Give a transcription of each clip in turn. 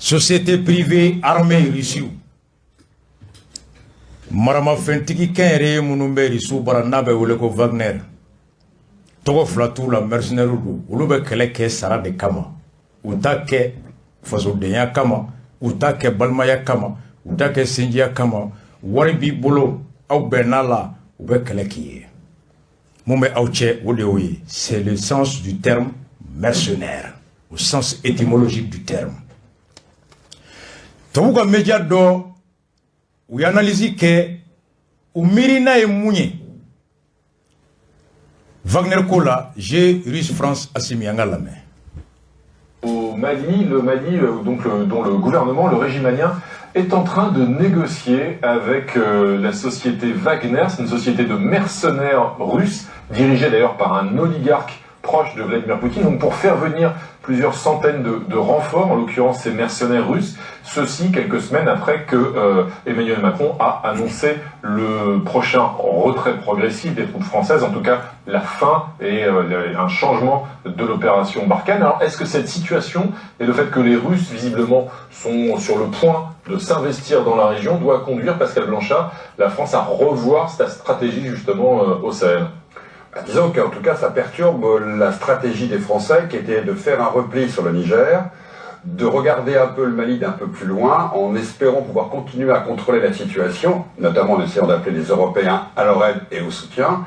Société privée armée russiw, maramafɛntigi kɛnyɛrɛye minnu bɛ Rusiw bara, n'a bɛ wele ko Wagner, tɔgɔ fila t'u la, mercenaires don. Olu bɛ kɛlɛ kɛ sara de kama. U t'a kɛ fasodenya kama, u t'a kɛ balimaya kama, u t'a kɛ sinjiya kama. Wari b'i bolo, aw bɛnn'a la, u bɛ kɛlɛ k'i ye. Mun bɛ aw cɛ, o de y'o ye. C'est le sens du terme mercenaire, au sens étymologique du terme. Tubabu ka média dɔ, u ye analyse kɛ, u miirina ye mun ye Wagner ko la? Jeu russe France Assimi, an ka lamɛn. Au Mali, le Mali, donc, dont le gouvernement, le régime malien, est en train de négocier avec la société Wagner. C'est une société de mercenaires russes, dirigée d'ailleurs par un oligarque proche de Vladimir Poutine, donc pour faire venir plusieurs centaines de renforts, en l'occurrence ces mercenaires russes, ceci quelques semaines après que Emmanuel Macron a annoncé le prochain retrait progressif des troupes françaises, en tout cas la fin et un changement de l'opération Barkhane. Alors est-ce que cette situation et le fait que les Russes visiblement sont sur le point de s'investir dans la région doit conduire, Pascal Blanchard, la France à revoir sa stratégie justement au Sahel? Bah, disons qu'en tout cas, ça perturbe la stratégie des Français qui était de faire un repli sur le Niger, de regarder un peu le Mali d'un peu plus loin, en espérant pouvoir continuer à contrôler la situation, notamment en essayant d'appeler les Européens à leur aide et au soutien.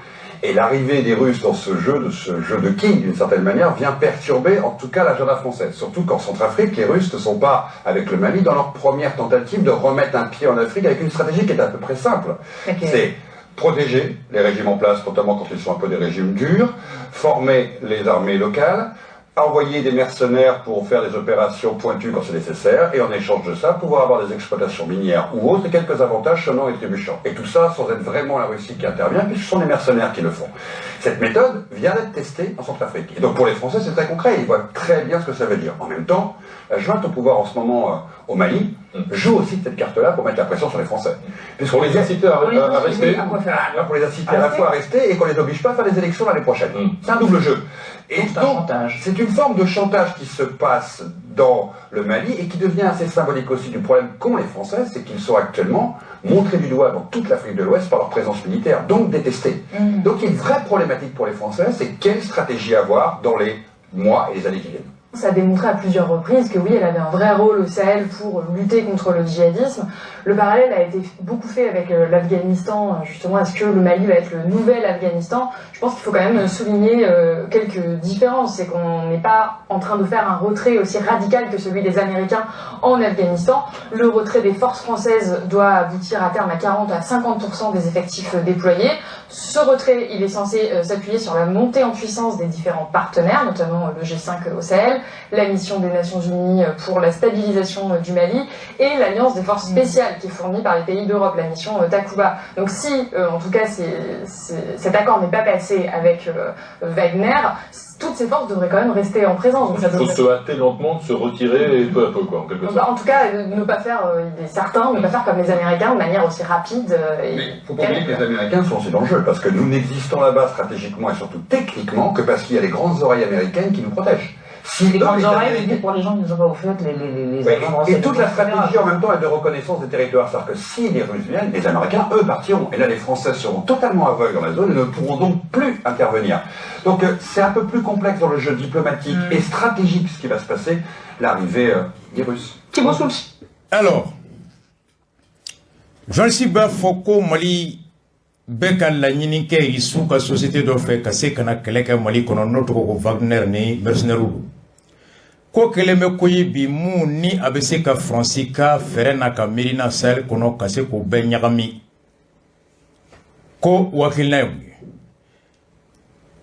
Et l'arrivée des Russes dans ce jeu, de ce jeu de quilles, d'une certaine manière, vient perturber en tout cas l'agenda français. Surtout qu'en Centrafrique, les Russes ne sont pas, avec le Mali, dans leur première tentative de remettre un pied en Afrique avec une stratégie qui est à peu près simple. C'est protéger les régimes en place, notamment quand ils sont un peu des régimes durs, former les armées locales, envoyer des mercenaires pour faire des opérations pointues quand c'est nécessaire, et en échange de ça, pouvoir avoir des exploitations minières ou autres, et quelques avantages sonnants et trébuchants. Et tout ça sans être vraiment la Russie qui intervient, puisque ce sont les mercenaires qui le font. Cette méthode vient d'être testée en Centrafrique. Et donc pour les Français, c'est très concret, ils voient très bien ce que ça veut dire. En même temps, la junte au pouvoir en ce moment au Mali joue aussi de cette carte-là pour mettre la pression sur les Français. Puisqu'on les incite à rester. Pour les inciter à la fois à rester et qu'on les oblige pas à faire des élections l'année prochaine. C'est un double jeu. Et donc, c'est une forme de chantage qui se passe dans le Mali et qui devient assez symbolique aussi du problème qu'ont les Français, c'est qu'ils sont actuellement montrés du doigt dans toute l'Afrique de l'Ouest par leur présence militaire, donc détestés. Donc il y a une vraie problématique pour les Français, c'est quelle stratégie avoir dans les mois et les années qui viennent. Ça a démontré à plusieurs reprises que oui, elle avait un vrai rôle au Sahel pour lutter contre le djihadisme. Le parallèle a été beaucoup fait avec l'Afghanistan, justement, est-ce que le Mali va être le nouvel Afghanistan? Je pense qu'il faut quand même souligner quelques différences. C'est qu'on n'est pas en train de faire un retrait aussi radical que celui des Américains en Afghanistan. Le retrait des forces françaises doit aboutir à terme à 40 à 50% des effectifs déployés. Ce retrait, il est censé s'appuyer sur la montée en puissance des différents partenaires, notamment le G5 au Sahel, la mission des Nations Unies pour la stabilisation du Mali et l'alliance des forces spéciales qui est fournie par les pays d'Europe, la mission Takuba. Donc si, en tout cas, cet accord n'est pas passé avec Wagner, toutes ces forces devraient quand même rester en présence. Donc, il faut se hâter lentement, de se retirer peu à peu, quoi, en quelque sorte. Bah, en tout cas, ne pas faire, il est certain, ne pas faire comme les Américains de manière aussi rapide. Et Mais il ne faut pas oublier que les Américains sont aussi dans le jeu, parce que nous n'existons là-bas stratégiquement et surtout techniquement que parce qu'il y a les grandes oreilles américaines qui nous protègent. Si les grandes oreilles, pour les gens qui ne sont pas au fait, les Oui, et toute la stratégie en même temps est de reconnaissance des territoires. C'est-à-dire que si les Russes viennent, les Américains, eux, partiront. Et là, les Français seront totalement aveugles dans la zone et ne pourront donc plus intervenir. Donc c'est un peu plus complexe dans le jeu diplomatique et stratégique ce qui va se passer, l'arrivée des Russes. Alors, journaliste b'a fɔ ko Mali bɛ ka laɲini kɛ Irisiw ka société dɔ fɛ ka se ka na kɛlɛ kɛ Mali kɔnɔ, n'o tɔgɔ ko Wagner ni mercenaires don. Ko kɛlen bɛ ko ye bi mun ni a bɛ se ka Faransi ka fɛɛrɛ n'a ka miirina Sahel kɔnɔ ka se k'o bɛɛ ɲagami. Ko hakilina ye mun ye?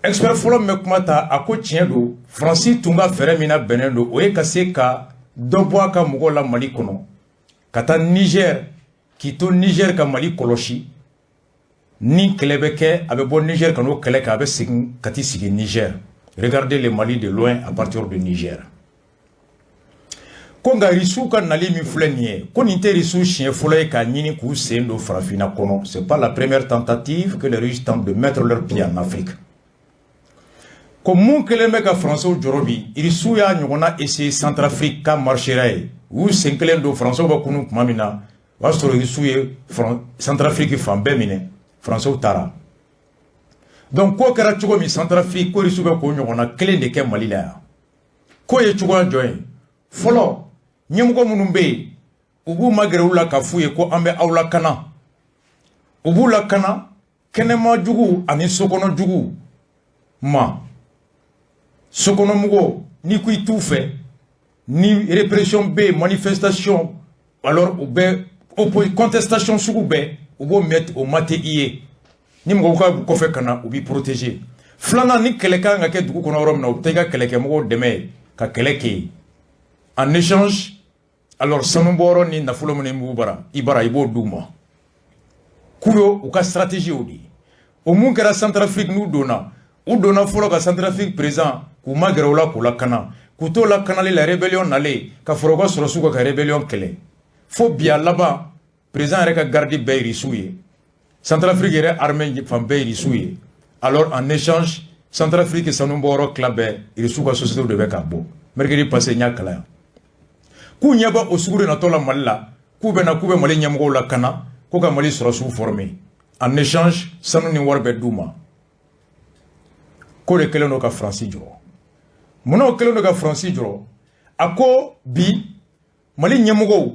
Expert fɔlɔ min bɛ kuma ta, a ko tiɲɛ don, Faransi tun ka fɛɛrɛ min na bɛnnen don, o ye ka se ka dɔ bɔ a ka mɔgɔw la Mali kɔnɔ ka taa Niger, k'i to Niger ka Mali kɔlɔsi. Ni kɛlɛ bɛ kɛ, a bɛ bɔ Niger ka n'o kɛlɛ kɛ, a bɛ segin ka t'i sigi Niger, regarder le Mali de loin à partir de Niger. Ko nka Risiw ka nali min filɛ nin ye, ko nin tɛ Risiw siɲɛ fɔlɔ ye k'a ɲini k'u sen don farafinna kɔnɔ. C'est pas la première tentative que les Russes tentent de mettre leur pied en Afrique. Ko mun kɛlen bɛ ka Français jɔrɔ bi, Irisiw y'a ɲɔgɔnna essayer Centrafrique, k'a marchera ye. U y'u sen kelen don. Faransɛw bɛ kunu tuma min na, o y'a sɔrɔ Irisiw ye Centrafrique fan bɛɛ minɛ, Faransɛw taara. Donc ko kɛra cogo min Centrafrique, ko Irisiw bɛ k'o ɲɔgɔnna kelen de kɛ Mali la yan. Ko ye cogoya jɔn ye? Fɔlɔ, ɲɛmɔgɔ minnu bɛ yen, u b'u magɛrɛ u la ka f'u ye ko an bɛ aw lakana. U b'u lakana kɛnɛma jugu ani sokɔnɔ jugu ma. Sokɔnɔmɔgɔw, n'i ko i t'u fɛ, ni répression bɛ yen, manifestation, alors u bɛ contestation sugu bɛɛ, u b'o mɛn, o ma tɛ i ye. Ni mɔgɔw ka kɔfɛ ka na, u b'i protéger. Filanan, ni kɛlɛ kan ka kɛ dugu kɔnɔ yɔrɔ min na, u bɛ taa i ka kɛlɛkɛmɔgɔw dɛmɛ ka kɛlɛ kɛ yen. En échange, alors, sanubɔyɔrɔ ni nafolo minnu b'u bara, i bara, i b'o d'u ma. K'u y'o u ka stratégie o de ye. O mun kɛra Centrafrique? N'u donna, u donna fɔlɔ ka Centrafrique président k'u magɛrɛ u la k'u lakana. K'u t'o lakanali la, rébellion nalen ka fara u ka sɔrɔsiw kan ka rébellion kɛlɛ fo bi. A laban, président yɛrɛ ka garde bɛɛ ye Irisiw ye, Centrafrique yɛrɛ armée fan bɛɛ ye Irisiw ye. Alors, en échange, Centrafrique sanubɔyɔrɔ tila bɛɛ, Irisiw ka société de bɛ k'a bɔ. Mercredi passé, n y'a kalan yan. K'u ɲɛ bɛ o sugu de natɔ la Mali la, k'u bɛ na, k'u bɛ Mali ɲɛmɔgɔw lakana, ko ka Mali sɔrɔsiw former. En échange, sanu ni wari bɛ d'u ma. K'o de kɛlen don ka Faransi jɔ. Munna o kɛlen don ka Faransi jɔ? A ko bi Mali ɲɛmɔgɔw,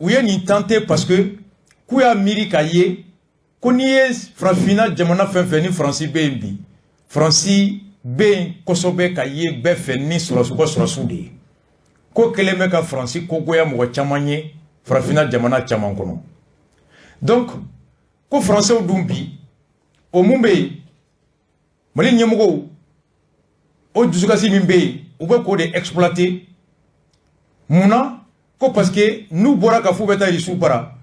u ye nin tenter parce que k'u y'a miiri k'a ye ko n'i ye farafinna jamana fɛn fɛn ni Faransi bɛ yen bi, Faransi bɛ yen kosɛbɛ ka ye bɛɛ fɛ ni sɔrɔsiw ka sɔrɔsiw de ye. Ko kɛlen bɛ ka Faransi kogoya mɔgɔ caman ye farafinna jamana caman kɔnɔ. Donc ko Faransɛw dun bi, o mun bɛ yen, Mali ɲɛmɔgɔw, o dusukasi min bɛ yen, u bɛ k'o de exploiter. Munna? Ko parce que n'u bɔra ka f'u bɛ taa Irisiw bara,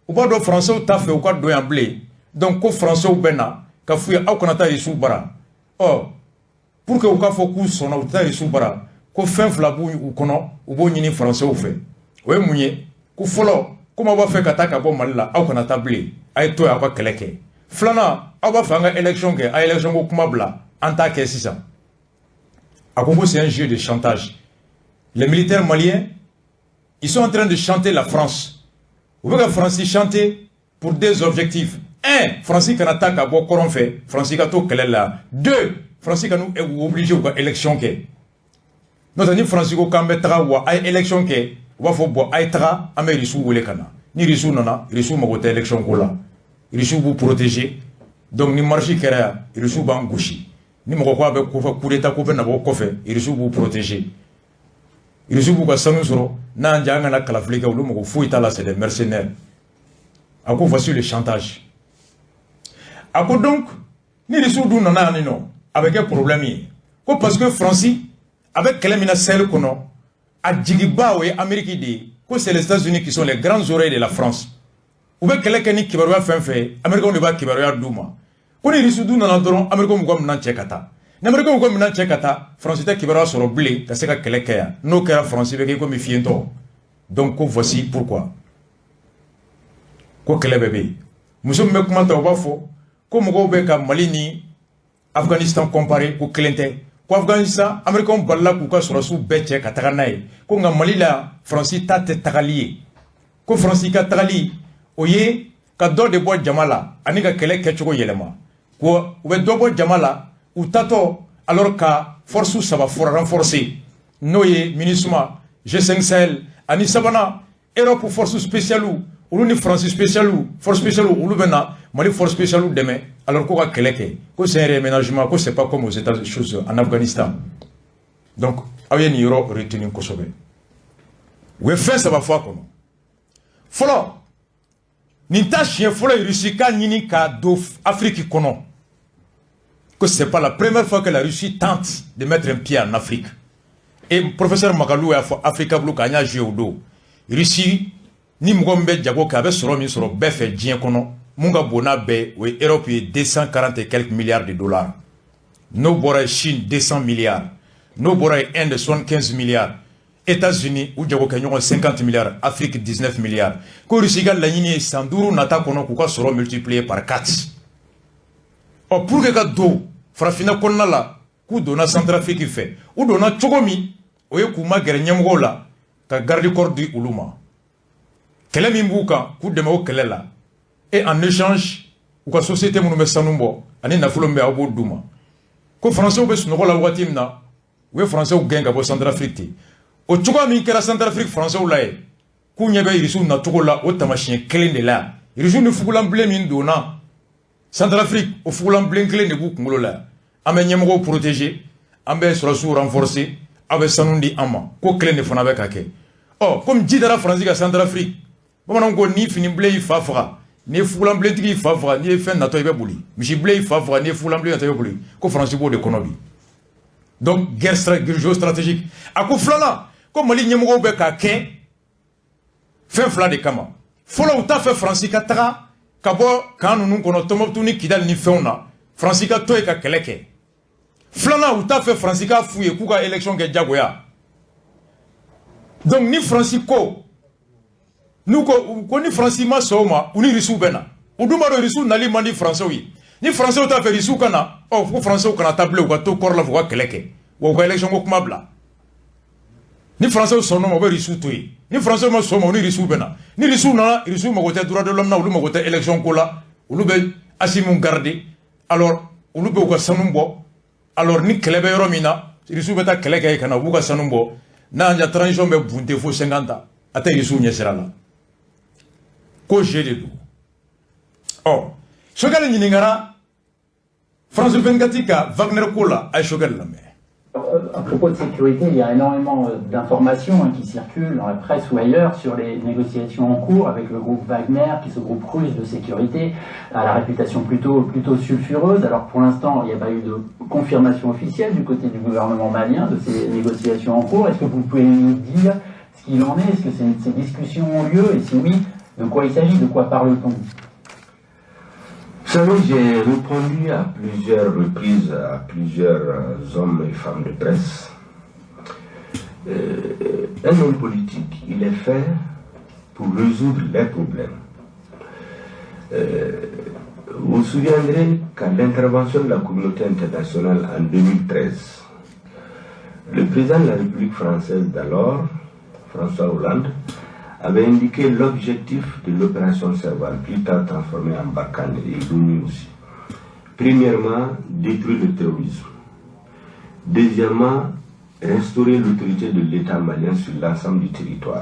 u b'a dɔn Faransɛw t'a fɛ u ka don yan bilen. Donc ko Faransɛw bɛ na ka f'u ye aw kana taa Irisiw bara. Ɔ, pour que u k'a fɔ k'u sɔnna, u tɛ taa Irisiw bara, ko fɛn fila b'u u kɔnɔ, u b'o ɲini Faransɛw fɛ. O ye mun ye? Ko fɔlɔ, komi aw b'a fɛ ka taa ka bɔ Mali la, aw kana taa bilen, a ye to yen, aw ka kɛlɛ kɛ. Filanan, aw b'a fɛ an ka élection kɛ, a ye élection ko kuma bila, an t'a kɛ sisan. A ko ko c'est un jeu de chantage. Les militaires maliens, ils sont en train de chanter la France. U bɛ ka Faransi chanter pour deux objectifs: un, Faransi kana taa ka bɔ kɔrɔn fɛ, Faransi ka to kɛlɛ la. Deux, Faransi ka n'u obligé u ka élection kɛ. N'o tɛ, ni Faransi ko k'an bɛ taga wa, a ye élection kɛ, u b'a fɔ bon, a ye taga, an bɛ Irisiw wele ka na. Ni Irisiw nana, Irisiw mago tɛ élection ko la, Irisiw b'u protéger. Donc ni marche kɛra yan, Irisiw b'an gosi. Ni mɔgɔ ko a bɛ kɔfɛ, coup d'état ko bɛ na bɔ kɔfɛ, Irisiw b'u protéger, Irisiw b'u ka sanu sɔrɔ. N'an ja, an kana kalafili kɛ, olu mago foyi t'a la, c'est des mercenaires. A ko voici le chantage. A ko donc ni Irisiw dun nana yan nɔ, a bɛ kɛ problème ye, ko parce que Faransi a bɛ kɛlɛ min na Sahel kɔnɔ, a jigiba o ye Amérique de ye. Ko c'est les États-Unis qui sont les grandes oreilles de la France. U bɛ kɛlɛ kɛ ni kibaruya fɛn fɛn ye, Américains de b'a kibaruya d'u ma. Ko ni Irisiw dun nana dɔrɔn, Américains b'u ka minɛn cɛ ka taa. Ni Américains b'u ka minɛn cɛ ka taa, Faransi tɛ kibaruya sɔrɔ bilen ka se ka kɛlɛ kɛ yan. N'o kɛra, Faransi bɛ kɛ komi fiyentɔ. Donc ko voici pourquoi ko kɛlɛ bɛɛ bɛ yen. Muso min bɛ kuma ta, o b'a fɔ ko mɔgɔw bɛ ka Mali ni Afghanistan comparer, ko kelen tɛ. Ko Afghanistan, Américains balila k'u ka sɔrɔsiw bɛɛ cɛ ka taga n'a ye. Ko nka Mali la, Faransi ta tɛ tagali ye. Ko Faransi ka tagali, o ye ka dɔ de bɔ jama la ani ka kɛlɛ kɛcogo yɛlɛma. Ko u bɛ dɔ bɔ jama la, u tatɔ alors ka force saba fɔra renforcer, n'o ye MINUSMA, G5 Sahel ani sabanan, Europe force spéciale. Olu ni France spéciale, force spéciale, olu bɛ na Mali force spéciale dɛmɛ, alors ko ka kɛlɛ kɛ. Ko c'est un réaménagement, ko c'est pas comme aux États choses en Afghanistan. Donc aw ye nin yɔrɔ retenir kosɛbɛ. U ye fɛn saba fɔ a kɔnɔ. Fɔlɔ, nin ta siɲɛ fɔlɔ ye Russie k'a ɲini ka don Afrique kɔnɔ. Que c'est pas la première fois que la Russie tente de mettre un pied en Afrique. Et professeur Makalou y'a fɔ Africa Blue k'an y'a joué o don. Russie ni mɔgɔ min bɛ jago kɛ, a bɛ sɔrɔ min sɔrɔ bɛɛ fɛ diɲɛ kɔnɔ, mun ka bon n'a bɛɛ, o ye Europe ye, 240 et quelques milliards de dollars. N'o bɔra ye, Chine, 200 milliards. N'o bɔra ye, Inde, 75 milliards. États-Unis, u jago kɛ ɲɔgɔn, 50 milliards. Afrique, 19 milliards. Ko Russie ka laɲini ye san 5 nata kɔnɔ k'u ka sɔrɔ multiplier par 4. Ɔ, pour que ka don farafinna kɔnɔna la, k'u donna Centrafrique fɛ. U donna cogo min, o ye k'u ma gɛrɛ ɲɛmɔgɔw la. Ka garde corps di olu ma, kɛlɛ min b'u kan, k'u dɛmɛ o kɛlɛ la, et en échange u ka société minnu bɛ sanu bɔ ani nafolo min bɛ, aw b'o d'u ma. Ko Français bɛ sunɔgɔ la waati min na, u ye Français gɛn ka bɔ Centrafrique ten. O cogoya min kɛra Centrafrique Français la ye, k'u ɲɛ bɛ Irisiw nacogo la, o tamasiyɛn kelen de la. Irisiw ni fugulanbilen min donna Centrafrique, o fugulanbilen kelen de b'u kunkolo la. An bɛ ɲɛmɔgɔw protéger, an bɛ sɔrɔdasiw renforcer, aw bɛ sanu di an ma. Ko kelen de fana bɛ ka kɛ. Ɔ, komi ji dara Faransi ka Centrafrique, bamananw ko ni fini bilen y'i fa faga, n'i ye fugulanbilentigi y'i fa faga, n'i ye fɛn natɔ i bɛ boli, misi bilen y'i fa faga, n'i ye fugulanbilen natɔ i bɛ boli. Ko Faransi b'o de kɔnɔ bi. Donc guerre géostratégique. A ko filanan, ko Mali ɲɛmɔgɔw bɛ k'a kɛ fɛn fila de kama. Fɔlɔ, u t'a fɛ Faransi ka taga ka bɔ camp ninnu kɔnɔ, Tɔnbɔkutu ni Kidali ni fɛnw na, Faransi ka to yen ka kɛlɛ kɛ. Filanan, u t'a fɛ Faransi k'a f'u ye k'u ka élection kɛ jagoya. Donc ni Faransi ko, n'u ko ko ni Faransi ma sɔn o ma, u ni Irisiw bɛ na. U dun b'a dɔn Irisiw nali man di Faransɛw ye. Ni Faransɛw t'a fɛ Irisiw ka na, ɔ, ko Faransɛw kana taa bilen, u ka to kɔrɔ la f'u ka kɛlɛ kɛ, wa u ka élection ko kuma bila. Ni Faransɛw sɔnn'o ma, u bɛ Irisiw to yen. Ni Faransɛw ma sɔn o ma, u ni Irisiw bɛ na. Ni Irisiw nana, Irisiw mago tɛ droit de l'homme na, olu mago tɛ élection ko la, olu bɛ Assimi garder. Alors olu bɛ u ka sanu bɔ. Alors ni kɛlɛ bɛ yɔrɔ min na, Irisiw bɛ taa kɛlɛ kɛ ka na, u b'u ka sanu bɔ. N'an ja transition bɛ bunte fo 50 ans, a tɛ Irisiw ɲɛsira la. Ko jeu de don. Ɔ, Choguel ɲininkara France 24 ka Wagner ko la. A ye Choguel lamɛn. À propos de sécurité, il y a énormément d'informations, hein, qui circulent dans la presse ou ailleurs sur les négociations en cours avec le groupe Wagner, qui est ce groupe russe de sécurité, à la réputation plutôt, plutôt sulfureuse. Alors pour l'instant, il n'y a pas eu de confirmation officielle du côté du gouvernement malien de ces négociations en cours. Est-ce que vous pouvez nous dire ce qu'il en est? Est-ce que ces discussions ont lieu? Et si oui, de quoi il s'agit? De quoi parle-t-on? Vous savez, j'ai répondu à plusieurs reprises à plusieurs hommes et femmes de presse. Un homme politique, il est fait pour résoudre les problèmes. Vous vous souviendrez qu'à l'intervention de la communauté internationale en 2013, le président de la République française d'alors, François Hollande, avait indiqué l'objectif de l'opération Serval, plus tard transformée en Barkhane et l'ONU aussi. Premièrement, détruire le terrorisme. Deuxièmement, restaurer l'autorité de l'État malien sur l'ensemble du territoire.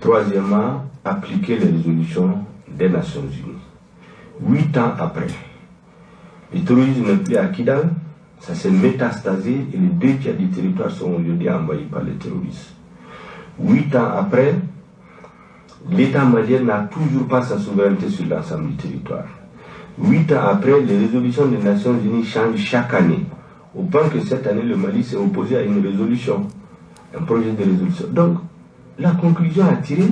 Troisièmement, appliquer les résolutions des Nations Unies. 8 ans après, le terrorisme n'est plus à Kidal, ça s'est métastasé et les deux tiers du territoire sont aujourd'hui envahis par les terroristes. 8 ans après, l'État malien n'a toujours pas sa souveraineté sur l'ensemble du territoire. 8 ans après, les résolutions des Nations Unies changent chaque année. Au point que cette année, le Mali s'est opposé à une résolution, un projet de résolution. Donc, la conclusion à tirer,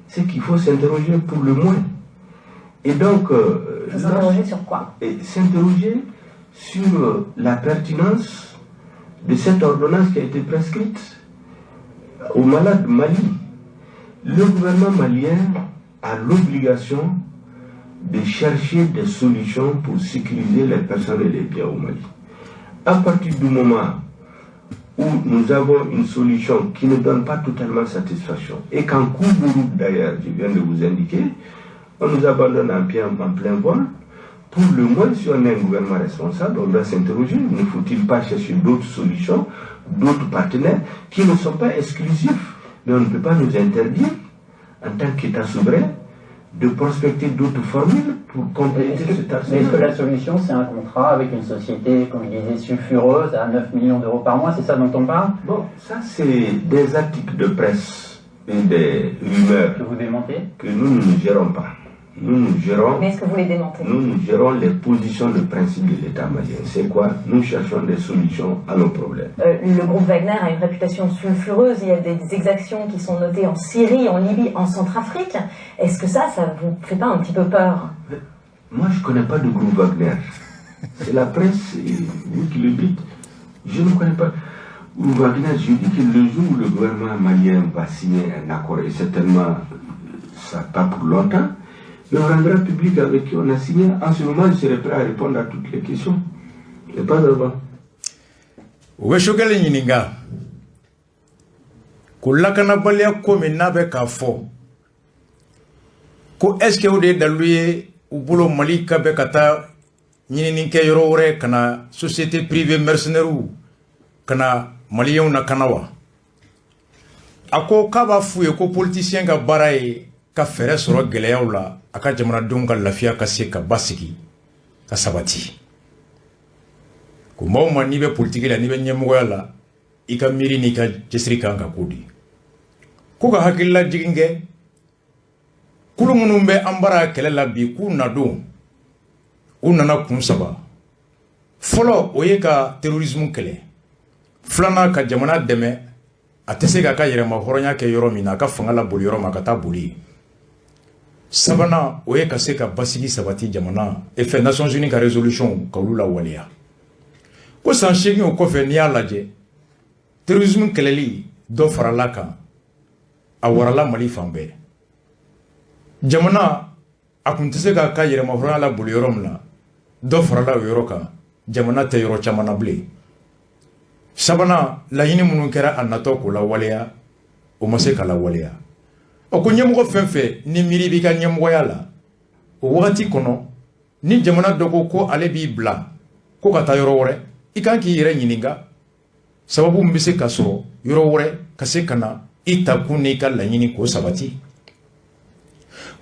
c'est qu'il faut s'interroger pour le moins. Et donc... S'interroger sur quoi? S'interroger sur la pertinence de cette ordonnance qui a été prescrite au malade Mali. Le gouvernement malien a l'obligation de chercher des solutions pour sécuriser les personnes et les biens au Mali. À partir du moment où nous avons une solution qui ne donne pas totalement satisfaction, et qu'en cours de route d'ailleurs, je viens de vous indiquer, on nous abandonne en plein vol, pour le moins, si on est un gouvernement responsable, on doit s'interroger, ne faut-il pas chercher d'autres solutions, d'autres partenaires qui ne sont pas exclusifs? Mais on ne peut pas nous interdire, en tant qu'État souverain, de prospecter d'autres formules pour compléter cet arsenal. Mais est-ce que la solution, c'est un contrat avec une société, comme je disais, sulfureuse, à 9 millions d'euros par mois? C'est ça dont on parle? Bon, ça, c'est des articles de presse et des rumeurs. Que vous démentez? Que nous, nous ne gérons pas. Nous, nous gérons. Mais est-ce que vous les démentez? Nous, nous gérons les positions de principe de l'État malien. C'est quoi? Nous cherchons des solutions à nos problèmes. Le groupe Wagner a une réputation sulfureuse. Il y a des exactions qui sont notées en Syrie, en Libye, en Centrafrique. Est-ce que ça vous fait pas un petit peu peur? Moi, je ne connais pas de groupe Wagner. C'est la presse, et vous qui le dites. Je ne connais pas. Groupe Wagner, je dis que le jour où le gouvernement malien va signer un accord, et certainement, ça pas pour longtemps, mais on rendra public avec qui on a signé. En ce moment, je serai prêt à répondre à toutes les questions. Et pas avant. U bɛ Choguel ɲininka. Ko lakanabaliya ko min n'a bɛ k'a fɔ ko est ce que o de ye dalilu ye u bolo Mali ka bɛ ka taa ɲinini kɛ yɔrɔ wɛrɛ ka na société privée mercenaires ka na maliyɛnw na kana wa? A ko k'a b'a f'u ye ko politicien ka baara ye ka fɛɛrɛ sɔrɔ gɛlɛyaw la, a ka jamanadenw ka lafiya ka se ka basigi ka sabati. Ko maa o maa, n'i bɛ politiki la, n'i bɛ ɲɛmɔgɔya la, i ka miiri n'i ka cɛsiri kan ka k'o de ye. Ko ka hakilila jigin kɛ kulu minnu bɛ an bara kɛlɛ la bi, k'u nadon, u nana kun saba. Fɔlɔ, o ye ka terrorisme kɛlɛ. Filanan, ka jamana dɛmɛ a tɛ se k'a ka yɛrɛma hɔrɔnya kɛ yɔrɔ min na, a ka fanga la boli yɔrɔ ma, ka taa boli yen. Sabanan, o ye ka se ka basigi sabati jamana e fɛ, Nations Unies ka résolution ka olu lawaleya. Ko san 8 o kɔfɛ, n'i y'a lajɛ, terrorisme kɛlɛli dɔ farala kan, a warala Mali fan bɛɛ. Jamana a kun tɛ se k'a ka yɛrɛma hɔrɔnya la boli yɔrɔ min na, dɔ farala o yɔrɔ kan, jamana tɛ yɔrɔ caman na bilen. Sabanan, laɲini minnu kɛra a natɔ k'o lawaleya, o ma se ka lawaleya. Ɔ, ko ɲɛmɔgɔ fɛn fɛn ni miiri b'i ka ɲɛmɔgɔya la o wagati kɔnɔ, ni jamana dɔ ko ko ale b'i bila ko ka taa yɔrɔ wɛrɛ, i kan k'i yɛrɛ ɲininka sababu min bɛ se ka sɔrɔ yɔrɔ wɛrɛ ka se ka na i ta kun n'i ka laɲini k'o sabati.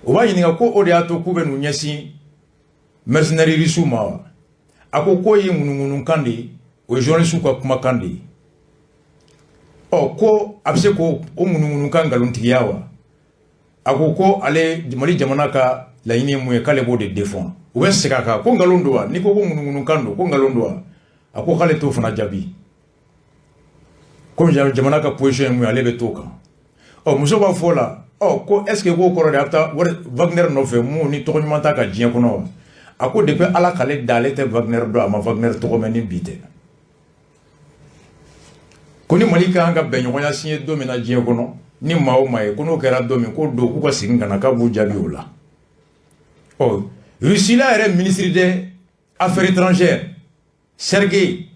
O b'a ɲininka ko o de y'a to k'u bɛ n'u ɲɛsin mercenaires russiw ma wa? A ko k'o ye ŋunuŋunukan de ye, o ye journaliste ka kumakan de ye. Ɔ, ko a bɛ se k'o o ŋunuŋunukan nkalontigiya wa? A ko ko ale, Mali jamana ka laɲini ye mun ye, k'ale b'o de défend. U bɛ segin a kan ko nkalon don wa? N'i ko ko ŋunuŋunukan don, ko nkalon don wa? A ko k'ale t'o fana jaabi, komi jamana ka position ye mun ye, ale bɛ t'o kan. Ɔ, muso b'a fɔ o la, ɔ, ko est ce que k'o kɔrɔ de a bɛ taa Wagner nɔfɛ mun ni tɔgɔ ɲuman t'a ka diɲɛ kɔnɔ wa? A ko depuis Ala k'ale da, ale tɛ Wagner dɔn, a ma Wagner tɔgɔ mɛn ni bi tɛ. Ko ni Mali ka kan ka bɛnɲɔgɔnya signé don min na diɲɛ kɔnɔ ni maa o maa ye, ko n'o kɛra don min, k'o don k'u ka segin ka na, k'a b'u jaabi o la. Ɔ, Russie la yɛrɛ ministre des affaires étrangères Sergei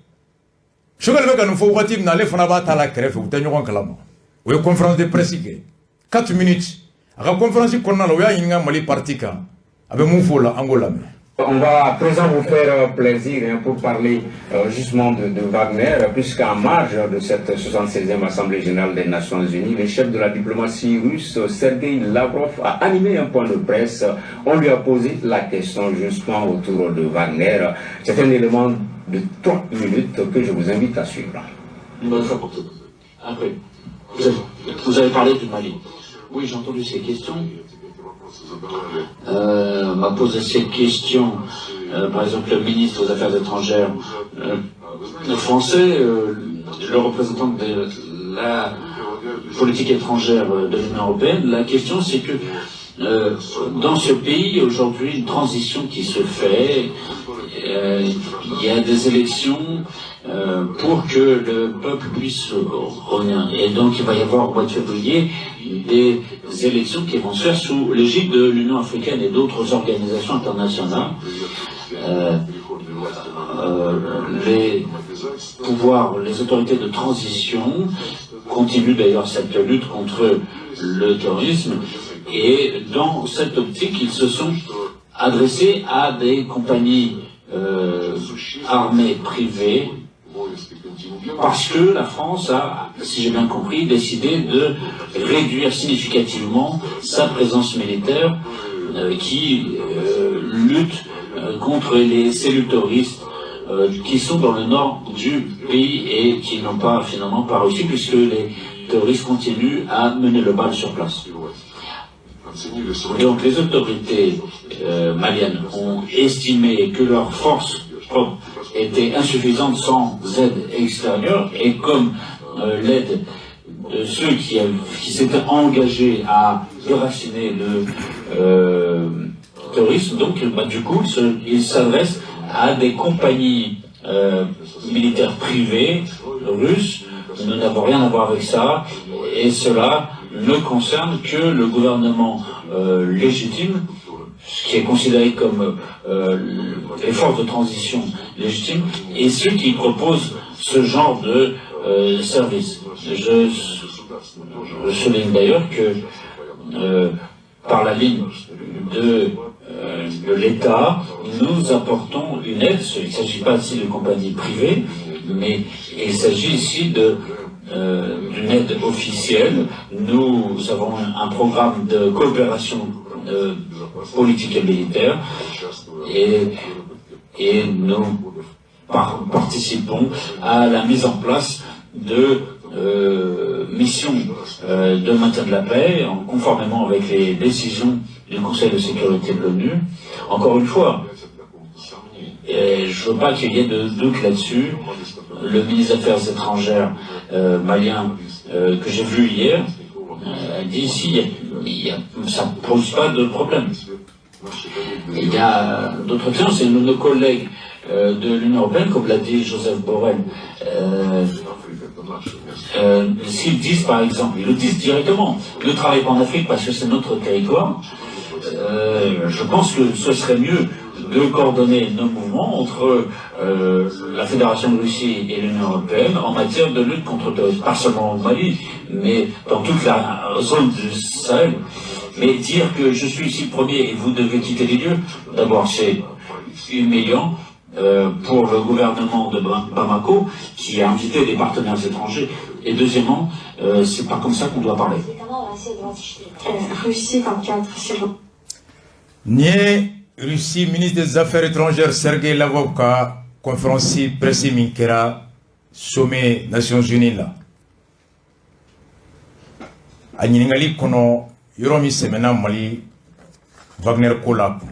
Choguel bɛ ka nin fɔ wagati min na, ale fana b'a ta la kɛrɛfɛ, u tɛ ɲɔgɔn kalama. O ye conférence de presse kɛ 4 minutes. A ka conférence kɔnɔna la, u y'a ɲininka Mali parti kan, a bɛ mun fɔ o la, an k'o lamɛn. On va à présent vous faire plaisir, hein, pour parler justement de Wagner, puisqu'en marge de cette 76e Assemblée générale des Nations Unies, le chef de la diplomatie russe, Sergei Lavrov, a animé un point de presse. On lui a posé la question justement autour de Wagner. C'est un élément de 3 minutes que je vous invite à suivre. Une bonne fois pour toutes. Après, vous avez parlé du Mali. Oui, j'ai entendu ces questions. On m'a posé ces questions, par exemple le ministre des Affaires étrangères français, le représentant de la politique étrangère de l'Union européenne. La question, c'est que dans ce pays, aujourd'hui, une transition qui se fait, il y a des élections pour que le peuple puisse revenir. Et donc, il va y avoir au mois de février des élections qui vont se faire sous l'égide de l'Union africaine et d'autres organisations internationales. Les pouvoirs, les autorités de transition continuent d'ailleurs cette lutte contre le terrorisme. Et dans cette optique, ils se sont adressés à des compagnies armées privées parce que la France a, si j'ai bien compris, décidé de réduire significativement sa présence militaire qui lutte contre les cellules terroristes qui sont dans le nord du pays et qui n'ont pas finalement pas réussi puisque les terroristes continuent à mener le bal sur place. Donc les autorités maliennes ont estimé que leurs forces propres étaient insuffisantes sans aide extérieure et comme l'aide de ceux qui s'étaient engagés à déraciner le terrorisme, donc bah, du coup ils s'adressent à des compagnies militaires privées russes. Nous n'avons rien à voir avec ça et cela ne concerne que le gouvernement légitime, ce qui est considéré comme les forces de transition légitimes, et ceux qui proposent ce genre de service. Je souligne d'ailleurs que par la ligne de l'État, nous apportons une aide. Il ne s'agit pas ici de compagnies privées, mais il s'agit ici d'une aide officielle. Nous avons un programme de coopération politique et militaire et nous participons à la mise en place de missions de maintien de la paix, conformément avec les décisions du Conseil de sécurité de l'ONU. Encore une fois, et je ne veux pas qu'il y ait de doute là-dessus, le ministre des Affaires étrangères malien que j'ai vu hier a dit ici, ça ne pose pas de problème. Il y a d'autres questions, c'est nos collègues de l'Union européenne, comme l'a dit Joseph Borrell, s'ils disent par exemple, ils le disent directement, ne travaillez pas en Afrique parce que c'est notre territoire, je pense que ce serait mieux de coordonner nos mouvements entre la Fédération de Russie et l'Union européenne en matière de lutte contre le terrorisme, pas seulement au Mali, mais dans toute la zone du Sahel. Mais dire que je suis ici le premier et vous devez quitter les lieux, d'abord c'est humiliant pour le gouvernement de Bamako qui a invité des partenaires étrangers. Et deuxièmement, c'est pas comme ça qu'on doit parler. Russie 24 sur Nin ye Russie ministre des Affaires étrangères Sergei Lavrov ka conférence presse min kɛra sommet Nations Unies la. A ɲininkali kɔnɔ, yɔrɔ min sɛmɛna Mali Wagner ko la kun.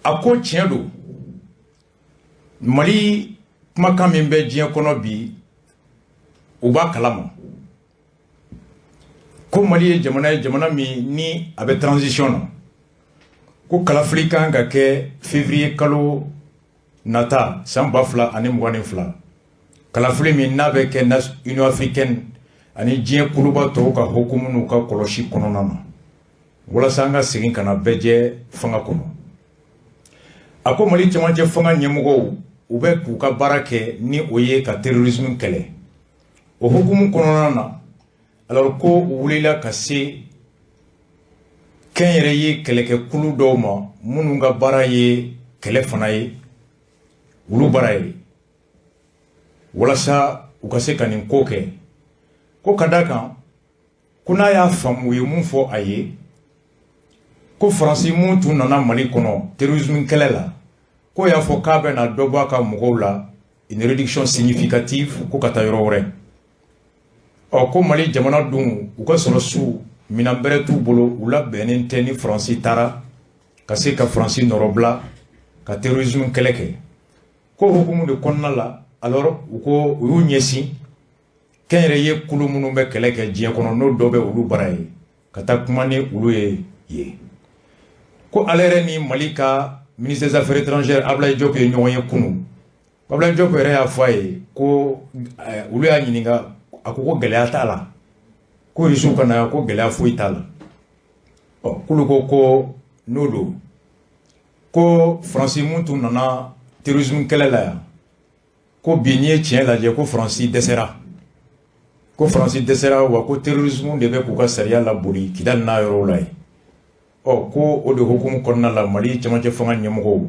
A ko tiɲɛ don, Mali kumakan min bɛ diɲɛ kɔnɔ bi, u b'a kalama ko Mali ye jamana ye, jamana min ni a bɛ transition na, ko kalafili kan ka kɛ février kalo nata san 2022, kalafili min n'a bɛ kɛ Union africaine ani diɲɛ kuluba tɔw ka hukumu n'u ka kɔlɔsi kɔnɔna na, walasa an ka segin ka na bɛɛ jɛ fanga kɔnɔ. A ko Mali cɛmancɛ fanga ɲɛmɔgɔw, u bɛ k'u ka baara kɛ ni o ye ka terrorisme kɛlɛ. O hukumu kɔnɔna na, alors ko u wulila ka se kɛnyɛrɛye kɛlɛkɛkulu dɔw ma minnu ka baara ye kɛlɛ fana ye, olu baara ye walasa u ka se ka nin ko kɛ. Ko ka da kan ko n'a y'a faamu, u ye mun fɔ a ye, ko Faransi mun tun nana Mali kɔnɔ terrorisme kɛlɛ la, ko y'a fɔ k'a bɛna dɔ bɔ a ka mɔgɔw la, une réduction significative, ko ka taa yɔrɔ wɛrɛ. Ɔ ko Mali jamana dun, u ka sɔrɔsiw, minɛn bɛrɛ t'u bolo, u labɛnnen tɛ ni Faransi taara ka se ka Faransi nɔrɔbila ka terrorisme kɛlɛ kɛ. Ko hukumu de kɔnɔna la, alors u ko u y'u ɲɛsin kɛnyɛrɛye kulu minnu bɛ kɛlɛ kɛ diɲɛ kɔnɔ, n'o dɔ bɛ olu bara ye, ka taa kuma ni olu ye yen. Ko ale yɛrɛ ni Mali ka ministre des Affaires étrangères Ablaye Diop ye ɲɔgɔn ye kunun. Ablaye Diop yɛrɛ y'a fɔ a ye ko olu y'a ɲininka, a ko ko gɛlɛya t'a la, ko Rusiw ka na, ko gɛlɛya foyi t'a la. Ɔ k'olu ko ko n'o don, ko Faransi mun tun nana terrorisme kɛlɛ la yan, ko bi n'i ye tiɲɛ lajɛ, ko Faransi dɛsɛra, ko Faransi dɛsɛra wa, ko terrorisme de bɛ k'u ka sariya laboli Kidali n'a yɔrɔw la yen. Ɔ ko o de hukumu kɔnɔna la, Mali cɛmancɛ fanga ɲɛmɔgɔw,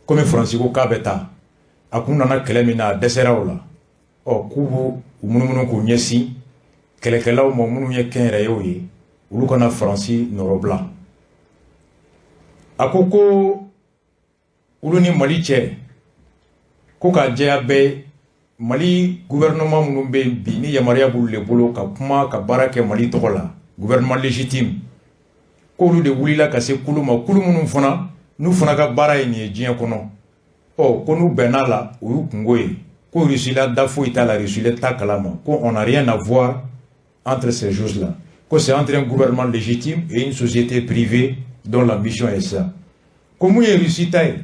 komi Faransi ko k'a bɛ taa, a kun nana kɛlɛ min na, a dɛsɛra o la, ɔ k'u b'u munumunu k'u ɲɛsin kɛlɛkɛlaw ma minnu ye kɛnyɛrɛyew ye, olu kana Faransi nɔrɔbila. A ko ko olu ni Mali cɛ, ko k'a jɛya bɛɛ, Mali gouvernement minnu bɛ yen bi, ni yamaruya b'olu de bolo ka kuma ka baara kɛ Mali tɔgɔ la, gouvernement légitime, k'olu de wulila ka se kulu ma, kulu minnu fana n'u fana ka baara ye nin ye diɲɛ kɔnɔ. Ɔ ko n'u bɛnna la, o y'u kungo ye, ko Russie la da foyi t'a la, Russie t'a kalama, ko on n'a rien à voir entre ces choses-là, ko c'est entre un gouvernement légitime et une société privée dont la mission est ça. Ko mun ye Russie ta ye,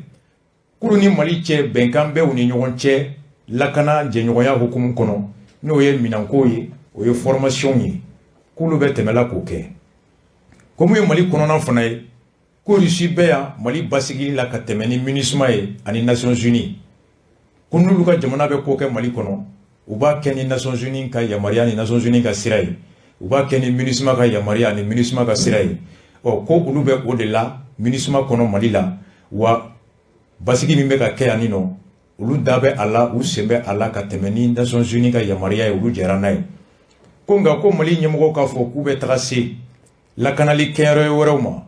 k'olu ni Mali cɛ bɛnkan bɛ u ni ɲɔgɔn cɛ lakana jɛɲɔgɔnya hukumu kɔnɔ, n'o ye minɛnko ye, o ye formation ye, k'olu bɛ tɛmɛla k'o kɛ. Ko mun ye Mali kɔnɔna fana ye, ko Russie bɛ yan Mali basigili la ka tɛmɛ ni MINUSMA ye ani Nations Unies, ko n'olu ka jamana bɛ ko kɛ Mali kɔnɔ, U b'a kɛ ni Nations Unies ka yamaruya ni Nations Unies ka sira ye, u b'a kɛ ni MINUSMA ka yamaruya ni MINUSMA ka sira ye. Ɔ, ko olu bɛ o de la MINUSMA kɔnɔ Mali la. Wa basigi min bɛ ka kɛ yan nɔ, olu da bɛ a la, u sen bɛ a la ka tɛmɛ ni Nations Unies ka yamaruya ye, olu jɛra n'a ye. Ko nka ko Mali ɲɛmɔgɔw k'a fɔ k'u bɛ taga se lakanali kɛyɔrɔ wɛrɛw ma,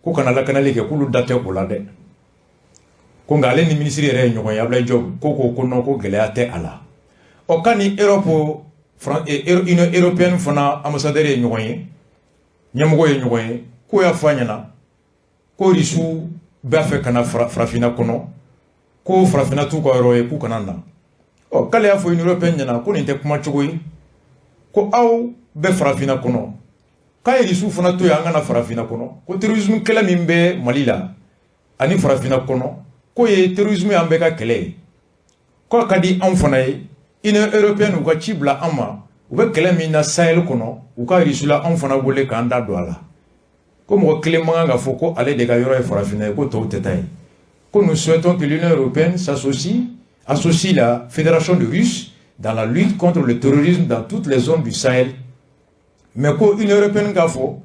ko kana lakanali kɛ, k'olu da tɛ o la dɛ. Ko nka ale ni minisiri yɛrɛ ye ɲɔgɔn ye, Abdoulaye Diop, ko non, ko gɛlɛya tɛ a la. Ɔ, ka ni Europe, Union européenne fana ambassadeur ye ɲɔgɔn ye, ɲɛmɔgɔ ye ɲɔgɔn ye, k'o y'a fɔ a ɲɛna ko Rusiw b'a fɛ ka na farafinna kɔnɔ, ko farafinna t'u ka yɔrɔ ye, k'u kana na. Ɔ, k'ale y'a fɔ Union européenne ɲɛna ko nin tɛ kuma cogo ye, ko aw bɛ farafinna kɔnɔ, k'a ye Rusiw fana to yen, an ka na farafinna kɔnɔ. Ko terrorisme kɛlɛ min bɛ Mali la ani farafinna kɔnɔ, k'o ye terrorisme ye, an bɛɛ ka kɛlɛ ye. K'a ka di anw fana ye, Union européenne u ka ci bila an ma, u bɛ kɛlɛ min na Sahel kɔnɔ, u ka Rusi la anw fana wele k'an da don a la. Ko mɔgɔ kelen man kan ka fɔ ko ale de ka yɔrɔ ye farafinna ye, ko tɔw tɛ taa ye. Ko nous souhaitons que l'Union européenne s'associe, associe la Fédération de Russie dans la lutte contre le terrorisme dans toutes les zones du Sahel. Mais ko Union européenne k'a fɔ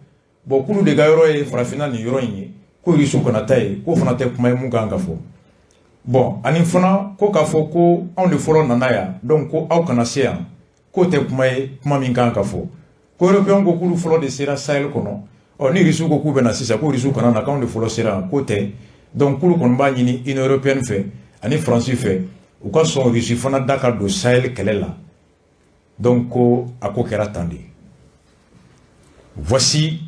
bon, k'olu de ka yɔrɔ ye farafinna nin yɔrɔ in ye, ko Rusiw kana taa yen, k'o fana tɛ kuma ye mun kan ka fɔ. Bon, ani fana ko k'a fɔ ko anw de fɔlɔ nana yan, donc ko aw kana se yan, k'o tɛ kuma ye kuma min kan ka fɔ. Ko européen ko k'olu fɔlɔ de sera Sahel kɔnɔ. Ɔ, ni Rusiw ko k'u bɛ na sisan, ko Rusiw kana na, k'anw de fɔlɔ sera yan, k'o tɛ. Donc k'olu kɔni b'a ɲini Union européenne fɛ ani Faransi fɛ, u ka sɔn Rusi fana da ka don Sahel kɛlɛ la. Donc ko a ko kɛra tan de. Voici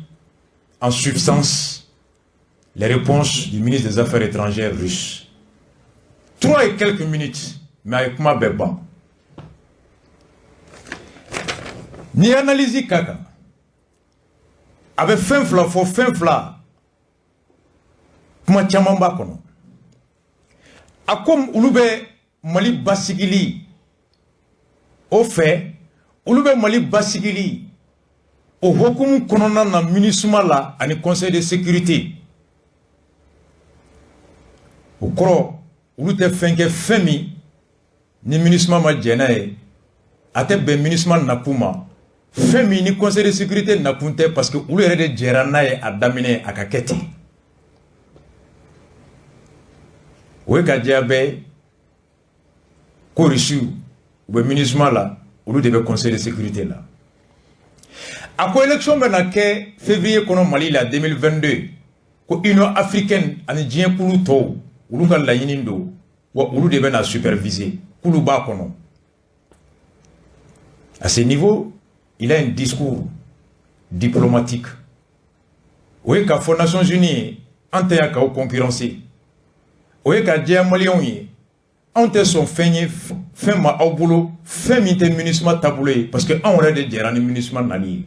en substance les réponses du ministre des Affaires étrangères russe. 3 et quelques minutes, mais a ye kuma bɛɛ ban. N'i ye analyse k'a kan, a bɛ fɛn fila fɔ, fɛn fila, kuma caman b'a kɔnɔ. A ko olu bɛ Mali basigili o fɛ, olu bɛ Mali basigili o hokumu kɔnɔna na MINUSMA la ani Conseil de sécurité. O kɔrɔ, olu tɛ fɛn kɛ fɛn min ni MINUSMA ma jɛn n'a ye, a tɛ bɛn MINUSMA nakun ma, fɛn min ni Conseil de sécurité nakun tɛ, parce que olu yɛrɛ de jɛra n'a ye a daminɛ a ka kɛ ten. O ye ka diya bɛɛ ye ko Rusiw u bɛ MINUSMA la, olu de bɛ Conseil de sécurité la. A ko élection bɛ na kɛ février kɔnɔ Mali la 2022, ko Union africaine ani diɲɛ kulu tɔw, olu ka laɲini don, wa olu de bɛ na superviser, k'olu b'a kɔnɔ. À ce niveau, il a un discours diplomatique. O ye k'a fɔ Nations Unies ye, an tɛ yan k'aw concurrencer. O ye ka diya maliyɛnw ye, anw tɛ sɔn fɛn ye, fɛn ma aw bolo, fɛn min tɛ MINUSMA taabolo ye, parce que anw yɛrɛ de jɛra ni MINUSMA nali ye.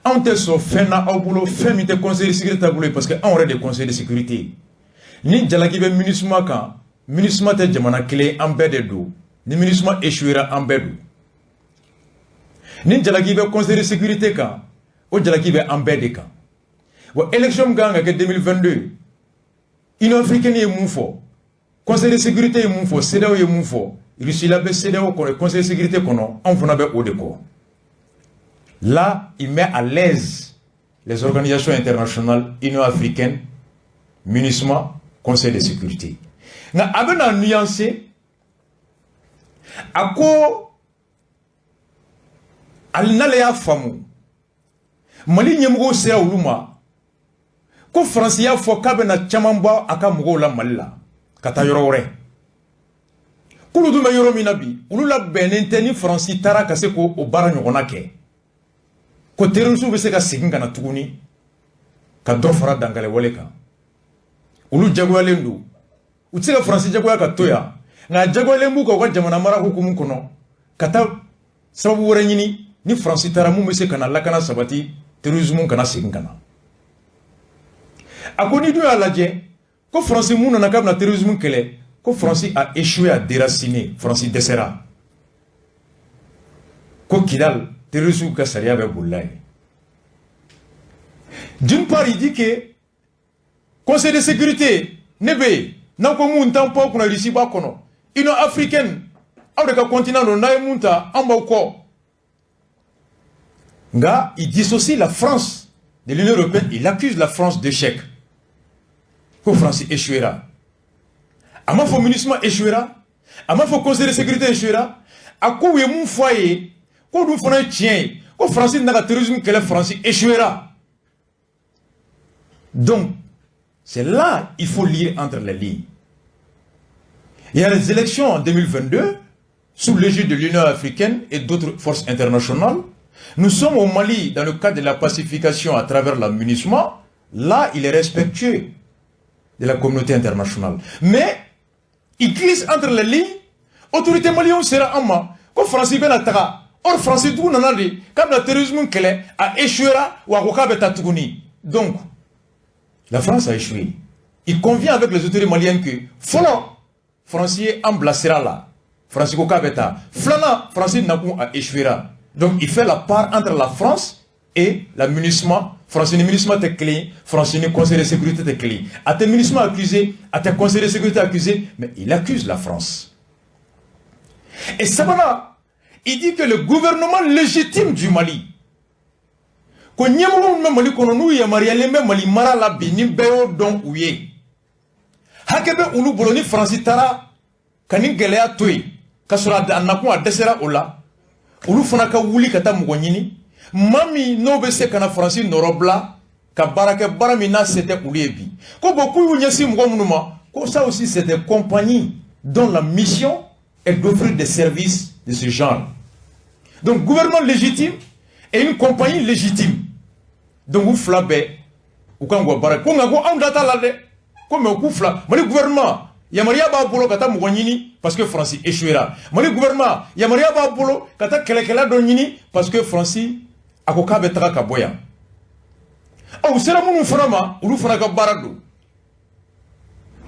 Anw tɛ sɔn fɛn na aw bolo, fɛn min tɛ Conseil de sécurité taabolo ye, parce que anw yɛrɛ de ye Conseil de sécurité ye. Ni jalaki bɛ MINUSMA kan, MINUSMA tɛ jamana kelen, an bɛɛ de don. Ni MINUSMA échouera, an bɛɛ don. Ni jalaki bɛ Conseil de sécurité kan, o jalaki bɛ an bɛɛ de kan. Wa élection min kan ka kɛ 2022, Union africaine ye mun fɔ, Conseil de sécurité ye mun fɔ, CEDEAO ye mun fɔ, Russie la bɛ CEDEAO kɔnɔ, Conseil de sécurité kɔnɔ, anw fana bɛ o de kɔ. Là, il met à l'aise les organisations internationales, Union africaine, MINUSMA, Conseil de sécurité. Nka a bɛna nuancer, a ko hali n'ale y'a faamu, Mali ɲɛmɔgɔw sera olu ma ko Faransi y'a fɔ k'a bɛna caman bɔ a ka mɔgɔw la Mali la ka taa yɔrɔ wɛrɛ, k'olu dun bɛ yɔrɔ min na bi, olu labɛnnen tɛ ni Faransi taara ka se k'o baara ɲɔgɔnna kɛ, ko terroriste bɛ se ka segin ka na tuguni ka dɔ fara dankariwale kan. Olu jagoyalen don, u tɛ se ka Faransi jagoya ka to yan, nka a jagoyalen b'u kan u ka jamana mara hukumu kɔnɔ ka taa sababu wɛrɛ ɲini ni Faransi taara, mun bɛ se ka na lakana sabati, terrorisme kana segin ka na. A ko ni dun y'a lajɛ ko Faransi mun nana k'a bɛna terrorisme kɛlɛ, ko Faransi a échoué à déraciner, Faransi dɛsɛra, ko Kidal terrorisme ka sariya bɛ bolila yen. D'une part, il dit que Conseil de sécurité ne bɛ yen, n'aw ko mun t'an pan kunna, Russie b'a kɔnɔ, Union africaine Aw de ka continent don, n'a ye mun ta, an b'aw kɔ. Nka il dissocie la France de l'Union européenne, il accuse la France d'échec, ko France échouera. A m'a fɔ MINUSMA échouera, a m'a fɔ Conseil de sécurité échouera. A ko u ye mun fɔ a ye, k'o dun fana ye tiɲɛ ye, ko France nana ka terrorisme kɛlɛ, France échouera. Donc c'est là, il faut lire entre les lignes. Il y a les élections en 2022 sous l'égide de l'Union africaine et d'autres forces internationales. Nous sommes au Mali dans le cadre de la pacification à travers la MINUSMA. Là, il est respectueux de la communauté internationale. Mais il glisse entre les lignes, autorité malienne sera en ma, ko Faransi bɛna taga. Or Faransi dugu nana de k'a bɛna terrorisme kɛlɛ, a échouera, wa a ko k'a bɛ taa tuguni. Donc, la France a échoué. Il convient avec les autorités maliennes que fɔlɔ, Faransi ye an bila sira la. Faransi ko k'a bɛ taa. Filanan, Faransi nakun a échouera. Donc il fait la part entre la France et la MINUSMA. Faransi ni MINUSMA tɛ kelen ye, Faransi ni Conseil de sécurité tɛ kelen ye. A tɛ MINUSMA accusé, a tɛ Conseil de sécurité accusé, mais il accuse la France. Et sabanan, il dit que le gouvernement légitime du Mali, ko ɲɛmɔgɔ minnu bɛ Mali kɔnɔ, n'u yamaruyalen bɛ Mali mara la bi, ni bɛɛ y'o dɔn, u ye hakɛ bɛ olu bolo. Ni Faransi taara ka nin gɛlɛya to yen ka sɔrɔ a nakun a dɛsɛra o la, olu fana ka wuli ka taa mɔgɔ ɲini, maa min n'o bɛ se ka na Faransi nɔrɔ ka baara kɛ, baara min n'a se tɛ olu ye bi. Ko bon, k'u y'u ɲɛsin mɔgɔ minnu ma, ko ça aussi, c'est des compagnies dont la mission est d'offrir des services de ce genre. Donc gouvernement légitime et une compagnie légitime, donc u fila bɛɛ u kan k'u ka baara. Ko nka ko anw da t'a la dɛ, ko mais k'u fila, Mali gouvernement yamaruya b'a bolo ka taa mɔgɔ ɲini parce que Faransi échouera. Mali gouvernement yamaruya b'a bolo ka taa kɛlɛkɛla dɔ ɲini parce que Faransi a ko k'a bɛ taga ka bɔ yan. Ɔ, u sera minnu fana ma, olu fana ka baara don.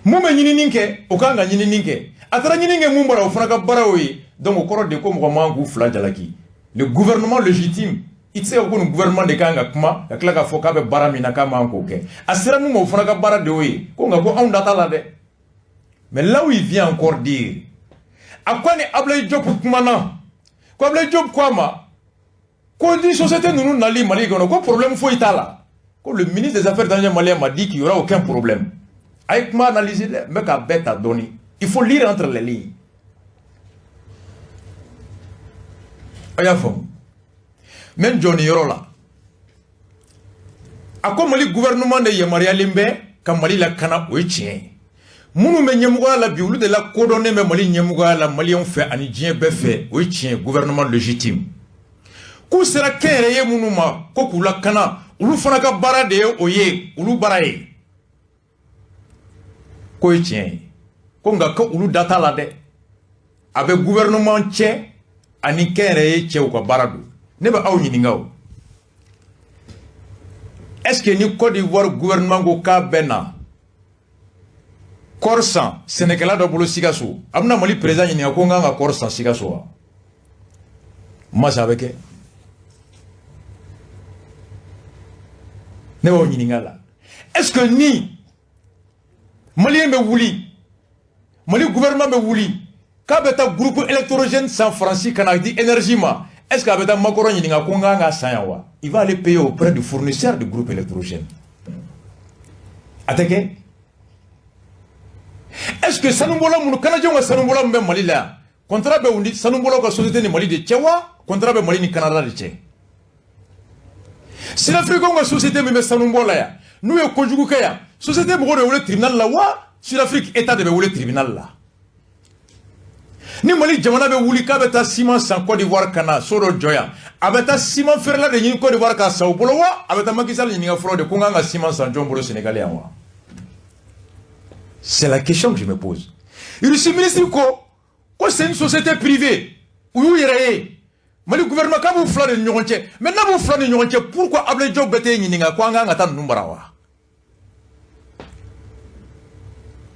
Mun bɛ ɲinini kɛ, o kan ka ɲinini kɛ. A taara ɲinini kɛ mun bara, o fana ka baara y'o ye. Donc o kɔrɔ de ko mɔgɔ man k'u fila jalaki. Le gouvernement légitime, i tɛ se ka ko nin gouvernement de kan ka kuma ka tila k'a fɔ k'a bɛ baara min na, k'a man k'o kɛ. A sera mun ma, o fana ka baara de y'o ye. Ko nka ko anw da t'a la dɛ. Mais là où il vient encore dire, a ko ni Ablaye Diop kumana, ko Ablaye Diop ko a ma ko ni société ninnu nali Mali kɔnɔ, ko problème foyi t'a la, ko le ministre des Affaires étrangères malien m'a dit qu'il y aura aucun problème. A ye kuma analyser dɛ, n bɛ k'a bɛɛ ta dɔɔni. Il faut lire entre les lignes. A y'a faamu? N bɛ n jɔ nin yɔrɔ la. A ko Mali gouvernement de yamaruyalen bɛ ka Mali lakana, o ye tiɲɛ ye. Minnu bɛ ɲɛmɔgɔya la bi, olu de la kodɔnnen bɛ Mali ɲɛmɔgɔya la maliyɛnw fɛ ani diɲɛ bɛɛ fɛ, o ye tiɲɛ ye, gouvernement légitime. K'u sera kɛnyɛrɛye minnu ma ko k'u lakana, olu fana ka baara de ye o ye, olu baara ye. K'o ye tiɲɛ ye. Ko nka ko olu da t'a la dɛ, a bɛ gouvernement cɛ ani kɛnyɛrɛye cɛw ka baara don. Ne bɛ aw ɲininka o, est ce que ni Côte d'Ivoire gouvernement ko k'a bɛ na kɔɔri san sɛnɛkɛla dɔ bolo Sikaso, a bɛna Mali président ɲininka ko n kan ka kɔɔri san Sikaso wa? Masa a bɛ kɛ? Ne b'aw ɲininka la. Est ce que ni maliyɛn bɛ wuli, Mali gouvernement bɛ wuli k'a bɛ taa groupe électrogène san Faransi ka na di énergie ma, est ce que a bɛ taa Macron ɲininka ko n kan ka san yan wa? Il va aller payer auprès du fournisseur du groupe électrogène. A tɛ kɛ. Est ce que sanubɔla minnu, Canadiens ka sanubɔla min bɛ Mali la yan, contrat bɛ u ni sanubɔlaw ka société ni Mali de cɛ wa, contrat bɛ Mali ni Canada de cɛ? Sud-Africains ka société min bɛ sanubɔ la yan, n'u ye kojugu kɛ yan, société mɔgɔw de bɛ wele tribunal la wa, Sud-Afrique état de bɛ wele tribunal la? Ni Mali jamana bɛ wuli k'a bɛ taa ciment san Côte d'Ivoire ka na so dɔ jɔ yan, a bɛ taa ciment feerela de ɲini Côte d'Ivoire k'a san u bolo wa, a bɛ taa Macky Sall ɲininka fɔlɔ de ko n kan ka ciment san jɔn bolo Sénégal yan wa? C'est la question que je me pose. Russie ministre ko c'est une société privée, u y'u yɛrɛ ye. Mali gouvernement k'a b'u fila de ni ɲɔgɔn cɛ. Mais n'a b'u fila ni ɲɔgɔn cɛ, pourquoi Ablaye Diop bɛ t'e ɲininka ko an kan ka taa ninnu bara wa?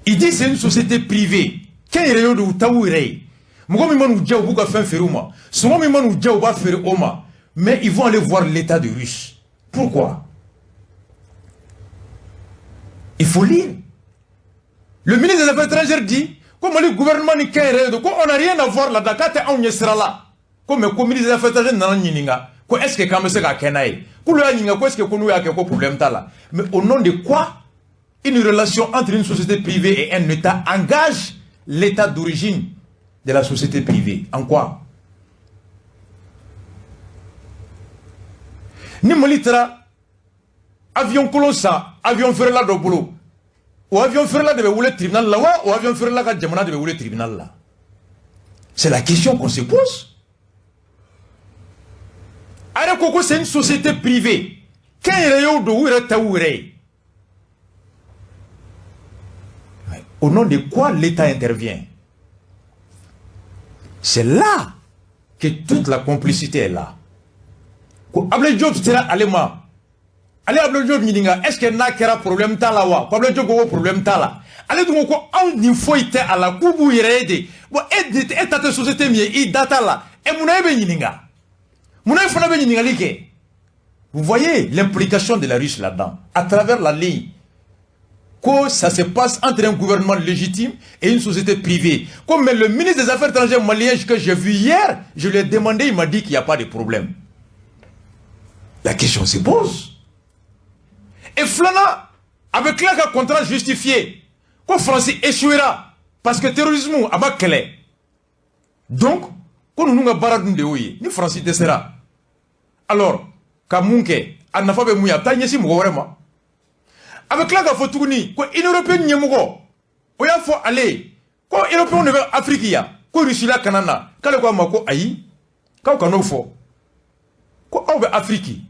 Il dit c'est une société privée. Kɛnyɛrɛye de, u ta u yɛrɛ ye. Mɔgɔ min man'u diya, u b'u ka fɛn feere u ma. Sɔngɔ min man'u diya, u b'a feere o ma. Mais ils vont aller voir l'état de Russe. Pourquoi? Il faut lire. Le ministre des Affaires étrangères dit Ko Mali gouvernement ni kɛnyɛrɛye don, ko on n'a rien à voir là-dedans, k'a tɛ anw ɲɛ sira la. Ko mais ko ministre des Affaires étrangères nana ɲininka ko est-ce que k'an bɛ se k'a kɛ n'a ye. K'olu y'a ɲininka ko est-ce que ko n'u y'a kɛ ko problème t'a la. Mais au nom de quoi une relation entre une société privée et un État engage l'État d'origine de la société privée? En quoi? Ni Mali taara avion kolon san avion feerela dɔ bolo, o avion feerela de bɛ wele tribunal la wa, o avion feerela ka jamana de bɛ wele tribunal la? C'est la question qu'on se pose. A yɛrɛ ko ko c'est une société privée, kɛnyɛrɛyew don, u yɛrɛ ta u yɛrɛ ye. Au nom de quoi l'État intervient? C'est là que toute la complicité est là. Ko Ablaye Diop sera ale ma, ale Ablaye Diop ɲininka est-ce que n'a kɛra problème t'a la wa? Ko Ablaye Diop ko ko problème t'a la. Ale dun ko ko anw nin foyi tɛ a la, k'u b'u yɛrɛ ye de. Bon, e e ta tɛ société min ye, i da t'a la. E munna e bɛ ɲininka? Munna e fana bɛ ɲininkali kɛ? Vous voyez l'implication de la Russie là-dedans, à travers la ligne. Que ça se passe entre un gouvernement légitime et une société privée. Comme le ministre des Affaires étrangères malien que j'ai vu hier, je lui ai demandé, il m'a dit qu'il n'y a pas de problème. La question se pose. Et Flana, avec un contrat justifié, que France échouera parce que terrorisme a ma kɛlɛ. Donc, ko ninnu ka baara dun de y'o ye, ni Faransi dɛsɛra, alors ka mun kɛ? A nafa bɛ mun ye? A bɛ taa ɲɛsin mɔgɔ wɛrɛ ma. A bɛ tila k'a fɔ tuguni ko Union européenne ɲɛmɔgɔ o y'a fɔ ale ye ko européen de bɛ Afrique yan, ko Russie la kana na. K'ale ko a ma ko ayi, k'aw kan'o fɔ, ko aw bɛ Afrique,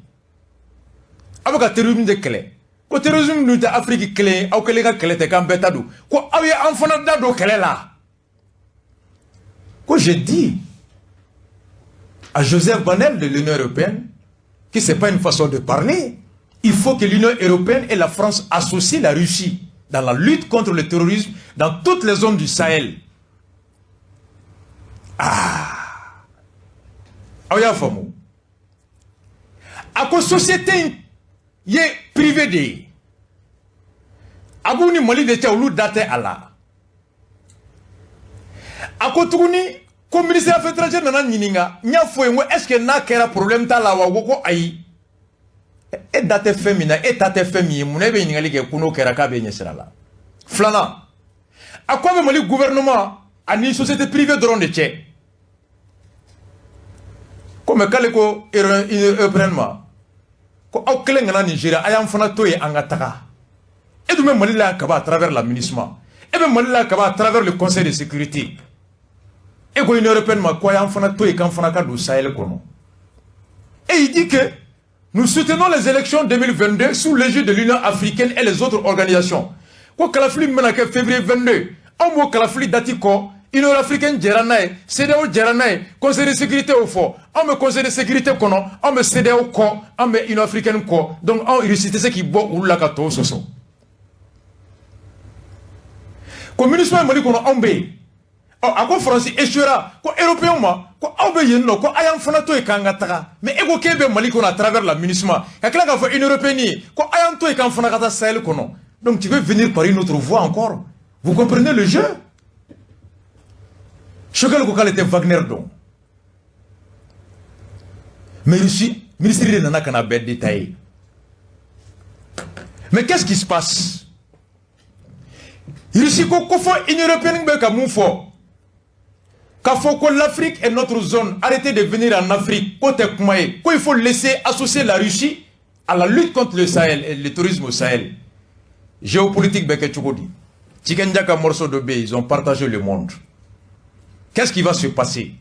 aw bɛ ka terrorisme de kɛlɛ, ko terrorisme dun tɛ Afrique kelen ye, aw kelen ka kɛlɛ tɛ, k'an bɛɛ ta don, ko aw ye an fana da don kɛlɛ la. Ko j'ai dit à Joseph Borrell de l'Union européenne que c'est pas une façon de parler. Il faut que l'Union européenne et la France associent la Russie dans la lutte contre le terrorisme dans toutes les zones du Sahel. Ah! Aw y'a faamu. A ko société in ye privé de ye. A b'u ni Mali de cɛ, olu da tɛ a la. A ko tuguni ko ministre des Affaires étrangères nana ɲininka, n y'a fɔ ye n ko est ce que n'a kɛra problème t'a la wa? O ko ko ayi. E da tɛ fɛn min na, e ta tɛ fɛn min ye, munna e bɛ ɲininkali kɛ ko n'o kɛra k'a bɛ ɲɛ sira la? Filanan, a ko a bɛ Mali gouvernement ani société privée dɔrɔn de cɛ. Ko mais k'ale ko Union européenne ma ko aw kelen kana nin gérer, a y'an fana to yen an ka taga. E dun bɛ Mali la yan kaban à travers la MINUSMA, e bɛ Mali la yan kaban à travers le Conseil de sécurité. E ko Union européenne ma ko a y'an fana to yen k'an fana ka don Sahel kɔnɔ. Et il dit que nous soutenons les élections 2022 sous l'égide de l'Union africaine et les autres organisations. Ko kalafili min bɛna kɛ février 22, anw b'o kalafili date kɔ, Union africaine jɛra n'a ye, CEDEAO jɛra n'a ye, Conseil de sécurité y'o fɔ. Anw bɛ Conseil de sécurité kɔnɔ, anw bɛ CEDEAO kɔ, anw bɛ Union africaine kɔ. Donc anw Russie tɛ se k'i bɔ olu la ka tɔw sɔsɔ. Ko MINUSMA ye Mali kɔnɔ, anw bɛ yen. Ɔ a ko Faransi échouera, ko européen ma ko aw bɛ yen nɔ, ko a y'an fana to yen k'an ka taga. Mais e ko k'e bɛ Mali kɔnɔ à travers la MINUSMA, ka tila k'a fɔ Union européenne ye ko a y'an to yen k'an fana ka taa Sahel kɔnɔ. Donc tu veux venir par une autre voie encore. Vous comprenez le jeu? Choguel ko k'ale tɛ Wagner dɔn. Mais Russie ministre de nana ka na bɛɛ détailler. Mais qu'est-ce qui se passe? Russie ko ko fɔ Union européenne bɛ ka mun fɔ? K'a fɔ ko l'Afrique est notre zone, arrêtez de venir en Afrique, ko tɛ kuma ye, ko il faut laisser associer la Russie à la lutte contre le Sahel, le terrorisme au Sahel. Géopolitique bɛ kɛ cogo di? Tiken Jah ka morceau dɔ bɛ yen, ils ont partagé le monde. Qu'est-ce qui va se passer?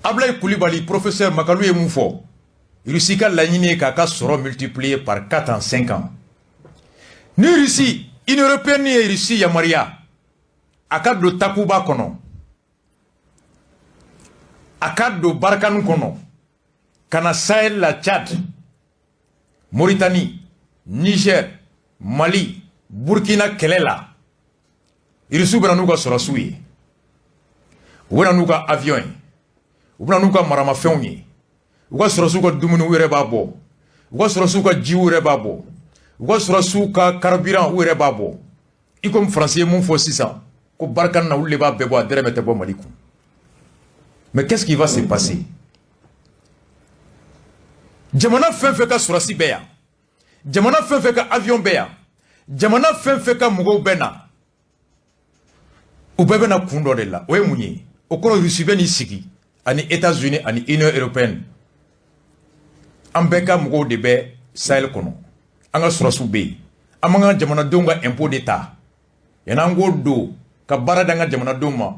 Ablaye Coulibaly, professeur Makalu ye mun fɔ? Russie ka laɲini ye k'a ka sɔrɔ multiplier par 4 en 5 ans. Ni Russie, Union européenne ye Russie yamaruya a ka don Takuba kɔnɔ, a ka don Barkhane kɔnɔ, ka na Sahel la, Tchad, Mauritanie, Niger, Mali, Burkina kɛlɛ la, Russiw bɛna n'u ka sɔrɔsiw ye, u bɛna n'u ka avion ye, u bɛna n'u ka maramafɛnw ye, u ka sɔrɔsiw ka dumuni u yɛrɛ b'a bɔ, u ka sɔrɔsiw ka jiw yɛrɛ b'a bɔ, u ka sɔrɔsiw ka carburant u yɛrɛ b'a bɔ. I komi Faransi ye mun fɔ sisan. Ko Barkhane na, olu de b'a bɛɛ bɔ, a dɛrɛmɛ tɛ bɔ Mali kun. Mais qu'est-ce qui va se passer? Jamana fɛn fɛn ka sɔrɔsi bɛ yan, jamana fɛn fɛn ka avion bɛ yan, jamana fɛn fɛn ka mɔgɔw bɛ na, u bɛɛ bɛ na kun dɔ de la. O ye mun ye? O kɔrɔ, Russie bɛ n'i sigi ani États-Unis ani Union européenne. An bɛɛ ka mɔgɔw de bɛ Sahel kɔnɔ, an ka sɔrɔsiw bɛ yen, an b'an ka jamanadenw ka impôt de ta yan'an k'o don ka baara d'an ka jamanadenw ma.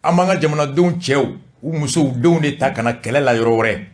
An b'an ka jamanadenw cɛw, u musow, denw de ta ka na kɛlɛ la yɔrɔ wɛrɛ.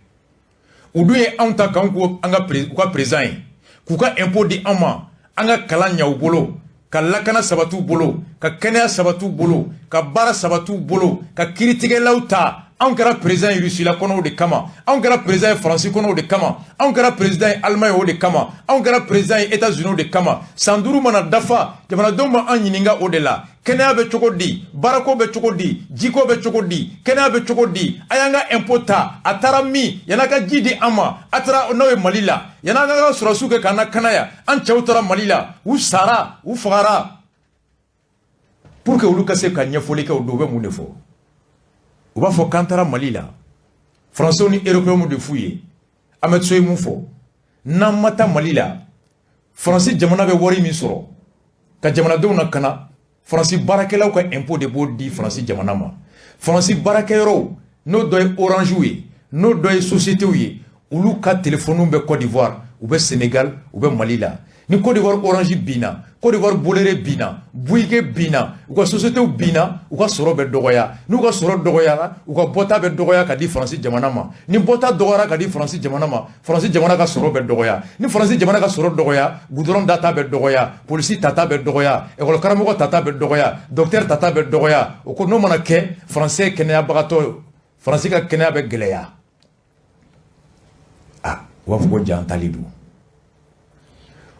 U dun ye anw ta k'anw ko an ka u ka président ye, k'u ka impôt di an ma, an ka kalan ɲɛ u bolo, ka lakana sabati u bolo, ka kɛnɛya sabati u bolo, ka baara sabati u bolo, ka kiiritigɛlaw ta. Anw kɛra président ye Russie la kɔnɔw de kama, anw kɛra président ye Faransi kɔnɔw de kama, anw kɛra président ye Allemagne o de kama, anw kɛra président ye États-Unis de kama. San 5 mana dafa, jamanadenw ma an ɲininka o de la: kɛnɛya bɛ cogo di, baarako bɛ cogo di, jiko bɛ cogo di, kɛnɛya bɛ cogo di? A y'an ka impôt ta, a taara min? Yan'a ka ji di an ma, a taara n'o ye Mali la. Yan'an ka sɔrɔsiw kɛ k'an lakana yan, an cɛw taara Mali la, u sara, u fagara. Pour que olu ka se ka ɲɛfɔli kɛ o don, u bɛ mun de fɔ? U b'a fɔ k'an taara Mali la. Français ni Européens de f'u ye. Ahmed Sow ye mun fɔ? N'an ma taa Mali la, Faransi jamana bɛ wari min sɔrɔ ka jamanadenw lakana, Faransi baarakɛlaw ka impôt de b'o di Faransi jamana ma. Faransi baarakɛyɔrɔw, n'o dɔ ye Orange ye, n'o dɔ ye sociétés ye, olu ka téléphone bɛ Côte d'Ivoire, u bɛ Sénégal, u bɛ Mali la. Ni Côte d'Ivoire Orange binna, Côte d'Ivoire Bolloré binna, Bouygues binna, u ka sociétés binna, u ka sɔrɔ bɛ dɔgɔya. N'u ka sɔrɔ dɔgɔyara, u ka bɔta bɛ dɔgɔya ka di Faransi jamana ma. Ni bɔta dɔgɔyara ka di Faransi jamana ma, Faransi jamana ka sɔrɔ bɛ dɔgɔya. Ni Faransi jamana ka sɔrɔ dɔgɔya, goudron data bɛ dɔgɔya, polisi tata bɛ dɔgɔya, école karamɔgɔ tata bɛ dɔgɔya, docteur tata bɛ dɔgɔya. O ko n'o mana kɛ, Faransi kɛnɛyabagatɔ, Faransi ka kɛnɛya bɛ gɛlɛya. Ah, u b'a fɔ ko jantali don.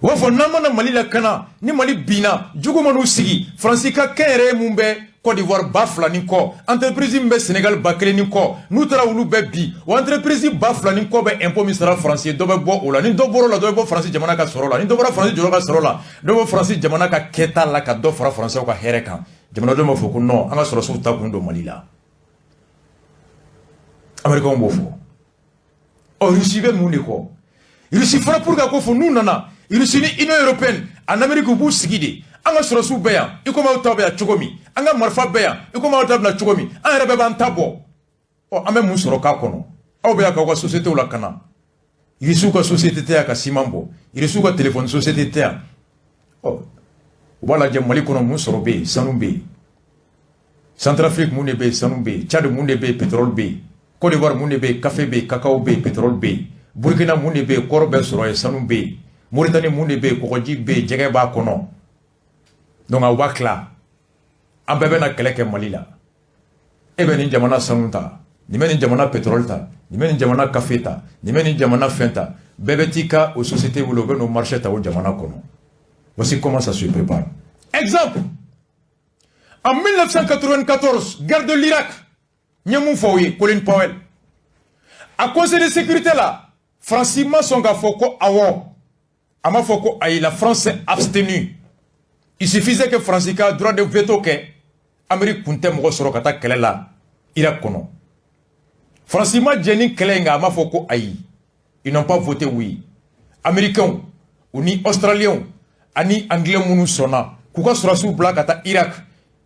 U b'a fɔ n'an mana Mali lakana, ni Mali binna, jugu man'u sigi, Faransi ka kɛnyɛrɛye mun bɛ Côte d'Ivoire 2000 ni kɔ, entreprise min bɛ Sénégal 1000 ni kɔ, n'u taara olu bɛɛ bi, o entreprise 2000 ni kɔ bɛ impôt min sara Faransi ye, dɔ bɛ bɔ o la. Ni dɔ bɔr'o la, dɔ bɛ bɔ Faransi jamana ka sɔrɔ la. Ni dɔ bɔra Faransi jamana ka sɔrɔ la, dɔ bɛ Faransi jamana ka kɛta la, ka dɔ fara Faransɛw ka hɛrɛ kan. Jamanadenw b'a fɔ ko non, an ka sɔrɔsiw ta kun don Mali la. Américains b'o fɔ. Ɔ, Russie bɛ mun de kɔ? Russie fana, pour que ko fɔ n'u nana, Russie ni Union européenne en Amérique, u b'u sigi de: an ka sɔrɔsiw bɛ yan i komi aw ta bɛ yan cogo min, an ka marifa bɛ yan i komi aw ta bɛna cogo min, an yɛrɛ bɛɛ b'an ta bɔ. Ɔ, an bɛ mun sɔrɔ k'a kɔnɔ? Aw bɛ yan k'aw ka sociétés lakana. Russiw ka société tɛ yan ka ciment bɔ, Russiw ka téléphone société tɛ yan. Ɔ, u b'a lajɛ Mali kɔnɔ, mun sɔrɔ bɛ yen? Sanu bɛ yen. Centrafrique, mun de bɛ yen? Sanu bɛ yen. Tchad, mun de bɛ yen? Pétrole bɛ yen. Côte d'Ivoire, mun de bɛ yen? Café bɛ yen, cacao bɛ yen, pétrole bɛ yen. Burkina, mun de bɛ yen? Kɔrɔ bɛ sɔrɔ yen, sanu bɛ yen. Mauritanie, mun de bɛ yen? Kɔgɔji bɛ yen, jɛgɛ b'a kɔnɔ. Donc aw b'a tila, an bɛɛ bɛna kɛlɛ kɛ Mali la. E bɛ nin jamana sanu ta, nin bɛ nin jamana pétrole ta, nin bɛ nin jamana café ta, nin bɛ nin jamana fɛn ta. Bɛɛ bɛ t'i ka o société wele, u bɛ n'o marché ta o jamana kɔnɔ. Voici comment ça se prépare. Exemple, en 1994, guerre de l'Irak, n ye mun fɔ aw ye? Colin Powell a Conseil de sécurité la, Faransi ma sɔn k'a fɔ ko awɔ, a ma fɔ ko ayi. La France s'est abstenue. Il suffisait que Faransi ka droit de veto kɛ, Amérique kun tɛ mɔgɔ sɔrɔ ka taa kɛlɛ la Irak kɔnɔ. Faransi ma jɛ ni kɛlɛ in kan, a ma fɔ ko ayi. Ils n'ont pas voté oui. Américains u ni Australiens ani Anglais minnu sɔnna k'u ka sɔrɔsiw bila ka taa Irak,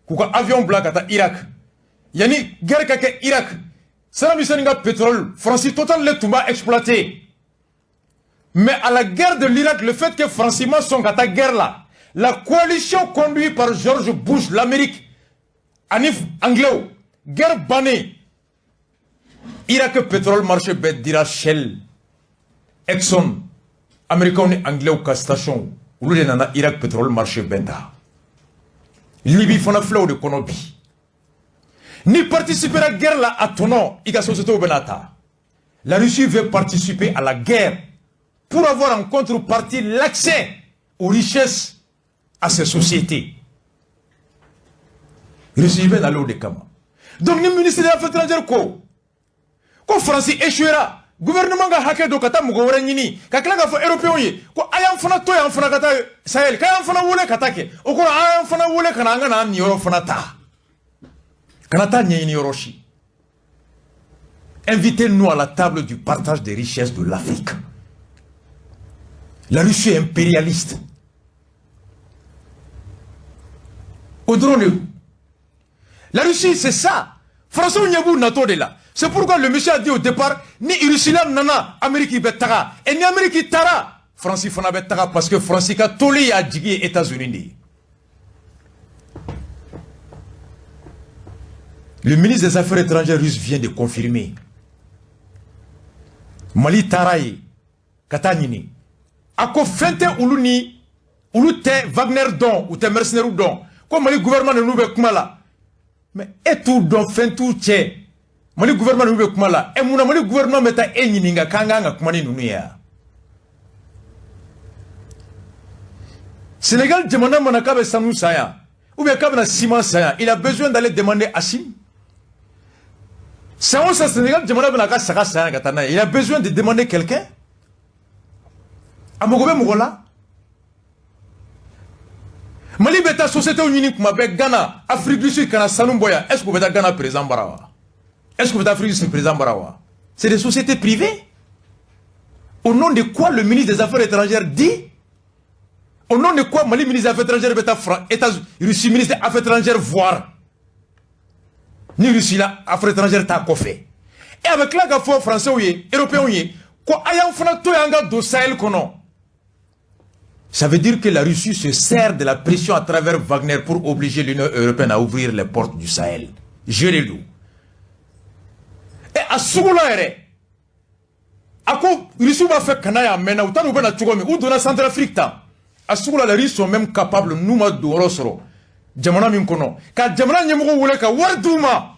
k'u ka avion bila ka taa Irak, yanni guerre ka kɛ Irak, Saddam Hussein ka pétrole, Faransi Total le tun b'a exploité. Mais à la guerre de l'Irak, le fait que Faransi ma sɔn ka taa guerre la, la coalition conduite par George Bush, l'Amérique ani Anglais, guerre bannen, Irak pétrole marché bɛɛ dira Shell, Exxon, Américains ni Anglais ka station. Olu de nana Irak pétrole marché bɛɛ ta. Libye fana filɛ o de kɔnɔ bi. Ni participera guerre la, a tɔnɔ, i ka société bɛna ta. La Russie veut participer à la guerre pour avoir en contrepartie l'accès aux richesses à ces sociétés. Russie bɛ nale o de kama. Donc ni ministre des Affaires étrangères ko Faransi échouera, gouvernement ka hakɛ don ka taa mɔgɔ wɛrɛ ɲini, ka tila k'a fɔ Européens ye ko a y'an fana to yan fana ka taa Sahel, k'a y'an fana wele ka taa kɛ, o kɔrɔ a y'an fana wele ka na, an ka na an niyɔrɔ fana ta. Kana taa ɲɛɲini yɔrɔ si. Invitez-nous à la table du partage des richesses de l'Afrique. La Russie est impérialiste. O dɔrɔn de. La Russie, c'est ça. Français ɲɛ b'u natɔ de la. C'est pourquoi le monsieur a dit au départ, ni Russie la nana, Amérique bɛ taga. Et ni Amérique taara, France fana bɛ taga parce que France ka toli y'a jigi ye États-Unis de ye. Le ministre des Affaires étrangères russe vient de confirmer. Mali taara yen ka taa ɲini. A ko fɛn tɛ olu ni olu tɛ Wagner dɔn, u tɛ mercenaires dɔn. Ko Mali gouvernement ninnu bɛ kuma la. Mais e t'u dɔn, fɛn t'u cɛ. Mali gouvernement ninnu bɛ kuma la. E mun na Mali gouvernement bɛ taa e ɲininka k'an kan ka kuma ni ninnu ye wa? Sénégal jamana mana k'a bɛ sanu san yan ou bien k'a bɛna ciment san yan, il a besoin d'aller demander Assimi. San o san Sénégal jamana bɛna a ka saga san yan ka taa n'a ye, il a besoin de demander quelqu'un. A mago bɛ mɔgɔ la. Mali bɛ taa société ɲini kuma bɛɛ Ghana, Afrique du Sud ka na sanu bɔ yan. Est-ce que u bɛ taa Ghana président bara wa? Est-ce que u bɛ taa Afrique du Sud président bara wa? C'est des sociétés privées. Au nom de quoi le ministre des Affaires étrangères dit? Au nom de quoi Mali ministre des Affaires étrangères bɛ taa États Russie ministre des Affaires étrangères voir? Ni Russie la Affaires étrangères t'a kɔfɛ. E a bɛ tila ka fɔ Français ye, Européens ye, ko a y'an fana to yan an ka don Sahel kɔnɔ. Ça veut dire que la Russie se sert de la pression à travers Wagner pour obliger l'Union européenne à ouvrir les portes du Sahel. Je le don. E a sugu la yɛrɛ, a ko Russie b'a fɛ ka na yan a mɛnna, u t'a dɔn u bɛ na cogo min, u donna Centrafrique tan. A sugu la, les Russes sont même capables, n'u ma don yɔrɔ sɔrɔ jamana min kɔnɔ, ka jamana ɲɛmɔgɔw wele ka wari d'u ma.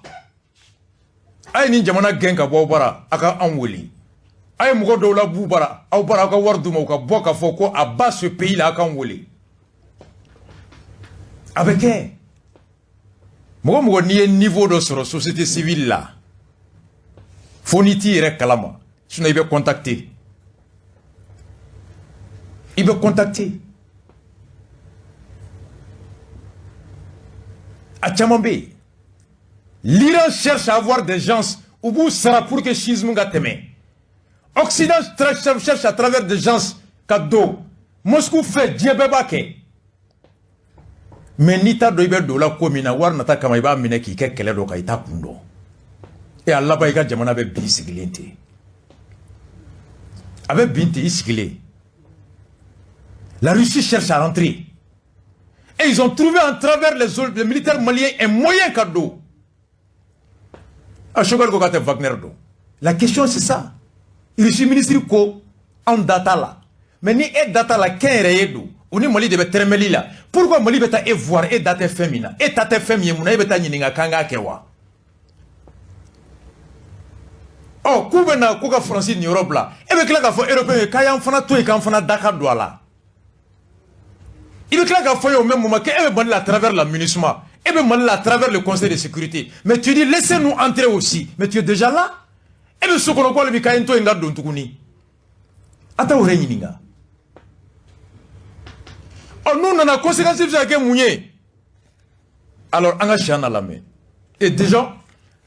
A ye nin jamana gɛn ka bɔ aw bara, a ka anw wele. A ye mɔgɔ dɔw la b'u bara, aw bara, aw ka wari d'u ma, u ka bɔ k'a fɔ ko a ba ce pays là, a k'anw wele. A bɛ kɛ. Mɔgɔ mɔgɔ n'i ye niveau dɔ sɔrɔ société civile la, fo n'i t'i yɛrɛ kalama, sinon i bɛ contacter. I bɛ contacter. A caman bɛ yen. L'Iran cherche à avoir des gens u b'u sara pour que schisme ka tɛmɛ. Occident cherche à travers des gens ka don Moscou fɛ, diɲɛ bɛɛ b'a kɛ. Mais n'i t'a dɔn i bɛ don o la ko min na, wari nata kama i b'a minɛ k'i kɛ kɛlɛ dɔ kan, i t'a kun dɔn. E a laban i ka jamana bɛ bin sigilen ten. A bɛ bin ten i sigilen. La Russie cherche à rentrer. Et ils ont trouvé en travers les militaires maliens un moyen cadeau. A Choguel ko k'a tɛ Wagner dɔn. La question c'est ça. Russie ministre ko anw da t'a la. Mais ni e da t'a la, kɛnyɛrɛye don. U ni Mali de bɛ tɛrɛmɛli la. Pourquoi Mali bɛ taa e voir, e da tɛ fɛn min na? E ta tɛ fɛn min ye, mun na e bɛ taa ɲininka k'an k'a kɛ wa? Ɔ k'u bɛ na k'u ka Faransi niyɔrɔ bila. E bɛ tila k'a fɔ Européen ye k'a y'an fana to yen k'an fana da ka don a la. I bɛ tila k'a fɔ ye au même moment qu'e bɛ Mali la à travers la MINUSMA, e bɛ Mali la à travers le Conseil de sécurité. Mais tu dis laissez-nous entrer aussi. Mais tu es déjà là. E bɛ so kɔnɔ ko hali bi k'a ye n to yen n ka don tuguni. A t'aw yɛrɛ ɲininka. Ɔ n'u nana conséquence bɛ se ka kɛ mun ye? Alors an ka Cheikhna lamɛn. Et déjà,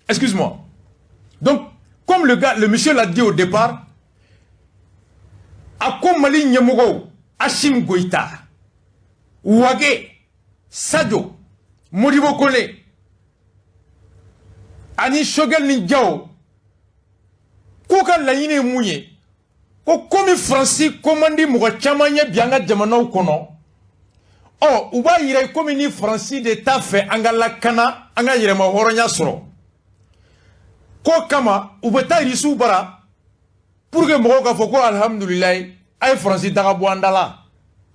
excuse-moi. Donc, comme le gars, le monsieur l'a dit au départ, a ko Mali ɲɛmɔgɔw, Assimi Goïta, Wagué, Sadio, Modibo Kone, ani Choguel ni Diaw, k'u ka laɲini ye mun ye? Ko komi Faransi commande mɔgɔ caman ye bi an ka jamanaw kɔnɔ, ɔ u b'a yira komi ni Faransi de t'a fɛ an ka lakana, an ka yɛrɛma hɔrɔnya sɔrɔ. K'o kama u bɛ taa Irisiw bara pour que mɔgɔw k'a fɔ ko alihamudulilayi, a ye Faransi daga bɔ an da la.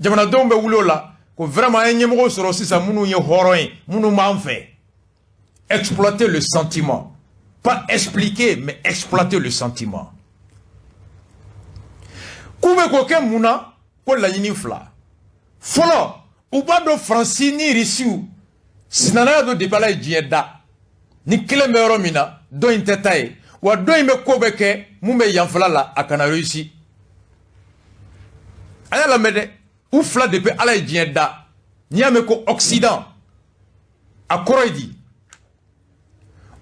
Jamanadenw bɛ wuli o la ko vraiment an ye ɲɛmɔgɔw sɔrɔ sisan minnu ye hɔrɔn ye, minnu b'an fɛ. Exploiter le sentiment. Pas expliquer, mais exploiter le sentiment. K'u bɛ k'o kɛ mun na? Ko laɲini fila. Fɔlɔ, u b'a dɔn Faransi ni Irisiw sinanaya don depuis Ala ye diɲɛ da. Ni kelen bɛ yɔrɔ min na, dɔ in tɛ taa yen. Wa dɔ in bɛ ko bɛɛ kɛ mun bɛ yanfɛla la, a kana réussi. A y'a lamɛn dɛ. U fila depuis Ala ye diɲɛ da. N'i y'a mɛn ko Occident, a kɔrɔ ye di?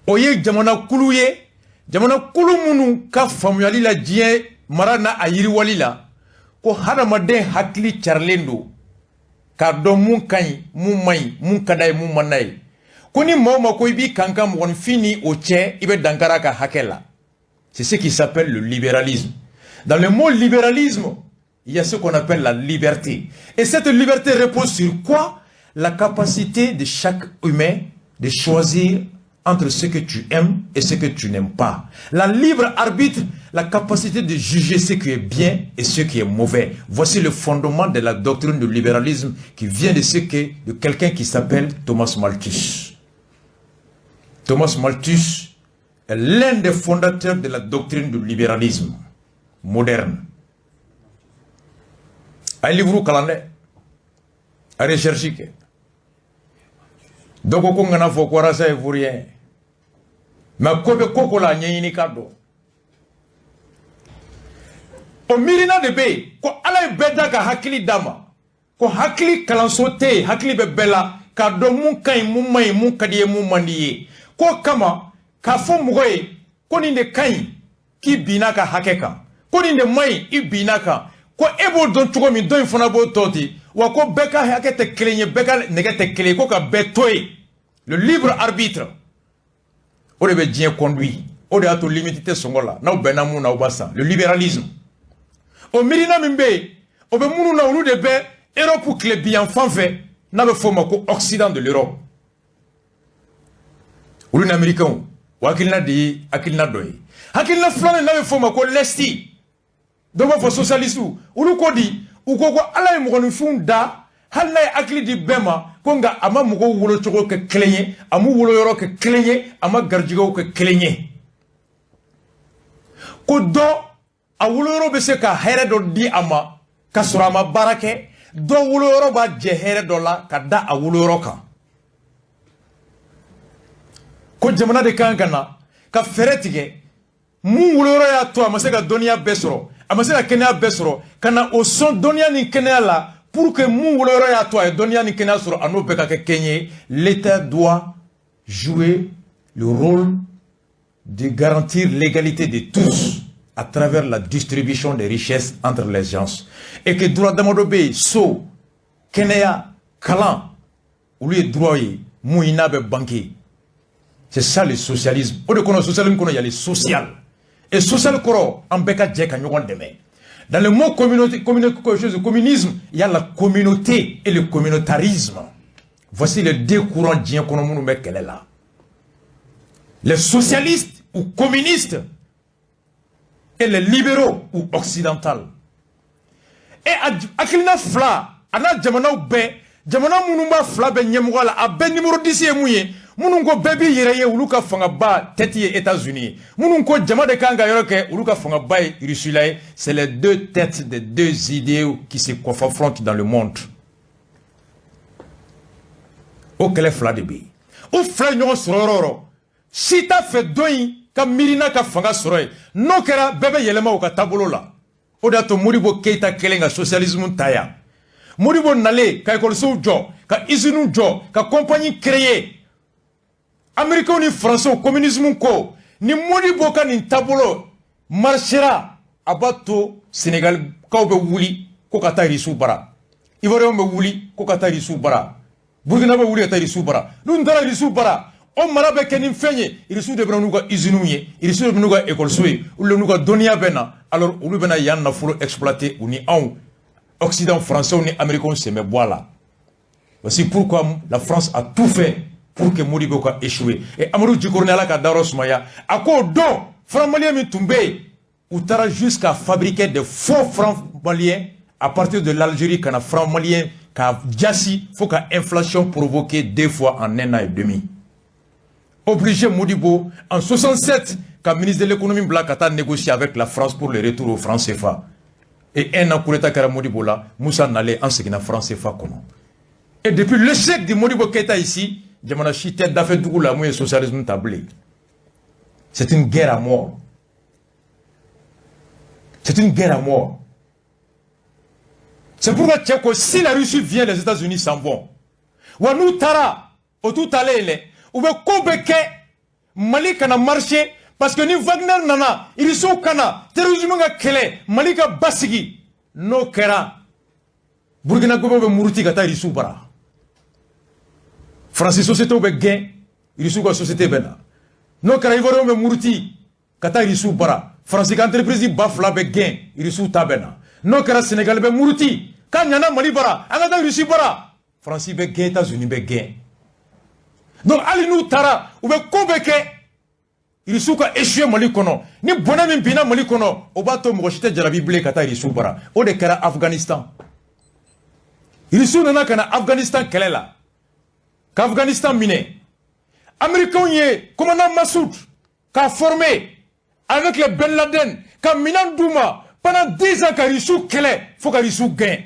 O ye jamanakulu ye, jamanakulu minnu ka faamuyali la diɲɛ mara n'a a yiriwali la, ko hadamaden hakili carilen don k'a dɔn mun ka ɲi, mun man ɲi, mun ka d'a ye, mun man d'a ye, ko ni maa o maa ko i b'i kankan mɔgɔninfin ni o cɛ, i bɛ dankari a ka hakɛ la. C'est ce qui s'appelle le libéralisme. Dans le mot libéralisme, il y a ce qu'on appelle la liberté. Et cette liberté repose sur quoi? La capacité de chaque humain de choisir entre ce que tu aimes et ce que tu n'aimes pas. La libre arbitre, la capacité de juger ce qui est bien et ce qui est mauvais. Voici le fondement de la doctrine du libéralisme qui vient de quelqu'un qui s'appelle Thomas Malthus. Thomas Malthus est l'un des fondateurs de la doctrine du libéralisme moderne. A ye livre kalan dɛ, a recherche kɛ. Dɔ ko ko n kana fɔ ko Rasa ye vaurien, mais ko bɛ ko ko la, a ɲɛɲini ka dɔn. O miirina de bɛ yen ko Ala ye bɛɛ da ka hakili d'a ma, ko hakili kalanso tɛ yen, hakili bɛ bɛɛ la k'a dɔn mun ka ɲi, mun man ɲi, mun ka di ye, mun man di ye. K'o kama k'a fɔ mɔgɔ ye ko nin de ka ɲi, k'i binna ka hakɛ kan, ko nin de man ɲi, i binna kan, ko e b'o dɔn cogo min, dɔ in fana b'o tɔ ten wa, ko bɛɛ ka hakɛ tɛ kelen ye, bɛɛ ka nɛgɛ tɛ kelen ye, ko ka bɛɛ to yen, le libre arbitre, o de bɛ diɲɛ conduit. O de y'a to limite tɛ sɔngɔ la, n'aw bɛnna mun na, aw b'a san, le libéralisme. O miirina min bɛ yen, o bɛ minnu na, olu de bɛ Europe tilebiyan fan fɛ, n'a bɛ f'o ma ko Occident de l'Europe. Olu ni Américains, o hakilina de ye hakilina dɔ ye. Hakilina filanan, n'a bɛ f'o ma ko l'Est, dɔw b'a fɔ socialiste, olu ko di? U ko ko Ala ye mɔgɔninfinw da, hali n'a ye hakili di bɛɛ ma, ko nka a ma mɔgɔw wolocogo kɛ kelen ye, a m'u woloyɔrɔ kɛ kelen ye, a ma garijɛgɛw kɛ kelen ye, ko dɔ a woloyɔrɔ bɛ se ka hɛrɛ dɔ di a ma ka sɔrɔ a ma baara kɛ, dɔ woloyɔrɔ b'a jɛ hɛrɛ dɔ la ka da a woloyɔrɔ kan, ko jamana de kan ka na ka fɛɛrɛ tigɛ, mun woloyɔrɔ y'a to a ma se ka dɔnniya bɛɛ sɔrɔ, a ma se ka kɛnɛya bɛɛ sɔrɔ, ka na o sɔn dɔnniya ni kɛnɛya la, pour que mun woloyɔrɔ y'a to a ye dɔnniya ni kɛnɛya sɔrɔ, a n'o bɛɛ ka kɛ kɛɲɛ ye. L'État doit jouer le rôle de garantir l'égalité de tous à travers la distribution des richesses entre les gens, et que droit damadɔ bɛ yen, so, kɛnɛya, kalan, olu ye droit ye mun n'a bɛ banquer. C'est ça le socialisme. O de kɔnɔ, socialisme kɔnɔ, il y a le social, et social kɔrɔ, an bɛɛ ka jɛ ka ɲɔgɔn dɛmɛ. Dans le mot communauté, communauté, communisme, il y a la communauté et le communautarisme. Voici les deux courants diɲɛ kɔnɔ minnu bɛ kɛlɛ la. Les socialistes ou communistes et les libéraux ou occidentaux. Et hakilina fila a n'a jamanaw bɛɛ, jamana minnu b'a fila bɛɛ ɲɛmɔgɔ la, a bɛɛ numéro 10 ye mun ye? Minnu ko bɛɛ b'i yɛrɛ ye, olu ka fangaba tête ye États-Unis ye. Minnu ko jama de kan ka yɔrɔ kɛ, olu ka fangaba ye Russie la ye. C'est les deux têtes des deux idées qui se confrontent dans le monde. O kɛlɛ fila de bɛ yen. O fila ye ɲɔgɔn sɔrɔ yɔrɔ o yɔrɔ, si t'a fɛ dɔ in ka miirina ka fanga sɔrɔ yen. N'o kɛra, bɛɛ bɛ yɛlɛma u ka taabolo la. O de y'a to Modibo Keyita kɛlen ka socialisme ta yan, Modibo nalen ka ekɔlisow jɔ, ka usines jɔ, ka compagnie créer. Américains ni Français, communisme ko ni Modibo ka nin taabolo marchera, a b'a to Sénégal kaw bɛ wuli ko ka taa Irisiw bara, Ivoirien bɛ wuli ko ka taa Irisiw bara, Burkina bɛ wuli ka taa Irisiw bara. N'u taara Irisiw bara, o mara bɛ kɛ ni fɛn ye, Irisiw de bɛ na n'u ka usines ye, Irisiw de bɛ n'u ka ekɔliso ye, olu de n'u ka dɔnniya bɛ na. Alors olu bɛna yan nafolo exploiter, u ni anw Occident, français ni Américains sen bɛ bɔ a la. Voici pourquoi la France a tout fait pour que Modibo ka échouer. Et Amadou Djicoroni, Ala ka dayɔrɔ sumaya, a k'o don franc malien min tun bɛ yen, u taara jusqu'à fabriquer des faux francs maliens à partir de l'Algérie, ka na franc malien ka jasi fo ka inflation provoquer deux fois en un an et demi. Obligé Modibo en 67 ka ministre de l'économie bila ka taa négocier avec la France pour le retour au franc CFA. Et un an, coup d'état kɛra Modibo la, Moussa nalen, an seginna franc CFA kɔnɔ. Et depuis l'échec de Modibo Keïta ici, jamana si tɛ dafɛ dugu la mun ye socialisme ta bilen. C'est une guerre à mort. C'est une guerre à mort. C'est pourquoi cɛ ko si la Russie vient, les États-Unis s'en vont. Wa n'u taara, o t'u taalen ye dɛ, u bɛ ko bɛɛ kɛ. Mali kana marcher, parce que ni Wagner nana, Irisiw kana terrorisme ka kɛlɛ, Mali ka basigi. N'o kɛra, Burkina Gobe bɛ muruti ka taa Irisiw bara, Faransi société bɛ gɛn, Irisiw ka société bɛ na. N'o kɛra, Ivoirien bɛ muruti ka taa Irisiw bara, Faransi ka entreprise 2000 bɛ gɛn, Irisiw ta bɛ na. N'o kɛra, Sénégal bɛ muruti k'a ɲana Mali bara, an ka taa Irisi bara, Faransi bɛ gɛn, États-Unis bɛ gɛn. Donc hali n'u taara, u bɛ ko bɛɛ kɛ Irisiw ka échouer Mali kɔnɔ. Ni bɔnɛ min binna Mali kɔnɔ, o b'a to mɔgɔ si tɛ jarabi bilen ka taa Irisiw bara. O de kɛra Afghanistan. Irisiw nana ka na Afghanistan kɛlɛ la, ka Afghanistan minɛ. Américains ye commandant Massoud k'a formé avec les Ben Laden, ka minɛn d'u ma pendant 10 ans, ka Irisiw kɛlɛ fo ka Irisiw gɛn.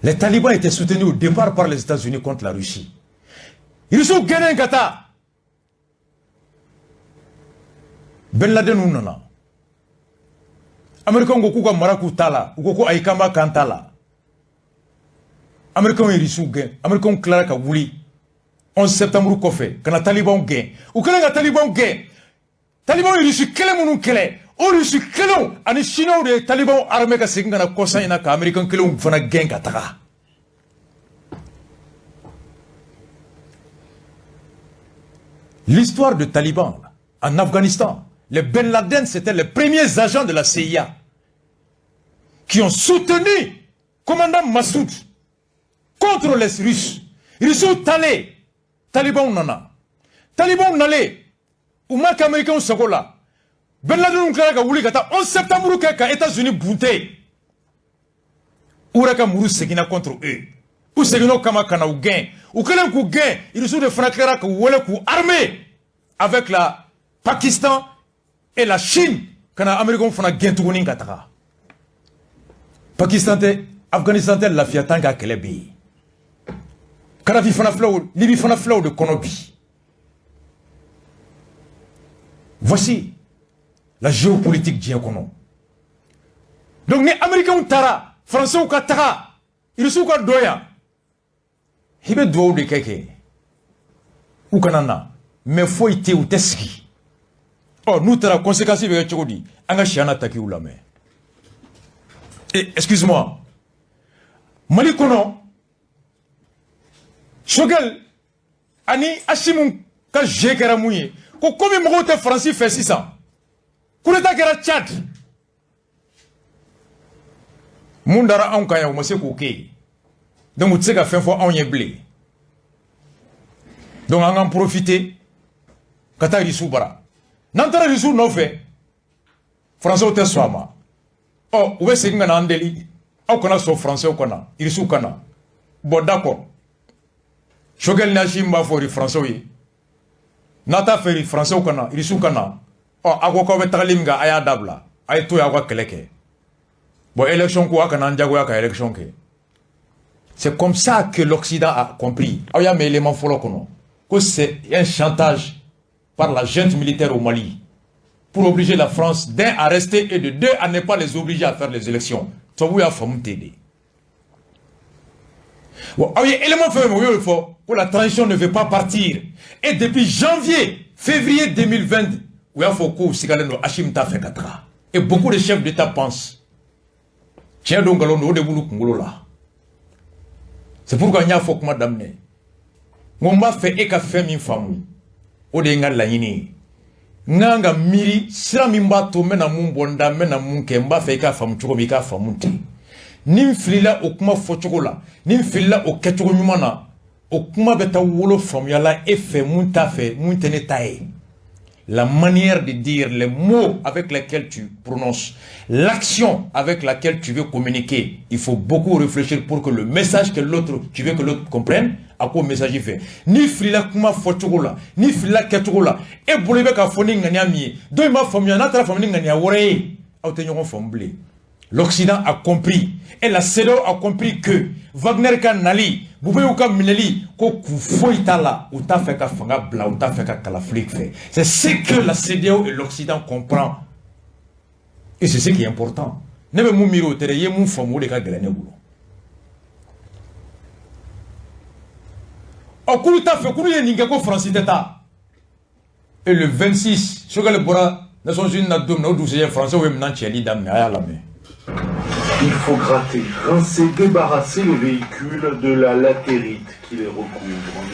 Les talibans étaient soutenus au départ par les États-Unis contre la Russie. Irisiw gɛnnen ka taa, Ben Laden nana. Américains ko k'u ka mara k'u ta la, u ko ko ayi, k'an b'a k'an ta la. Américains ye Irisiw gɛn. Américains tilara ka wuli 11 septembre kɔfɛ ka na talibanw gɛn. U kɛlen ka talibanw gɛn, talibanw ye Irisi kelen minnu kɛlɛ, o Irisi kelenw ani Chinois de ye talibanw armé ka segin ka na kɔsa in na ka Américain kelenw fana gɛn ka taga. L'histoire de Taliban en Afghanistan, les Ben Laden, c'était les premiers agents de la CIA qui ont soutenu commandant Massoud contre les Russes. Russes taalen, Talibanw nana. Talibanw nalen, u ma kɛ Américains sago la. Ben Laden tilara ka wuli ka taa 11 septembre kɛ ka États-Unis bunte. U yɛrɛ ka muru seginna contre eux. U seginna o kama ka na u gɛn. U kɛlen k'u gɛn, Russiw de fana tilara k'u wele k'u armé avec la Pakistan et la Chine ka na Américains fana gɛn tuguni ka taga. Pakistan tɛ, Afghanistan tɛ lafiya tant k'a kɛlɛ bɛ yen. Kadhafi fana filɛ o, Libye fana filɛ o de kɔnɔ bi. Voici la géopolitique diɲɛ kɔnɔ. Donc ni Américains taara, Français ka taga, Russiw ka don yan, i bɛ dugawu de kɛ u kana na, mais foyi tɛ yen, u tɛ sigi. Ɔ n'u taara, conséquence bɛ kɛ cogo di? An ka Cheikhna Takiw lamɛn. Eh, excuse-moi, Mali kɔnɔ, Choguel ani Assimi ka jeu kɛra mun ye? Ko komi mɔgɔw tɛ Faransi fɛ sisan, coup d'état kɛra Tchad, mun dara anw kan yan, u ma se k'o kɛ yen, donc u tɛ se ka fɛn fɔ anw ye bilen. Donc an k'an profiter ka taa Irisiw bara. N'an taara Irisiw nɔfɛ, Faransɛw tɛ sɔn a ma. Ɔ u bɛ segin ka na an deli, aw kana sɔn Faransɛw ka na, Irisiw ka na. Bon, d'accord, Choguel ni Assimi b'a fɔ Faransɛw ye, n'a t'a fɛ Faransɛw ka na, Irisiw ka na, ɔ aw ko k'aw bɛ tagali min kɛ, a y'a dabila, a ye to yen, aw ka kɛlɛ kɛ. Bon, élection ko, a kana an jagoya ka élection kɛ. C'est comme ça que l'Occident a compris. Aw y'a mɛn élément fɔlɔ kɔnɔ ko c'est un chantage par la junte militaire au Mali pour obliger la France, d'un, à rester et de deux, à ne pas les obliger à faire les élections. Tubabu y'a faamu ten de. Bon, aw ye élément fɛn fɛn, o y'o fɔ ko la transition ne veut pas partir. Et depuis janvier, février 2020, u y'a fɔ k'u sigalen don Assimi t'a fɛ ka taga. Et beaucoup de chefs d'État pensent, tiɲɛ don, nkalon don, o de b'olu kunkolo la. C'est pourquoi n y'a fɔ kuma daminɛ, n ko n b'a fɛ e ka fɛn min faamu, o de ye n ka laɲini ye. N kan ka miiri sira min b'a to n bɛna mun bɔ n da, n bɛna mun kɛ, n b'a fɛ i k'a faamu cogo min, i k'a faamu ten. Ni n filila o kuma fɔcogo la, ni n filila o kɛcogo ɲuman na, o kuma bɛ taa wolo faamuya la e fɛ mun t'a fɛ, mun tɛ ne ta ye. La manière de dire, les mots avec lesquels tu prononces, l'action avec laquelle tu veux communiquer, il faut beaucoup réfléchir pour que le message que l'autre, tu veux que l'autre comprenne, a k'o message fɛ. N'i filila kuma fɔcogo la, n'i filila kɛcogo la, e bolo i bɛ k'a fɔ ni ŋaniya min ye, dɔ in b'a faamuya, n'a taara faamu ni ŋaniya wɛrɛ ye, aw tɛ ɲɔgɔn faamu bilen. L'Occident a compris et la CEDEAO a compris que Wagner ka nali, Boubèye ka minɛli, ko kun foyi t'a la, u t'a fɛ ka fanga bila, u t'a fɛ ka kalafili fɛ. C'est ce que la CEDEAO et l'Occident comprend. Et c'est ce qui est important. Ne bɛ mun miiri o tɛ dɛ, i ye mun faamu, o de ka gɛlɛn ne bolo. Ɔ k'olu t'a fɛ, k'olu ye nin kɛ ko Faransi tɛ taa. Et le 26, Choguel bɔra Nations Unies na don min na, o dugusɛjɛ Français ye minɛn cɛli daminɛ. A y'a lamɛn. Il faut gratter, rincer, débarrasser les véhicules de la latérite qui les recouvre.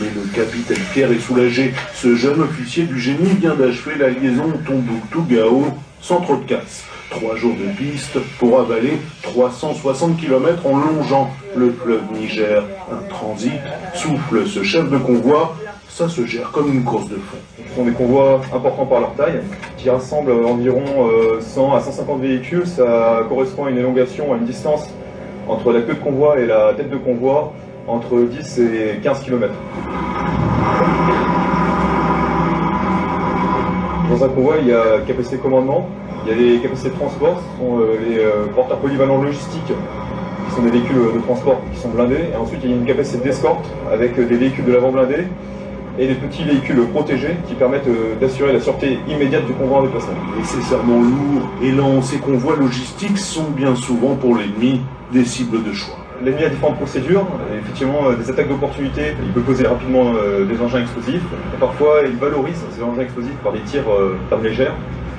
Mais le capitaine Pierre est soulagé. Ce jeune officier du génie vient d'achever la liaison Tombouctou-Gao sans trop de casse. 3 jours de piste pour avaler 360 km en longeant le fleuve Niger. Un transit, souffle ce chef de convoi, ça se gère comme une course de fond. Ce sont des convois importants par leur taille, qui rassemblent environ 100 à 150 véhicules. Ça correspond à une élongation, à une distance entre la queue de convoi et la tête de convoi, entre 10 et 15 km. Dans un convoi, il y a capacité de commandement, il y a les capacités de transport, ce sont les porteurs polyvalents logistiques, qui sont des véhicules de transport qui sont blindés. Et ensuite, il y a une capacité d'escorte avec des véhicules de l'avant blindés et des petits véhicules protégés qui permettent d'assurer la sûreté immédiate du convoi en déplacement. Nécessairement lourds et lents, ces convois logistiques sont bien souvent pour l'ennemi des cibles de choix. L'ennemi a différentes procédures, et effectivement des attaques d'opportunité, il peut poser rapidement des engins explosifs, et parfois il valorise ces engins explosifs par des tirs d'armes légères,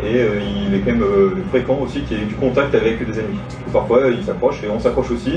et il est quand même fréquent aussi qu'il y ait du contact avec des ennemis. Parfois il s'approche et on s'accroche aussi,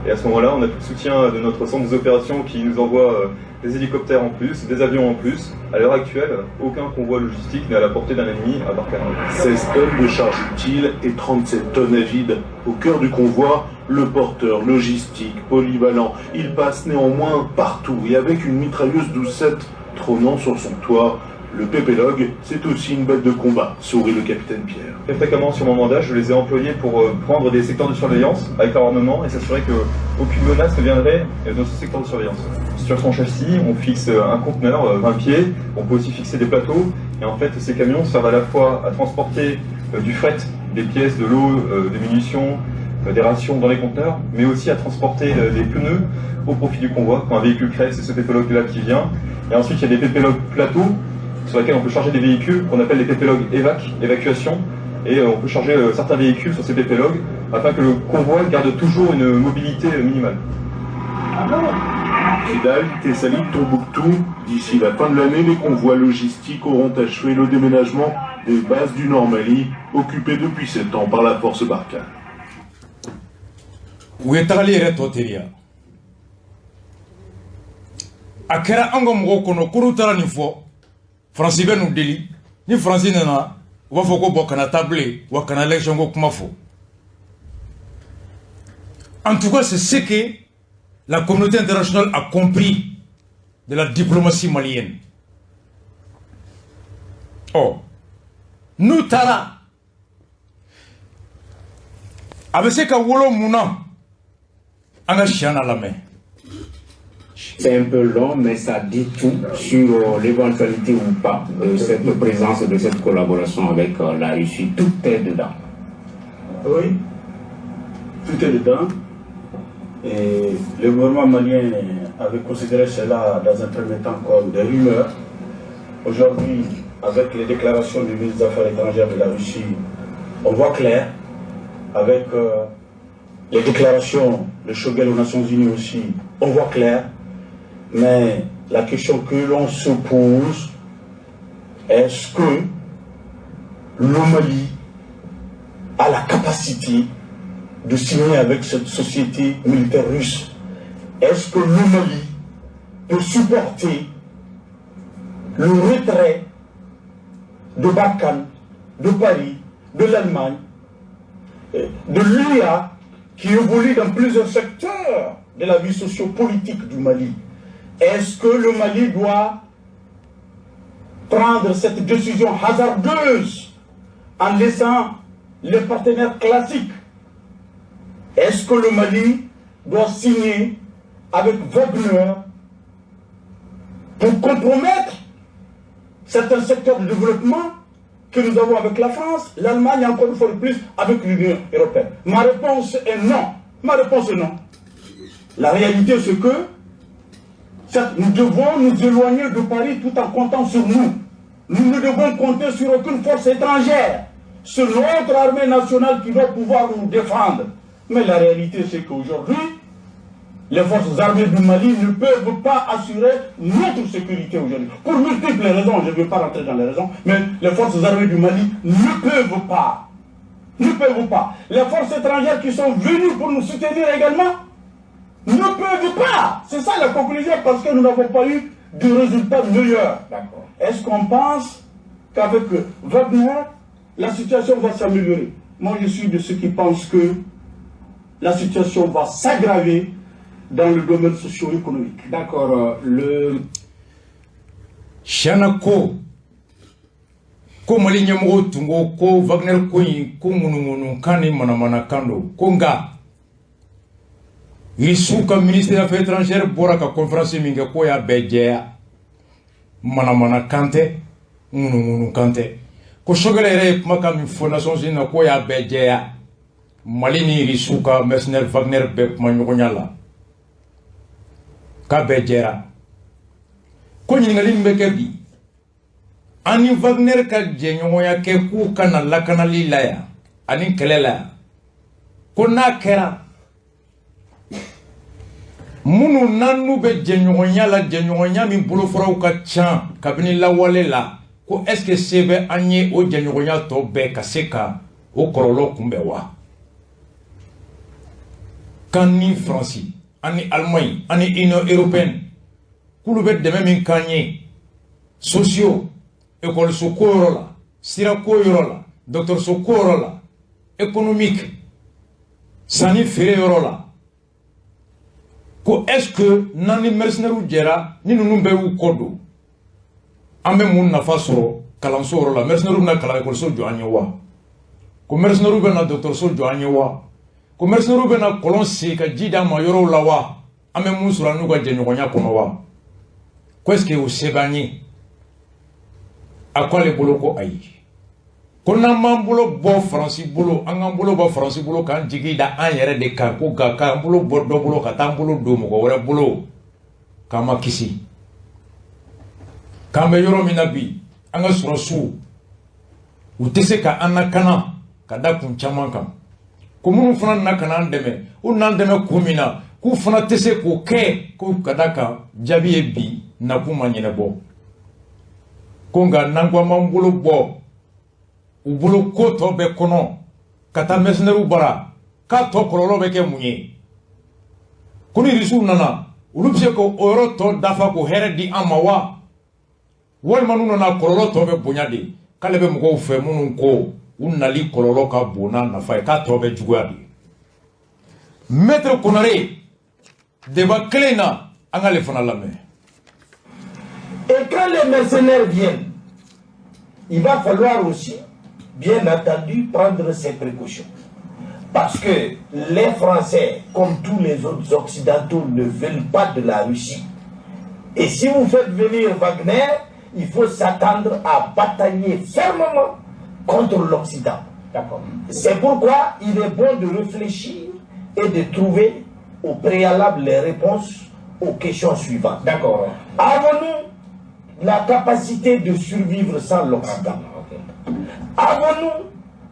et à ce moment-là on a tout le soutien de notre centre des opérations qui nous envoie des hélicoptères en plus, des avions en plus. À l'heure actuelle, aucun convoi logistique n'est à la portée d'un ennemi à Barkhane. 16 tonnes de charge utile et 37 tonnes à vide. Au cœur du convoi, le porteur logistique polyvalent. Il passe néanmoins partout et avec une mitrailleuse 12-7 trônant sur son toit. Le PPLOG, c'est aussi une bête de combat, sourit le capitaine Pierre. Très fréquemment sur mon mandat, je les ai employés pour prendre des secteurs de surveillance avec leur armement et s'assurer qu'aucune menace ne viendrait dans ce secteur de surveillance. Sur son châssis, on fixe un conteneur 20 pieds, on peut aussi fixer des plateaux, et en fait ces camions servent à la fois à transporter du fret, des pièces, de l'eau, des munitions, des rations dans les conteneurs, mais aussi à transporter des pneus au profit du convoi. Quand un véhicule crève, c'est ce PPLOG-là qui vient. Et ensuite, il y a des PPLOG plateaux sur lesquels on peut charger des véhicules qu'on appelle les PPLOG évac, évacuation, et on peut charger certains véhicules sur ces PPLOG afin que le convoi garde toujours une mobilité minimale. Kidal, Tessalit, Tombouctou, d'ici la fin de l'année, les convois logistiques auront achevé le déménagement des bases du Nord Mali, occupées depuis 7 ans par la force Barkhane. U ye tagali yɛrɛ tɔ teliya. A kɛra an ka mɔgɔw kɔnɔ ko n'u taara nin fɔ, Faransi bɛ n'u deli. Ni Faransi nana, u b'a fɔ ko bɔn, kana taa bilen wa, kana élection ko kuma fɔ. En tout cas, c'est ce que la communauté internationale a compris de la diplomatie malienne. Ɔ, n'u taara, a bɛ se ka wolo mun na? An ka siya na lamɛn. C'est un peu long, mais ça dit tout sur l'éventualité ou pas de cette présence, de cette collaboration avec la Russie. Tout est dedans. Oui, tout est dedans. Et le gouvernement malien avait considéré cela dans un premier temps comme des rumeurs. Aujourd'hui, avec les déclarations du ministre des Affaires étrangères de la Russie, on voit clair. Avec les déclarations de Choguel aux Nations Unies aussi, on voit clair. Mais la question que l'on se pose, est-ce que le Mali a la capacité de signer avec cette société militaire russe? Est-ce que le Mali peut supporter le retrait de Barkhane, de Paris, de l'Allemagne, de l'UA qui évolue dans plusieurs secteurs de la vie sociopolitique du Mali? Est-ce que le Mali doit prendre cette décision hasardeuse en laissant les partenaires classiques? Est-ce que le Mali doit signer avec Wagner pour compromettre certains secteurs de développement que nous avons avec la France, l'Allemagne et encore une fois de plus avec l'Union européenne? Ma réponse est non. Ma réponse est non. La réalité, c'est que nous devons nous éloigner de Paris tout en comptant sur nous. Nous ne devons compter sur aucune force étrangère. C'est notre armée nationale qui doit pouvoir nous défendre. Mais la réalité, c'est qu'aujourd'hui, Les forces armées du Mali ne peuvent pas assurer notre sécurité aujourd'hui. Pour multiples raisons, je ne vais pas rentrer dans les raisons, mais les forces armées du Mali ne peuvent pas. Ne peuvent pas. Les forces étrangères qui sont venues pour nous soutenir également ne peuvent pas. C'est ça la conclusion, parce que nous n'avons pas eu de résultats meilleurs. Est-ce qu'on pense qu'avec Wagner, la situation va s'améliorer? Moi, je suis de ceux qui pensent que la situation va s'aggraver dans le domaine socio-économique. D'accord. Le Siana ko ko Mali ɲɛmɔgɔw tun ko ko Wagner ko in ko ŋunuŋunukan ni manamanakan don, ko nka Irisiw ka ministre des Affaires étrangères bɔra ka conférence min kɛ, k'o y'a bɛɛ jɛya, manamanakan tɛ, ŋunuŋunukan tɛ. Ko Choguel yɛrɛ ye kumakan min fɔ Nations Unies na, k'o y'a bɛɛ jɛya, Mali ni Irisiw ka mercenaire Wagner bɛɛ kuma ɲɔgɔnya la, k'a bɛɛ jɛra. Ko ɲininkali min bɛ kɛ bi, an ni Wagner ka jɛɲɔgɔnya kɛ k'u ka na lakanali la yan ani kɛlɛ la yan, ko n'a kɛra minnu n'an n'u bɛ jɛɲɔgɔnya la, jɛɲɔgɔnya min bolofaraw ka ca kabini lawale la, ko est ce que se bɛ an ye o jɛɲɔgɔnya tɔ bɛɛ ka se ka o kɔlɔlɔ kunbɛn wa? K'an ni Faransi, an ni Allemagne, an ni Union européenne, k'olu bɛ dɛmɛ min k'an ye socio ekɔliso ko yɔrɔ la, sira ko yɔrɔ la, dɔgɔtɔrɔso ko yɔrɔ la, économique, sanni feere yɔrɔ la, ko est ce que n'an ni mercenaires jɛra, ni ninnu bɛɛ y'u kɔ don, an bɛ mun nafa sɔrɔ kalanso yɔrɔ la? Mercenaires bɛna kalan ekɔliso jɔ an ye wa? Ko mercenaires bɛna dɔgɔtɔrɔso jɔ an ye wa? Ko mercenaires bɛna kɔlɔn sen ka ji d'an ma yɔrɔw la wa? An bɛ mun sɔrɔ an n'u ka jɛɲɔgɔnya kɔnɔ wa? Ko est ce que o se b'an ye? A ko ale bolo ko ayi, ko n'an b'an bolo bɔ Faransi bolo, an k'an bolo bɔ Faransi bolo k'an jigi da an yɛrɛ de kan, ko nka k'an bolo bɔ dɔ bolo ka taa an bolo don mɔgɔ wɛrɛ bolo, k'an ma kisi. K'an bɛ yɔrɔ min na bi, an ka sɔrɔsiw u tɛ se ka an lakana ka da kun caman kan, ko minnu fana nana ka n'an dɛmɛ, u n'an dɛmɛ kun min na, k'u fana tɛ se k'o kɛ, ko ka da kan jaabi ye bi nakun ma ɲɛnabɔ. Ko nka n'an ko an b'an bolo bɔ u bolo ko tɔ bɛɛ kɔnɔ ka taa mercenaires bara, k'a tɔ kɔlɔlɔ bɛ kɛ mun ye? Ko ni Irisiw nana, olu bɛ se k'o yɔrɔ tɔ dafa k'o hɛrɛ di an ma wa? Walima n'u nana, kɔlɔlɔ tɔ bɛ bonya de? K'ale bɛ mɔgɔw fɛ minnu ko u nali kɔlɔlɔ ka bon n'a nafa ye, k'a tɔ bɛ juguya de. Maître Konare, débat kelen in na, an k'ale fana lamɛn. Et quand les mercenaires viennent, il va falloir aussi, bien entendu, prendre ses précautions. Parce que les Français, comme tous les autres Occidentaux, ne veulent pas de la Russie. Et si vous faites venir Wagner, il faut s'attendre à batailler fermement contre l'Occident. C'est pourquoi il est bon de réfléchir et de trouver au préalable les réponses aux questions suivantes. Avons-nous la capacité de survivre sans l'Occident? Avons-nous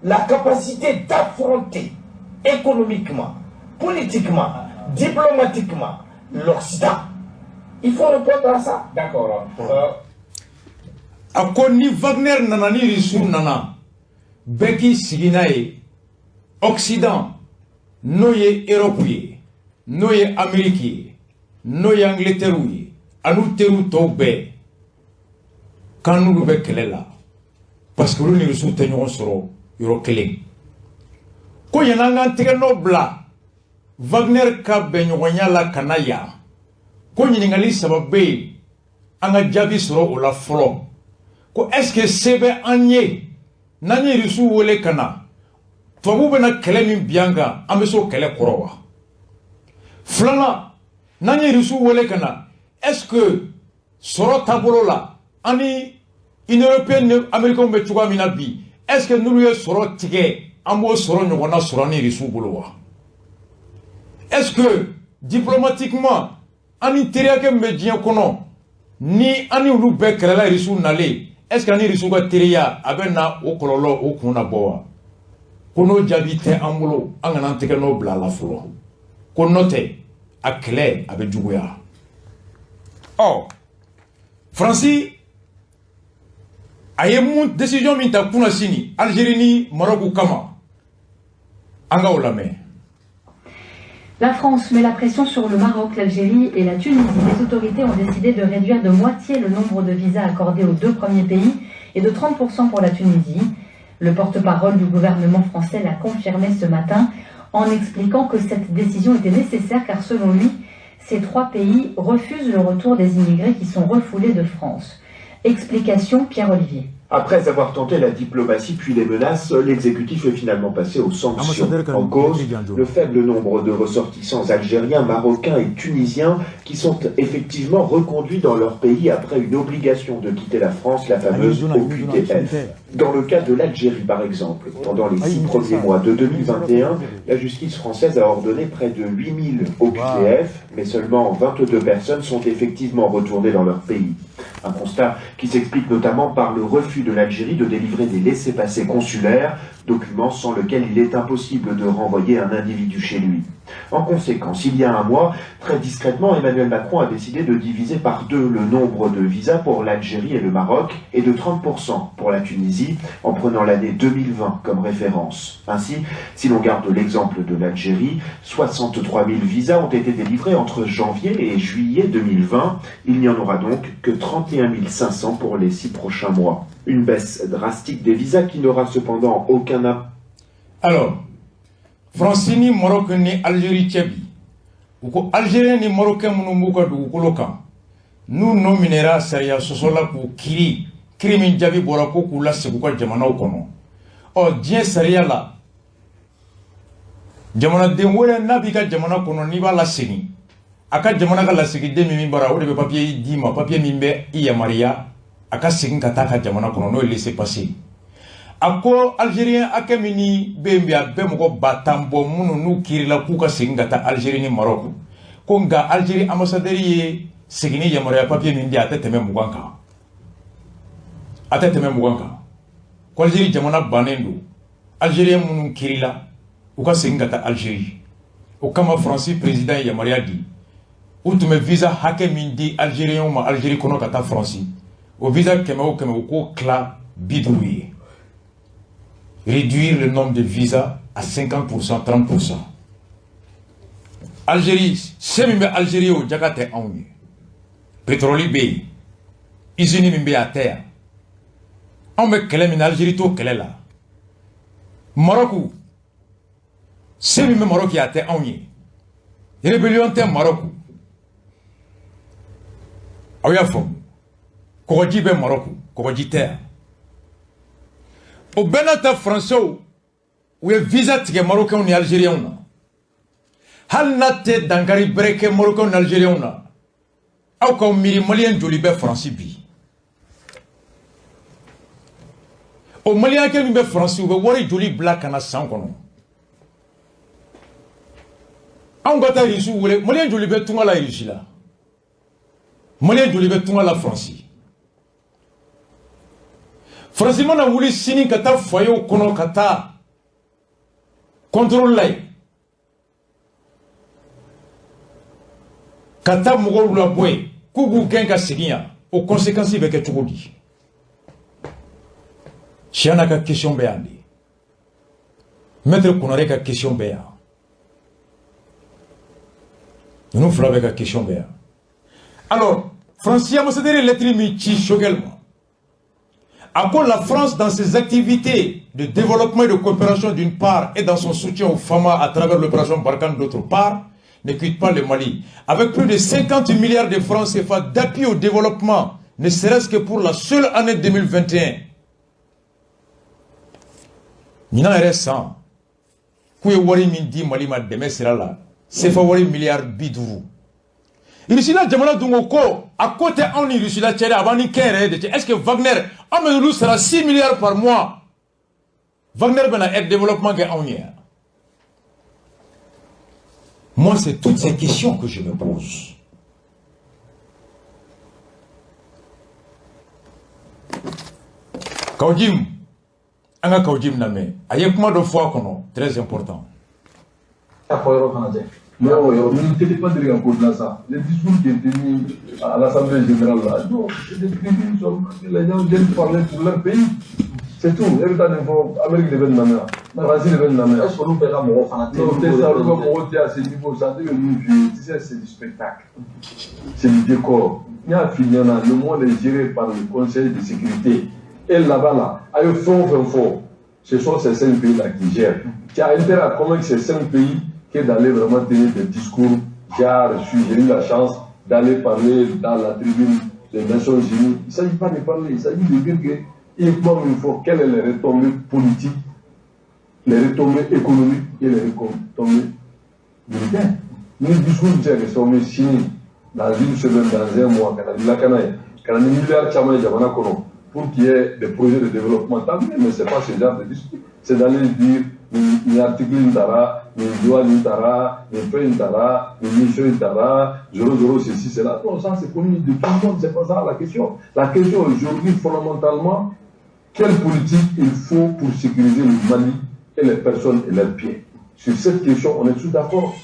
la capacité d'affronter économiquement, politiquement, diplomatiquement l'Occident? Il faut répondre à ça. D'accord. A ko ni Wagner nana, ni Irisiw nana, bɛɛ k'i sigi n'a ye, Occident, n'o ye Europe ye, n'o ye Amérique ye, n'o ye Angleterre ye, an'u teriw tɔw bɛɛ, k'an n'olu bɛ kɛlɛ la, parce que olu ni Irisiw tɛ ɲɔgɔn sɔrɔ yɔrɔ kelen. Ko yan'an k'an tɛgɛ nɔ bila Wagner ka bɛnɲɔgɔnya la ka na yan, ko ɲininkali saba bɛ yen, an ka jaabi sɔrɔ o la fɔlɔ. Ko est ce que se bɛ an ye n'an ye Irisiw wele ka na, tubabuw bɛna kɛlɛ min bi an kan, an bɛ se o kɛlɛ kɔrɔ wa? Filanan, n'an ye Irisiw wele ka na, est ce que sɔrɔ taabolo la, an ni Union européenne ni Américains bɛ cogoya min na bi, est ce que n'olu ye sɔrɔ tigɛ, an b'o sɔrɔ ɲɔgɔnna sɔrɔ ni Irisiw bolo wa? Est ce que diplomatiquement, an ni teriyakɛ min bɛ diɲɛ kɔnɔ, ni an ni olu bɛɛ kɛlɛla, Irisiw nalen, est ce que an ni Irisiw ka teriya a bɛ na o kɔlɔlɔ o kun na bɔ wa? Ko n'o jaabi tɛ an bolo, an kana an tɛgɛ nɔ bila a la fɔlɔ, ko n'o tɛ A kɛlɛ a bɛ juguya. Ɔ, Faransi a ye mun décision min ta kunasini Algérie ni Maroc kama, an ka o lamɛn. La France met la pression sur le Maroc, l'Algérie et la Tunisie. Les autorités ont décidé de réduire de moitié le nombre de visas accordés aux deux premiers pays et de 30% pour la Tunisie. Le porte-parole du gouvernement français l'a confirmé ce matin en expliquant que cette décision était nécessaire car, selon lui, ces trois pays refusent le retour des immigrés qui sont refoulés de France. Explication Pierre Olivier. Après avoir tenté la diplomatie puis les menaces, l'exécutif est finalement passé aux sanctions. En cause, le faible nombre de ressortissants algériens, marocains et tunisiens qui sont effectivement reconduits dans leur pays après une obligation de quitter la France, la fameuse OQTF. Dans le cas de l'Algérie, par exemple, pendant les 6 premiers mois de 2021, la justice française a ordonné près de 8000 OQTF, mais seulement 22 personnes sont effectivement retournées dans leur pays. Un constat qui s'explique notamment par le refus de l'Algérie de délivrer des laissez-passer consulaires, document sans lequel il est impossible de renvoyer un individu chez lui. En conséquence, il y a un mois, très discrètement, Emmanuel Macron a décidé de diviser par deux le nombre de visas pour l'Algérie et le Maroc et de 30% pour la Tunisie, en prenant l'année 2020 comme référence. Ainsi, si l'on garde l'exemple de l'Algérie, 63 000 visas ont été délivrés entre janvier et juillet 2020. Il n'y en aura donc que 31 500 pour les 6 prochains mois. Une baisse drastique des visas qui n'aura cependant aucun impact. Alors, Faransi ni Maroc ni Algérie cɛ bi, u ko Algérien ni Marocain minnu b'u ka dugukolo kan, n'u nɔ minɛra sariya sɔsɔ la, k'u kiri, kiri min jaabi bɔra ko k'u lasegin u ka jamanaw kɔnɔ. Ɔ, diɲɛ sariya la, jamanaden wɛrɛ n'a b'i ka jamana kɔnɔ, n'i b'a lasegin a ka jamana ka lasigiden min bara, o de bɛ papiye d'i ma, papiye min bɛ i yamaruya a ka segin ka taa a ka jamana kɔnɔ, n'o ye laissez-passer. A ko Algérien hakɛ min ni bɛ yen bi, a bɛ mɔgɔ 10 000 bɔ, minnu n'u kirila k'u ka segin ka taa Algérie ni Maroc, ko nka Algérie ambassadeur ye seginni yamaruya papiye min di, a tɛ tɛmɛ 20 kan, a tɛ tɛmɛ 20 kan, ko Algérie jamana bannen don Algérien minnu kirila u ka segin ka taa Algérie. O kama, Faransi président ye yamaruya di, u tun bɛ visa hakɛ min di Algériens ma Algérie kɔnɔ ka taa Faransi, o visa 100 o 100, u k'o tila 50 ye, réduire le nombre de visas à 50%, 30%. Algérie, se min bɛ Algérie, o jaga tɛ anw ye. Pétrole bɛ yen, usine min bɛ yen, a tɛ yan. Anw bɛ kɛlɛ min na, Algérie t'o kɛlɛ la. Maroc, se min bɛ Maroc ye, a tɛ anw ye. Rébellion tɛ Maroc, aw y'a faamu. Kɔgɔji bɛ Maroc, kɔgɔji tɛ yan. O bɛɛ n'a ta, Français u ye visa tigɛ Marocains ni Algériens na. Hali n'a tɛ dankari bɛrɛ kɛ Marocains ni Algériens na, aw k'aw miiri, Malien joli bɛ Faransi bi? O Malien hakɛ min bɛ Faransi, u bɛ wari joli bila ka na san kɔnɔ? Anw ka taa Irisiw wele. Malien joli bɛ tunga la Irisi la? Malien joli bɛ tunga la Faransi? Faransi mana wuli sini ka taa foyer kɔnɔ, ka taa contrôle la yen, ka taa mɔgɔw labɔ yen k'u b'u gɛn ka segin yan, o conséquence bɛ kɛ cogo di? Siana ka question bɛ yan de, Maître Konare ka question bɛ yan, ninnu fila bɛɛ ka question bɛ yan. Alors, Faransi ambassadeur ye lettre min ci Choguel ma, a ko la France, dans ses activités de développement et de coopération d'une part et dans son soutien aux FAMA à travers l'opération Barkhane d'autre part, ne quitte pas le Mali. Avec plus de 50 milliards de francs CFA d'appui au développement, ne serait-ce que pour la seule année 2021. Ɲinan yɛrɛ san, k'u ye wari min di Mali ma dɛmɛ sira la, CFA wari miliyari 50. Russie jamana dun ko a ko tɛ anw ni Russie cɛ dɛ, a b'an ni kɛnyɛrɛye de cɛ. Est-ce que Wagner, an bɛ olu sara 6 milliards par mois, Wagner bɛna aide développement kɛ anw ye? Moi, c'est toutes ces questions que je me pose. Kaou Djim, an ka Kaou Djim lamɛn, a ye kuma dɔ fɔ a kɔnɔ, très important. A fɔ yɔrɔ fana tɛ. Mais ni télé pas deli ka ko dilan sa. Les discours qui étaient mis à l'Assemblée générale là, non, c'est des tribunes seulement que les gens viennent parler pour leur pays. C'est tout. E bɛ taa nin fɔ, Amérique de bɛ nin lamɛn, Faransi de bɛ nin lamɛn. Est-ce que olu bɛɛ ka mɔgɔw fana tɛ? Non, tɛ sa, olu ka mɔgɔw tɛ à ce niveau sa. Ne bɛ min f'i ye, tu sais, c'est du spectacle. C'est du décor. N y'a f'i ɲɛna, le monde est géré par le Conseil de sécurité. Et là-bas là, a ye fɛn o fɛn fɔ, ce sont ces cinq pays-là qui gèrent. Tu as intérêt à convaincre ces cinq pays que d'aller vraiment tenir des discours genre, j'ai eu la chance d'aller parler dans la tribune des Nations Unies. Il ne s'agit pas de parler, il s'agit de dire que il faut quelles sont les retombées politiques, les retombées économiques et les retombées militaires. Ni discours bɛ se ka kɛ sababu ye sini, dans une semaine, dans un mois, ka na ni lakana ye, ka na ni milliards caman ye jamana kɔnɔ pour qu'il y ait des projets de développement, tant mieux, mais c'est pas ce genre de discours. C'est d'aller dire nin article in tara, nin loi nin tara, nin fɛn in tara, nin mission in tara, 00 ceci, cela. Non, ça c'est connu de tout le monde, c'est pas ça la question. La question aujourd'hui, fondamentalement, quelle politique il faut pour sécuriser le Mali et les personnes et leurs biens? Sur cette question, on est tous d'accord.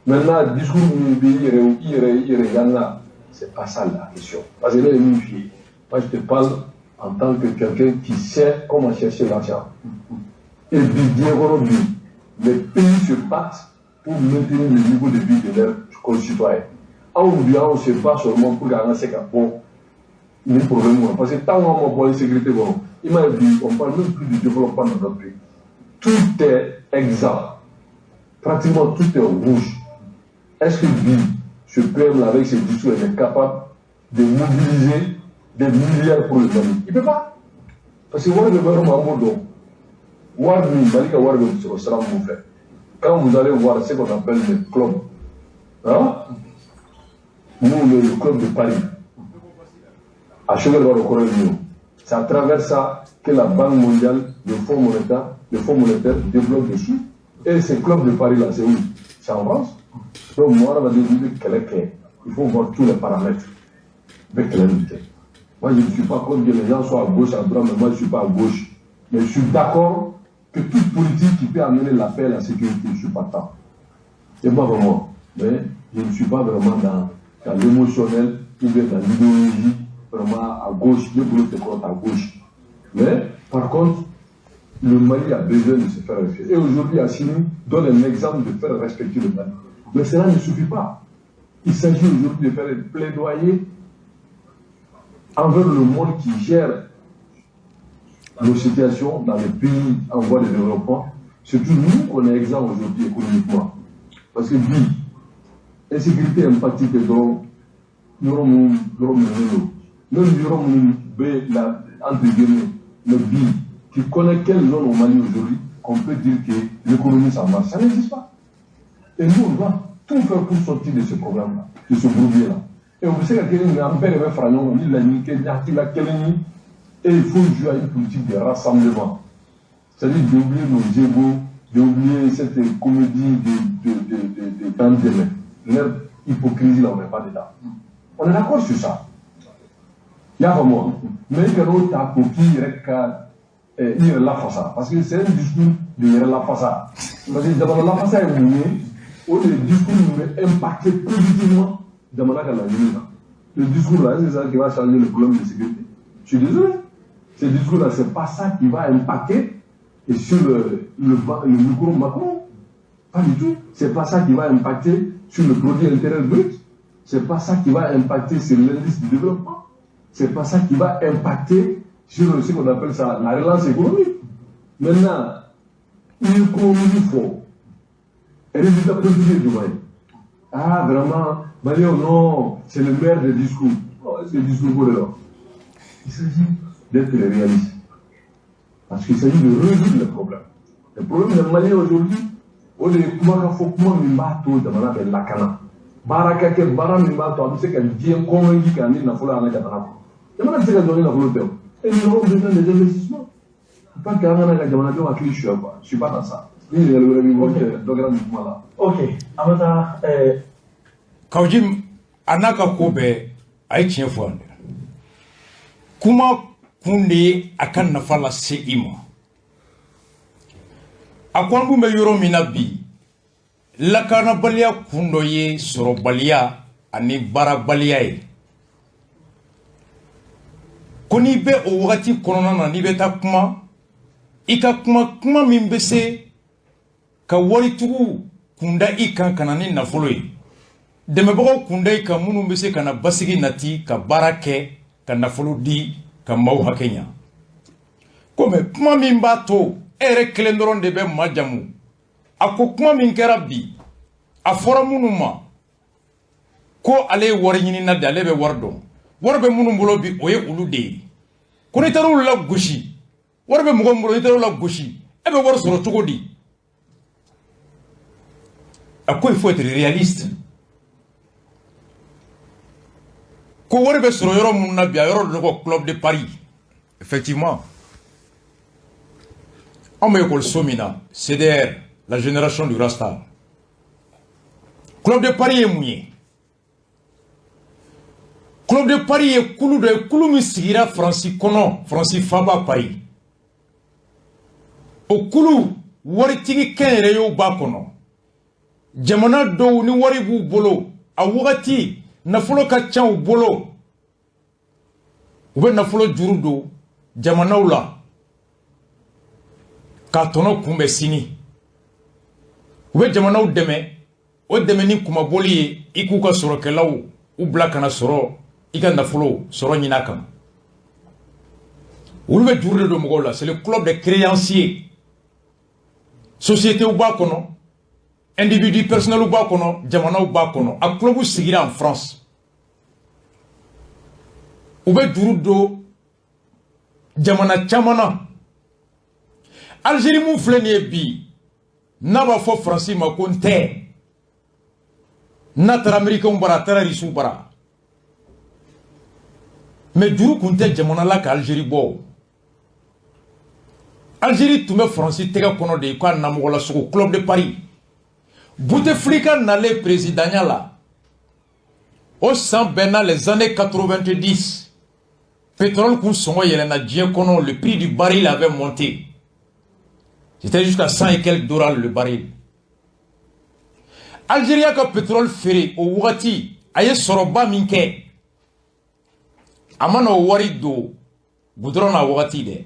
Maintenant, discours min bɛ i yɛrɛ i yɛrɛ i yɛrɛ yanna, c'est pas ça la question. Parce que ne ye min f'i ye, moi je te parle en tant que quelqu'un qui sait comment chercher l'argent. Et bi diɲɛ kɔnɔ bi, les pays se battent pour maintenir le niveau de vie de leurs concitoyens. Anw bi, anw se bat seulement pour qu'an ka se ka bɔ nin problème kɔnɔ. Parce que tant qu'on ma bɔ insécurité kɔnɔ, i m'a ye bi, on parle même plus du développement dans notre pays. Tout est exempt. Pratiquement tout est rouge. Est-ce que bi, ce PM-là, avec ses discours, est capable de mobiliser des milliards pour le Mali? Il ne peut pas. Parce que wari bɛ bɔ yɔrɔ min, an b'o dɔn. Wari min, Mali ka wari bɛ sɔrɔ sira mun fɛ. Quand vous allez voir ce qu'on appelle les clubs, hein? Nous, le club de Paris, à Choguel b'a dɔn kɔrɔ ye min ye. C'est à travers ça que la Banque mondiale, le Fonds monétaire développe dessus. Et ces clubs de Paris là, c'est où? C'est en France. Donc, moi, on va dire kɛlɛ kɛ, il faut voir tous les paramètres. Bɛ kɛlɛ nin kɛ. Moi, je ne suis pas contre que les gens soient à gauche, à droite, mais moi, je ne suis pas à gauche. Mais je suis d'accord que toute politique qui peut amener la paix et la sécurité, je suis partant. C'est pas vraiment. Mais je ne suis pas vraiment dans l'émotionnel ou bien dans l'idéologie, vraiment à gauche, le boulot de à gauche. Mais, par contre, le Mali a besoin de se faire respecter. Et aujourd'hui, Assimi donne un exemple de faire respecter le Mali. Mais cela ne suffit pas. Il s'agit aujourd'hui de faire un plaidoyer envers le monde qui gère nos situations dans les pays en voie de développement. Surtout nous, on est exempt aujourd'hui économiquement. Parce que bi, insécurité impacte dɔrɔn yɔrɔ minnu yɔrɔ minnu don. Même yɔrɔ minnu bɛ la, entre guillemets, mais bi, tu connais quelle zone au Mali aujourd'hui qu'on peut dire que l'économie ça marche? Ça n'existe pas. Et nous, on doit tout faire pour sortir de ce problème-là, de ce bourbier-là. Et on sait que an bɛɛ de bɛ fara ɲɔgɔn kan ni laɲini kɛ ni hakilila kelen ye. Et il faut jouer à une politique de rassemblement. C'est-à-dire d'oublier nos égos, d'oublier cette comédie de leur hypocrisie là, on n'est pas dedans. On est d'accord sur ça. I y'a faamu wa? Mais i kan'o ta k'o k'i yɛrɛ ka i yɛrɛ lafasa, parce que c'est un discours de yɛrɛ lafasa. Parce que jamana lafasa ye mun ye? O de ye discours min bɛ impacter positivement jamana ka laɲini kan. Le discours là, c'est ça qui va changer le problème de sécurité? Je suis désolé, ce discours là, c'est pas ça qui va impacter et sur le micro macro, pas du tout. C'est pas ça qui va impacter sur le produit intérieur brut. C'est pas ça qui va impacter sur l'indice du développement. C'est pas ça qui va impacter sur ce qu'on appelle ça la relance économique. Maintenant, l'économie fort. Résultat politique ye jumɛn ye? Ah, vraiment, Malien, non, c'est le maire des discours. Oh, est-ce que le discours ko de la? Il s'agit d'être réaliste. Parce qu'il s'agit de résoudre les problèmes. Le problème des Maliens aujourd'hui, o de ye kuma ka fɔ kuma min b'a to jamana bɛ lakana. Baara ka kɛ baara min b'a to a bɛ se ka diɲɛ convaincu ka na ni nafolo y'an ka jamana kɔnɔ. Jamana tɛ se ka jɔ ni nafolo tɛ o. Et nous avons besoin des investissements. Pas qu'an kana ka jamanadenw hakili suɲɛ quoi. Je suis pas dans ça. Ni ɲininkali wɛrɛ b'i bolo cɛ, dɔ kɛra nin kuma la. Ok, an bɛ taa Kaou Djim a n'a ka ko bɛɛ, a ye tiɲɛ fɔ yan dɛ. Kuma kun de ye a ka nafa lase i ma. A ko an dun bɛ yɔrɔ min na bi, Lakanabaliya kun dɔ ye sɔrɔbaliya ani baarabaliya ye. Ko n'i bɛ o wagati kɔnɔna na, n'i bɛ taa kuma, i ka kuma kuma min bɛ se ka waritigiw kunda i kan ka na ni nafolo ye, dɛmɛbagaw kunda i kan, minnu bɛ se ka na basigi nati, ka baara kɛ, ka nafolo di, ka maaw hakɛ ɲa. Ko mais kuma min b'a to e yɛrɛ kelen dɔrɔn de bɛ majamu. A ko kuma min kɛra bi, a fɔra minnu ma ko ale ye wari ɲinina de, ale bɛ wari dɔn, wari bɛ minnu bolo bi, o ye olu de ye. Ko n'i taara olu la gosi, wari bɛ mɔgɔ min bolo, n'i taara olu la gosi, e bɛ wari sɔrɔ cogo di? A ko il faut être réaliste. Ko wari bɛ sɔrɔ yɔrɔ minnu na bi, a yɔrɔ dɔ ko Club de Paris. Effectivement, anw bɛ ekɔliso min na, CDR, la génération du Rasta. Club de Paris ye mun ye? Club de Paris ye kulu dɔ ye, kulu min sigira Faransi kɔnɔ, Faransi faaba Paris. O kulu, waritigi kɛnyɛrɛyew b'a kɔnɔ, jamana dɔw ni wari b'u bolo, a wagati nafolo ka ca u bolo, u bɛ nafolo juru don jamanaw la k'a tɔnɔ kunbɛn sini. U bɛ jamanaw dɛmɛ, o dɛmɛ ni kumabɔli ye i k'u ka sɔrɔkɛlaw u bila ka na sɔrɔ i ka nafolo sɔrɔ ɲini a kan. Olu bɛ juru de don mɔgɔw la. C'est le club des créanciers. Sociétés b'a kɔnɔ, individu personnel b'a kɔnɔ, jamanaw b'a kɔnɔ. A club sigira en France. U bɛ juru don jamana caman na. Algérie mun filɛ nin ye bi, n'a b'a fɔ Faransi ma ko n tɛ, n'a taara Américain bara, a taara Russiw bara, mais juru kun tɛ jamana la ka Algérie bɔ. Algérie tun bɛ Faransi tɛgɛ kɔnɔ de k'a namɔgɔlasogo. Club de Paris, Bouteflika nalen présidentya la, o san bɛnna les années 90, pétrole kun sɔngɔ yɛlɛnna diɲɛ kɔnɔ. Le prix du baril avait monté, c'était jusqu'à 100 et quelques dollars le baril. Algérie ka pétrole feere o wagati, a ye sɔrɔba min kɛ, a mana o wari don goudron n'a wagati dɛ,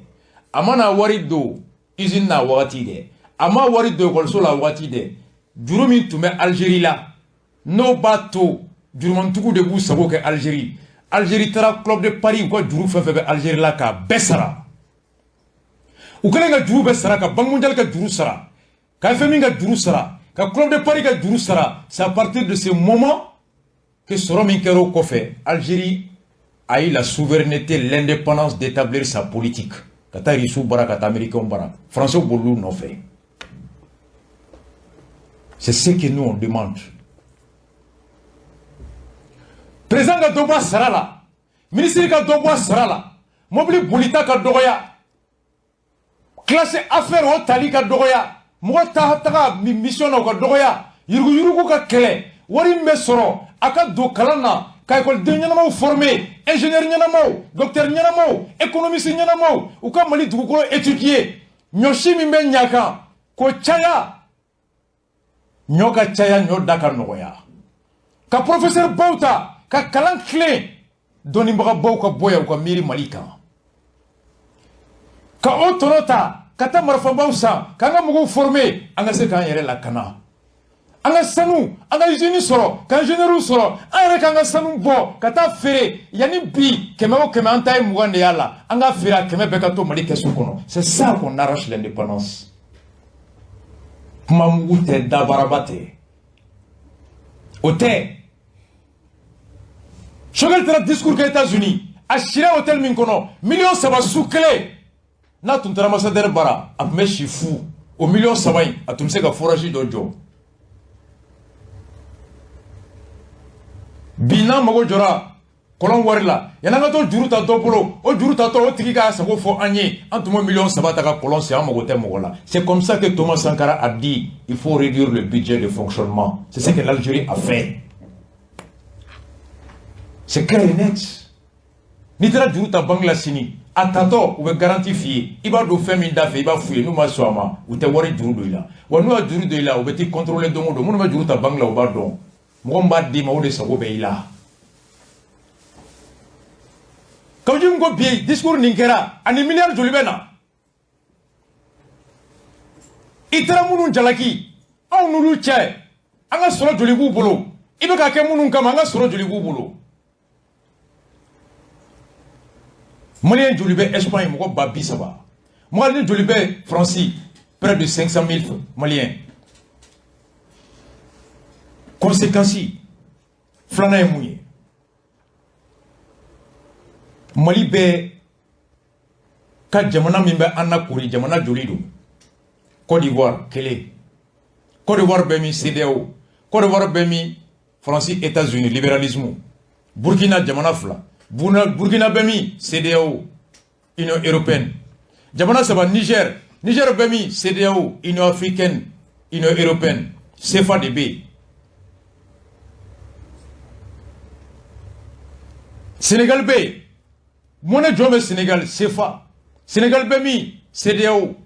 a mana wari don usine n'a wagati dɛ, a ma wari don ekɔliso la wagati dɛ. Juru min tun bɛ Algérie la, n'o b'a to jurumantigiw de b'u sago kɛ Algérie, Algérie taara Club de Paris, u ka juru fɛn fɛn bɛ Algérie la, k'a bɛɛ sara. U kɛlen ka juru bɛɛ sara, ka Banque mondiale ka juru sara, ka FMI ka juru sara, ka Club de Paris ka juru sara, c'est à partir de ce moment que sɔrɔ min kɛra o kɔfɛ, Algérie a eu la souveraineté, l'indépendance d'établir sa politique, ka taa Russiw bara, ka taa Américains bara, Français bol'u nɔfɛ. C'est ce que nous on demande. Président ka dɔ bɔ a sara la, ministre ka dɔ bɔ a sara la, mobili bolita ka dɔgɔya, classe affaire o tali ka dɔgɔya, mɔgɔ ta taga mission na o ka dɔgɔya, yuruguyurugu ka kɛlɛ, wari min bɛ sɔrɔ a ka don kalan na, ka ekɔliden ɲɛnamaw former, ingénieur ɲɛnamaw, docteur ɲɛnamaw, économiste ɲɛnamaw, u ka Mali dugukolo étudier, ɲɔsi min bɛ ɲa kan k'o caya, ɲɔ ka caya, ɲɔ da ka nɔgɔya, ka professeur baw ta ka kalan tilen, dɔnnibagabaw ka bɔ yan, u ka miiri Mali kan, ka o tɔnɔ ta ka taa marifabaw san, k'an ka mɔgɔw former, an ka se k'an yɛrɛ lakana, an ka sanu, an ka usine sɔrɔ, ka ingénieur sɔrɔ, an yɛrɛ k'an ka sanu bɔ ka taa feere. Yanni bi, 100 o 100, an ta ye 20 de y'a la, an ka feere, a 100 bɛɛ ka to Mali kɛsu kɔnɔ. C'est ça qu'on arrache l'indépendance. Kuma mugu tɛ, dabaraba tɛ, o tɛ. Choguel taara discours kɛ États-Unis, a sira hôtel min kɔnɔ, miliyɔn 3 su kelen. N'a tun taara ambassadeur bara, a tun bɛ si fu. O miliyɔn 3 in, a tun bɛ se ka forage dɔ jɔ. Bi n'an mago jɔra kɔlɔn wari la, yan'an ka to juru ta dɔ bolo, o juru tatɔ, o tigi k'a sago fɔ an ye, an tun bɛ miliyɔn 3 ta ka kɔlɔn sen, an mago tɛ mɔgɔ la. C'est comme ça que Thomas Sankara a dit: il faut réduire le budget de fonctionnement. C'est ce que l'Algérie a fait, c'est clair et net. N'i taara juru ta banque la sini, A tatɔ u bɛ garantie f'i ye, i b'a don fɛn min da fɛ, i b'a f'u ye, n'u ma sɔn a ma, u tɛ wari juru don i la. Wa n'u y'a juru don i la, u bɛ t'i contrôler don o don. Minnu bɛ juru ta banque la, u b'a dɔn mɔgɔ min b'a d'i ma, o de sago bɛ i la. Kaou Djim ko bi discours nin kɛra ani miliyari joli bɛ na? I taara minnu jalaki, anw n'olu cɛ, an ka sɔrɔ joli b'u bolo? I bɛ ka kɛ minnu kama, an ka sɔrɔ joli b'u bolo? Maliyɛn joli bɛ Espagne? Mɔgɔ 30,000. Maliyɛn joli bɛ Faransi? Près de 500 000 Maliens. Conséquence filanan ye mun ye? Mali bɛ ka jamana min bɛ an nakori, jamana joli don? Côte d'Ivoire kelen. Côte d'Ivoire bɛ min? CEDEAO. Côte d'Ivoire bɛ min? Faransi, États-Unis, libéralisme. Burkina jamana fila. Burkina bɛ min? CEDEAO, Union européenne. Jamana saba, Niger. Niger bɛ min? CEDEAO, Union africaine, Union européenne. CFA de bɛ yen. Sénégal bɛ yen. Monnaie jɔn bɛ Sénégal? CFA. Sénégal bɛ min? CEDEAO,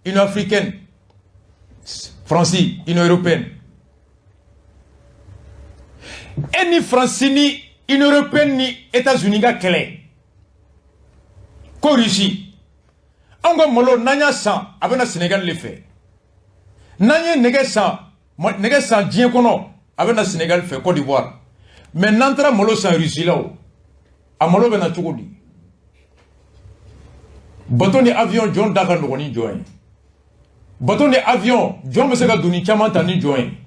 Union africaine, Faransi, Union européenne. E ni Faransi ni Union européenne ni États-Unis ka kɛlɛ ko Russie, anw ka malo n'an y'a san, a bɛ na Sénégal de fɛ. N'an ye nɛgɛ san, nɛgɛ san diɲɛ kɔnɔ, a bɛ na Sénégal fɛ, Côte d'Ivoire. Mais n'an taara malo san Russie la, o a malo bɛ na cogo di? Bateau ni avion, jɔn da ka nɔgɔn ni jɔn ye? Bateau ni avion, jɔn bɛ se ka doni caman ta ni jɔn ye?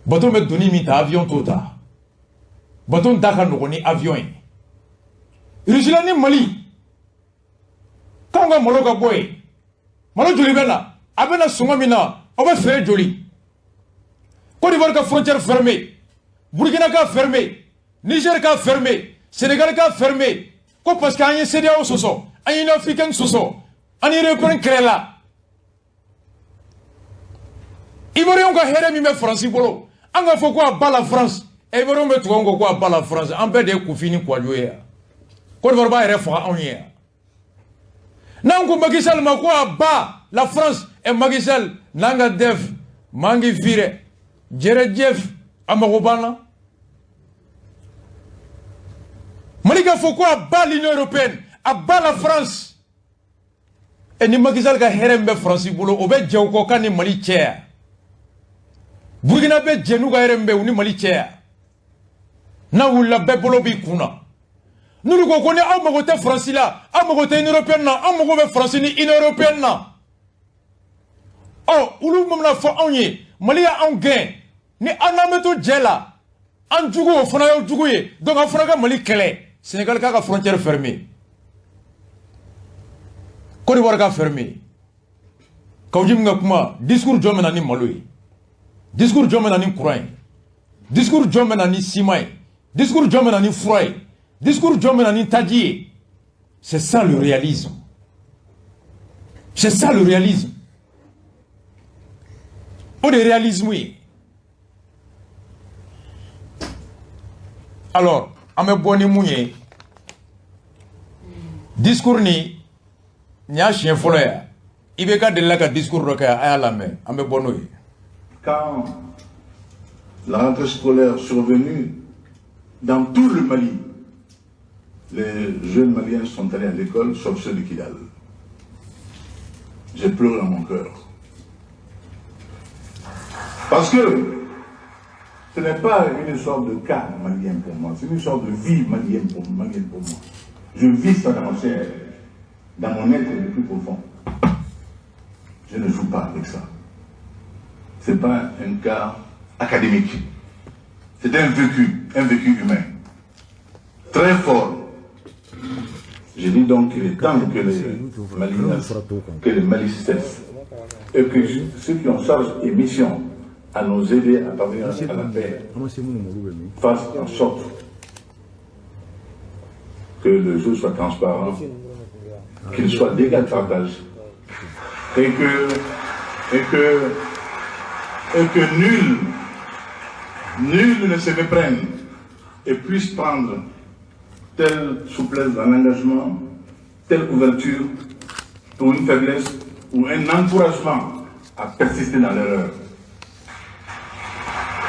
Bateau bɛ doni min ta, avion t'o ta. Bateau da ka nɔgɔn ni avion ye. Russie la ni Mali k'anw ka malo ka bɔ yen, malo joli bɛ na? A bɛ na sɔngɔ min na, aw bɛ feere joli? Côte d'Ivoire ka frontière fermée, Burkina ka fermée, Niger ka fermé, Sénégal ka fermé, ko parce que an ye CEDEAO sɔsɔ, an ye Union africaine sɔsɔ, an ni européenne kɛlɛla. Ivoirien ka hɛrɛ min bɛ Faransi bolo, an ka fɔ ko à bas la France, Ivoirien bɛ tugu an kɔ ko à bas la France, an bɛɛ de ye Kofi ni Kouadio ye yan. Côte d'Ivoire b'a yɛrɛ faga anw ye yan. N'an ko Macky Sall ma ko à bas la France, ɛ Macky Sall n'an ka def mangi fire jɛrɛjɛf, a mago b'an na. Mali ka fɔ ko à bas l'Union européenne, à bas la France. E ni Macky Sall ka hɛrɛ min bɛ Faransi bolo, o bɛ jɛ u kɔ k'a ni Mali cɛ yan. Burkina bɛ jɛ n'u ka hɛrɛ min bɛ u ni Mali cɛ yan. N'a wulila, bɛɛ bolo b'i kun na. N'olu ko ko ni aw mago tɛ Faransi la, aw mago tɛ Union européenne na, aw mago bɛ Faransi ni Union européenne na. Ɔ olu bɛna fɔ anw ye, Mali y'anw gɛn, ni an n'an bɛ to jɛ la, an jugu o fana y'aw jugu ye, donc aw fana ka Mali kɛlɛ. Sénégal k'a ka frontière fermée, Côte d'Ivoire ka fermée. Kaou Djim ka kuma, discours jɔn bɛ na ni malo ye? Discours jɔn bɛ na ni courant ye? Discours jɔn bɛ na ni ciment ye? Discours jɔn bɛ na ni fura ye? Discours jɔn bɛ na ni taji ye? C'est ça le réalisme. C'est ça le réalisme. O de réalisme ye. Alors, an bɛ bɔ ni mun ye? Discours ni nin y'a siɲɛ fɔlɔ ye. IBK delila ka discours dɔ kɛ, a y'a lamɛn, an bɛ bɔ n'o ye. Quand la rentrée scolaire survenue dans tout le Mali, les jeunes Maliens sont allés à l'école, sauf ceux de Kidal. J'ai pleuré dans mon cœur. Parce que ce n'est pas une histoire de cas malien pour moi, c'est une histoire de vie malienne pour moi. Je vis ça dans mon être le plus profond. Je ne joue pas avec ça. Ce n'est pas un cas académique. C'est un vécu humain. Très fort. Je dis donc qu'il est temps que les Maliens, que les Mali cessent et que ceux qui ont charge et mission à nous aider à parvenir à la paix fassent en sorte que le jeu soit transparent, qu'il soit d'égal partage et que nul ne se méprenne et puisse prendre telle souplesse dans l'engagement telle ouverture pour une faiblesse ou un encouragement à persister dans l'erreur.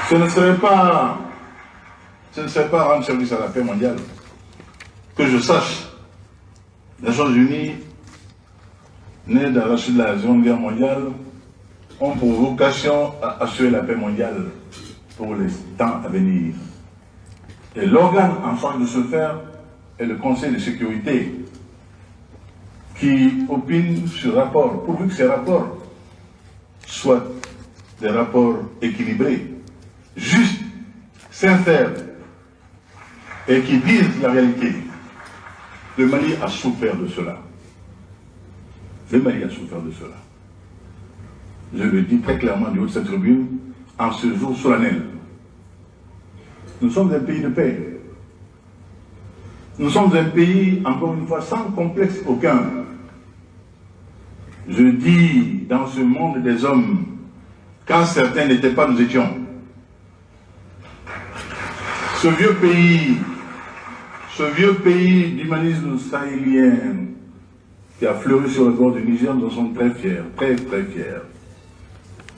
Ce ne serait pas rendre service à la paix mondiale. Que je sache, les Nations Unies, nées dans la suite de la Seconde Guerre mondiale, ont pour vocation à assurer la paix mondiale pour les temps à venir. Et l'organe en charge de ce faire est le Conseil de sécurité, qui opine sur rapport, pourvu que ces rapports soient des rapports équilibrés, justes, sincères, et qui disent la réalité. Le Mali a souffert de cela. Le Mali a souffert de cela. Je le dis très clairement du haut de cette tribune, en ce jour solennel. Nous sommes un pays de paix. Nous sommes un pays, encore une fois, sans complexe aucun. Je dis, dans ce monde des hommes, quand certains n'étaient pas, nous étions. Ce vieux pays, ce vieux pays d'humanisme sahélien qui a fleuri sur le bord du Niger, nous en sommes très fiers, très très fiers.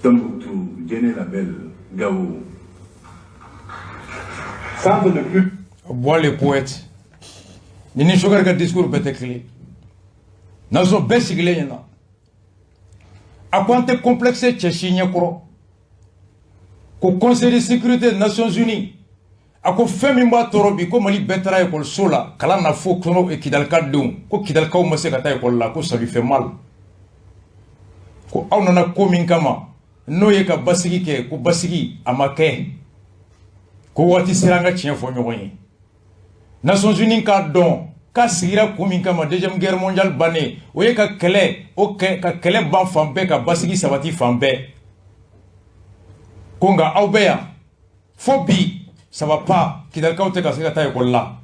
Tombouctou, Djenné la Belle, Gao. Centre de culte. Bois les poètes. Ni Choguel ka discours bɛɛ tɛ kelen. Nation bɛɛ sigilen ɲɛna. A ko an tɛ complexe cɛ si ɲɛkɔrɔ. Ko Conseil de sécurité des Nations Unies. A ko fɛn min b'a tɔɔrɔ bi, ko Mali bɛɛ taara ekɔliso la kalan na fo kɔnɔ Kidalika denw, ko Kidalikaw ma se ka taa ekɔli la, ko ça lui fait mal. Ko aw nana ko min kama, n'o ye ka basigi kɛ, ko basigi a ma kɛ. Ko waati sera an ka tiɲɛ fɔ ɲɔgɔn ye. Nations Unies k'a dɔn k'a sigira kun min kama Deuxième Guerre mondiale bannen, o ye ka kɛlɛ o kɛ, ka kɛlɛ ban fan bɛɛ, ka basigi sabati fan bɛɛ. Ko nka aw bɛ yan fo bi, ça va pas, Kidalikaw tɛ ka se ka taa ekɔli la.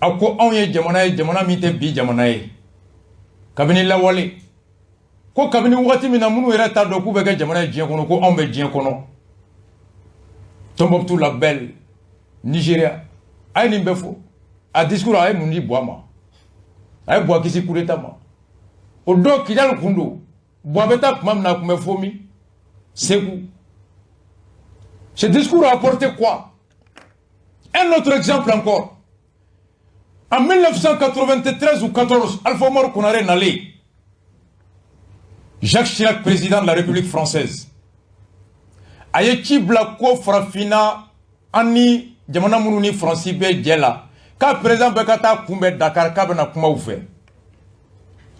A ko anw ye jamana ye, jamana min tɛ bi jamana ye kabini lawale, ko kabini wagati min na minnu yɛrɛ t'a dɔn k'u bɛ kɛ jamana ye diɲɛ kɔnɔ, ko anw bɛ diɲɛ kɔnɔ. Tombouctou la Belle, Nigéria, a ye nin bɛɛ fɔ. A discours, a ye mun di Buwa ma? A ye Buwa kisi coup d'état ma. O don Kidali kun don. Buwa bɛ taa tuma min na, a tun bɛ fo min? Segu. Ce discours a apporté quoi? Un autre exemple encore. En 1993 ou 14, Alpha Omar Konaré nalen. Jacques Chirac, président de la République française, a ye ci bila ko farafinna an ni jamana minnu ni Faransi bɛ jɛ la, k'a président bɛɛ ka taa kunbɛn Dakar, k'a bɛna kuma u fɛ.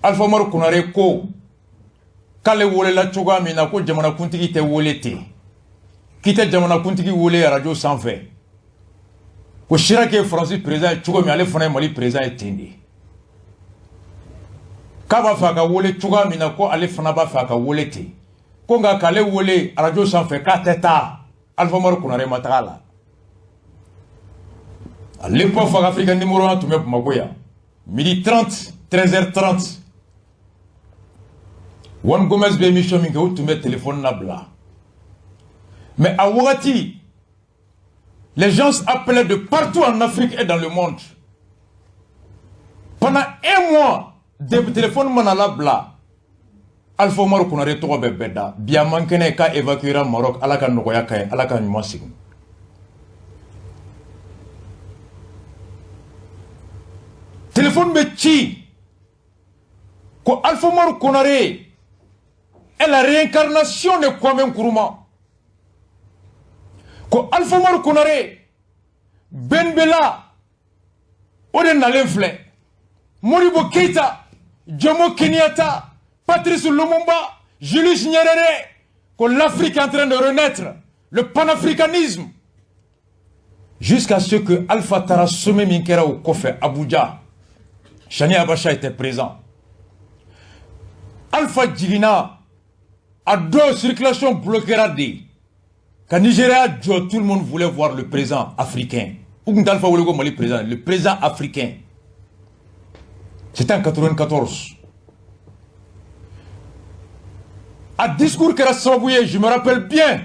Alpha Omar Konaré ko k'ale welela cogoya min na, ko jamanakuntigi tɛ wele ten, k'i tɛ jamanakuntigi wele arajo sanfɛ. Ko Chirac ye Faransi président ye cogo min, ale fana ye Mali président ye ten de. K'a b'a fɛ a ka wele cogoya min na, ko ale fana b'a fɛ a ka wele ten. Ko nka k'ale wele arajo sanfɛ, k'a tɛ taa. Alpha Omar Konaré ma taga a la. À l'époque, Afrique numéro 1 tun bɛ Bamakɔ yan, midi 30, 13h30, Juan Gomez bɛ émission min kɛ, o tun bɛ téléphone labila. Mais a wagati, les gens appelaient de partout en Afrique et dans le monde. Pendant un mois, de téléphone mana labila, Alpha Omar Konaré tɔgɔ bɛ bɛɛ da. Bi a man kɛnɛ, k'a évacuera Maroc. Ala ka nɔgɔya ka ye, Ala ka ɲuman segin. Téléphone bɛ ci ko Alpha Omar Konaré est la réincarnation de Kwame Nkrumah, ko Alpha Omar Konaré Ben Bella o de nalen filɛ, Modibo Keïta, Jomo Kenyatta, Patrice Lumumba, Julius Nyerere, que l'Afrique est en train de renaître, le panafricanisme, jusqu'à ce que Alpha taara sommet min kɛra o kɔfɛ Abuja, Chani Abacha était présent. Alpha jiginna a don, circulation bloquera de ka Nigéria jɔ. Tout le monde voulait voir le président africain. U tun tɛ Alpha wele ko Mali président, le président africain. C'était en 94. A discours kɛra sababu ye, je me rappelle bien,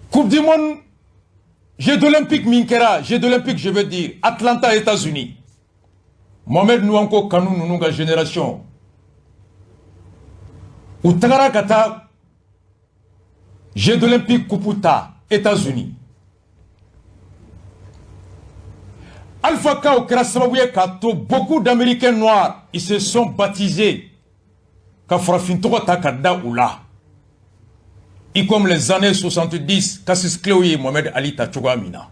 Coupe du monde, Jeux olympiques min kɛra, Jeux olympiques, je veux dire, Atlanta, États-Unis. Mohamed Nwankwo Kanu ninnu ka génération, u tagara ka taa Jeux d'Olympique coupe ta États-Unis. Alpha Ka o kɛra sababu ye k'a to beaucoup d'Américains noirs, ils se sont baptisés ka farafin tɔgɔ ta ka da u la, i comme les années 70, Cassius Clay ye Mohamed Ali ta cogoya min na.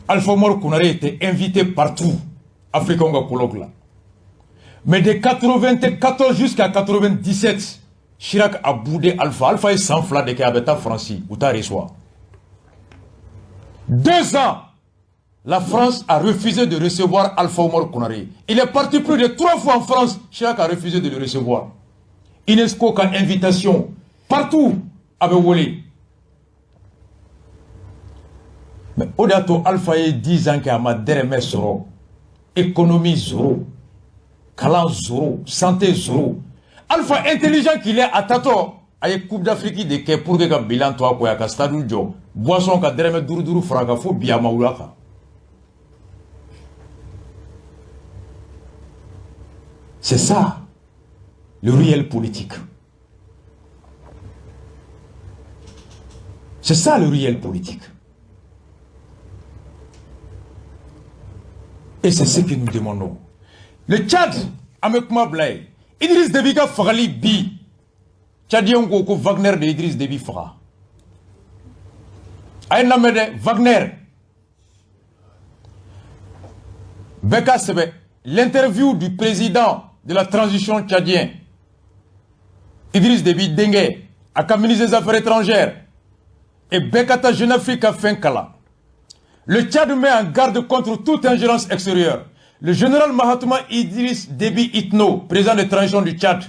Alpha Oumar Konaré était invité partout, Africain ka colloque la. Mais de 94 jusqu'à 97, Chirac a boudé Alpha. Alpha ye san 2 de kɛ a bɛ taa Faransi, u t'a reçoit. 2 ans, la France a refusé de recevoir Alpha Oumar Konaré. Il est parti plus de 3 fois en France, Chirac a refusé de le recevoir. UNESCO ka invitation partout a bɛ wele. Mais o de y'a to Alpha ye 10 ans kɛ a ma dɛrɛmɛ sɔrɔ. Économie zéro, kalan zéro, santé zéro. Alpha, intelligent qu'il est, a tatɔ a ye Coupe d'Afrique de kɛ pour que ka bilan to a kɔ, a ka stade jɔ, boisson ka dɛrɛmɛ duuru duuru fara a kan, fo bi a ma wuli a kan. C'est ça le réel politique. C'est ça le réel politique. Et c'est ce que nous demandons. Le Tchad, an bɛ kuma bila yen. Idriss Déby ka fagali bi, Tchadien ko ko Wagner de Idriss Déby faga. A ye lamɛn dɛ, Wagner. Bɛɛ ka sɛbɛn l'interview du président de la transition tchadien, Idriss Déby denkɛ, a ka ministre des Affaires étrangères, et bɛɛ ka taa Jeune Afrique ka fɛn kalan. Le Tchad met en garde contre toute ingérence extérieure. Le général Mahatma Idriss Déby Itno, président de transition du Tchad,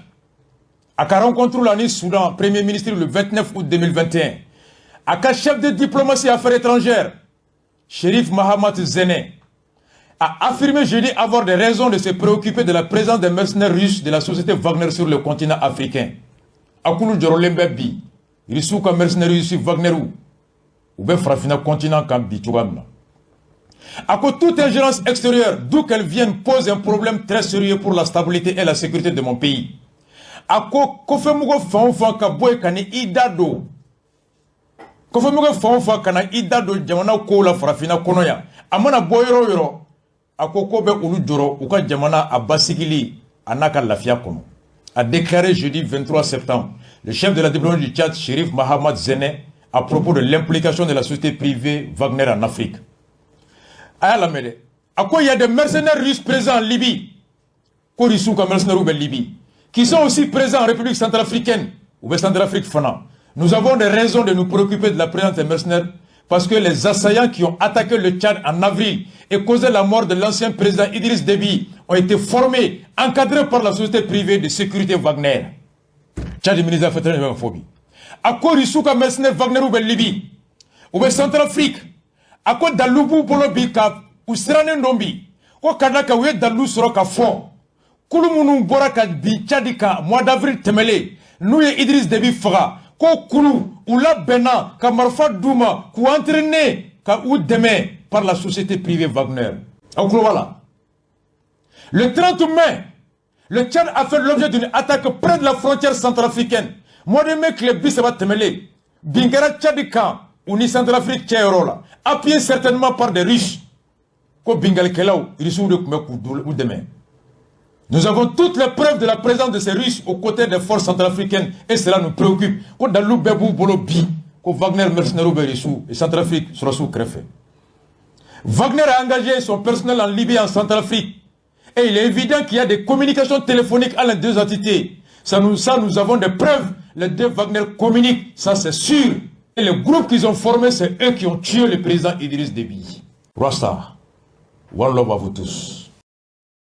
a ka rencontre la ni Soudan, premier ministre, le 29 août 2021. A ka chef de diplomatie affaires étrangères, Chérif Mahamat Zene, a affirmé jeudi avoir des raisons de se préoccuper de la présence des mercenaires russes de la société Wagner sur le continent africain. A k'olu jɔrɔlen bɛ bi, Russiw ka mercenaires russes Wagner u bɛ farafinna continent kan bi cogoya min na. A ko toute ingérence extérieure, d'où qu'elle vienne, pose un problème très sérieux pour la stabilité et la sécurité de mon pays. A ko kɔfɛmɔgɔ fan o fan ka bɔ yen ka ni i da don, kɔfɛmɔgɔ fan o fan ka na i da don jamana kow la farafinna kɔnɔ yan, a mana bɔ yɔrɔ o yɔrɔ, a ko ko bɛ olu jɔrɔ u ka jamana a basigili a n'a ka lafiya kɔnɔ. A déclaré jeudi 23 septembre le chef de la diplomatie du Tchad, Chérif Mahamat Zene, à propos de l'implication de la société privée Wagner en Afrique. A y'a lamɛn dɛ, a ko il y a des mercenaires russes présents en Libye, ko Russiw ka mercenaires bɛ Libye, qui sont aussi présents en République centrafricaine ou bɛ Centrafrique fana. Nous avons des raisons de nous préoccuper de la présence des mercenaires parce que les assaillants qui ont attaqué le Tchad en avril et causé la mort de l'ancien président Idriss Déby ont été formés, encadrés par la société privée de sécurité Wagner. Tchad ministre des Affaires étrangères bɛ fɔ bi. A ko Russiw ka mercenaires Wagner bɛ Libye, u bɛ Centrafrique. A ko dalilu b'u bolo bi ka u sirannen don bi, ko ka da kan u ye dalilu sɔrɔ ka fɔ kulu minnu bɔra ka bin Tchad kan mois d'avril tɛmɛlen, n'u ye Idriss Déby faga, ko kulu u labɛnna ka marifa d'u ma, k'u entraîner, ka u dɛmɛ par la société privée Wagner. Aw tulo b'a la. Le 30 mai, le Tchad a fait l'objet d'une attaque près de la frontière centrafricaine. Mois de mai tile 30 tɛmɛlen, bin kɛra Tchad kan u ni Centrafrique cɛ yɔrɔ la, appuyé certainement par des Russes, ko bingalikɛlaw Russiw de tun bɛ k'u dɛmɛ. Nous avons toutes les preuves de la présence de ces Russes aux côtés des forces centrafricaines et cela nous préoccupe. Ko dalilu bɛɛ b'u bolo bi ko Wagner mercenaires bɛ Russiw et Centrafrique sɔrɔsiw kɛrɛfɛ. Wagner a engagé son personnel en Libye et en Centrafrique. Et il est évident qu'il y a des communications téléphoniques à les deux entités. Ça, nous avons des preuves. Les deux Wagner communiquent, ça c'est sûr. Et le groupe qu'ils ont formé, c'est eux qui ont tué le président Idriss Déby. Rasta, one love à vous tous.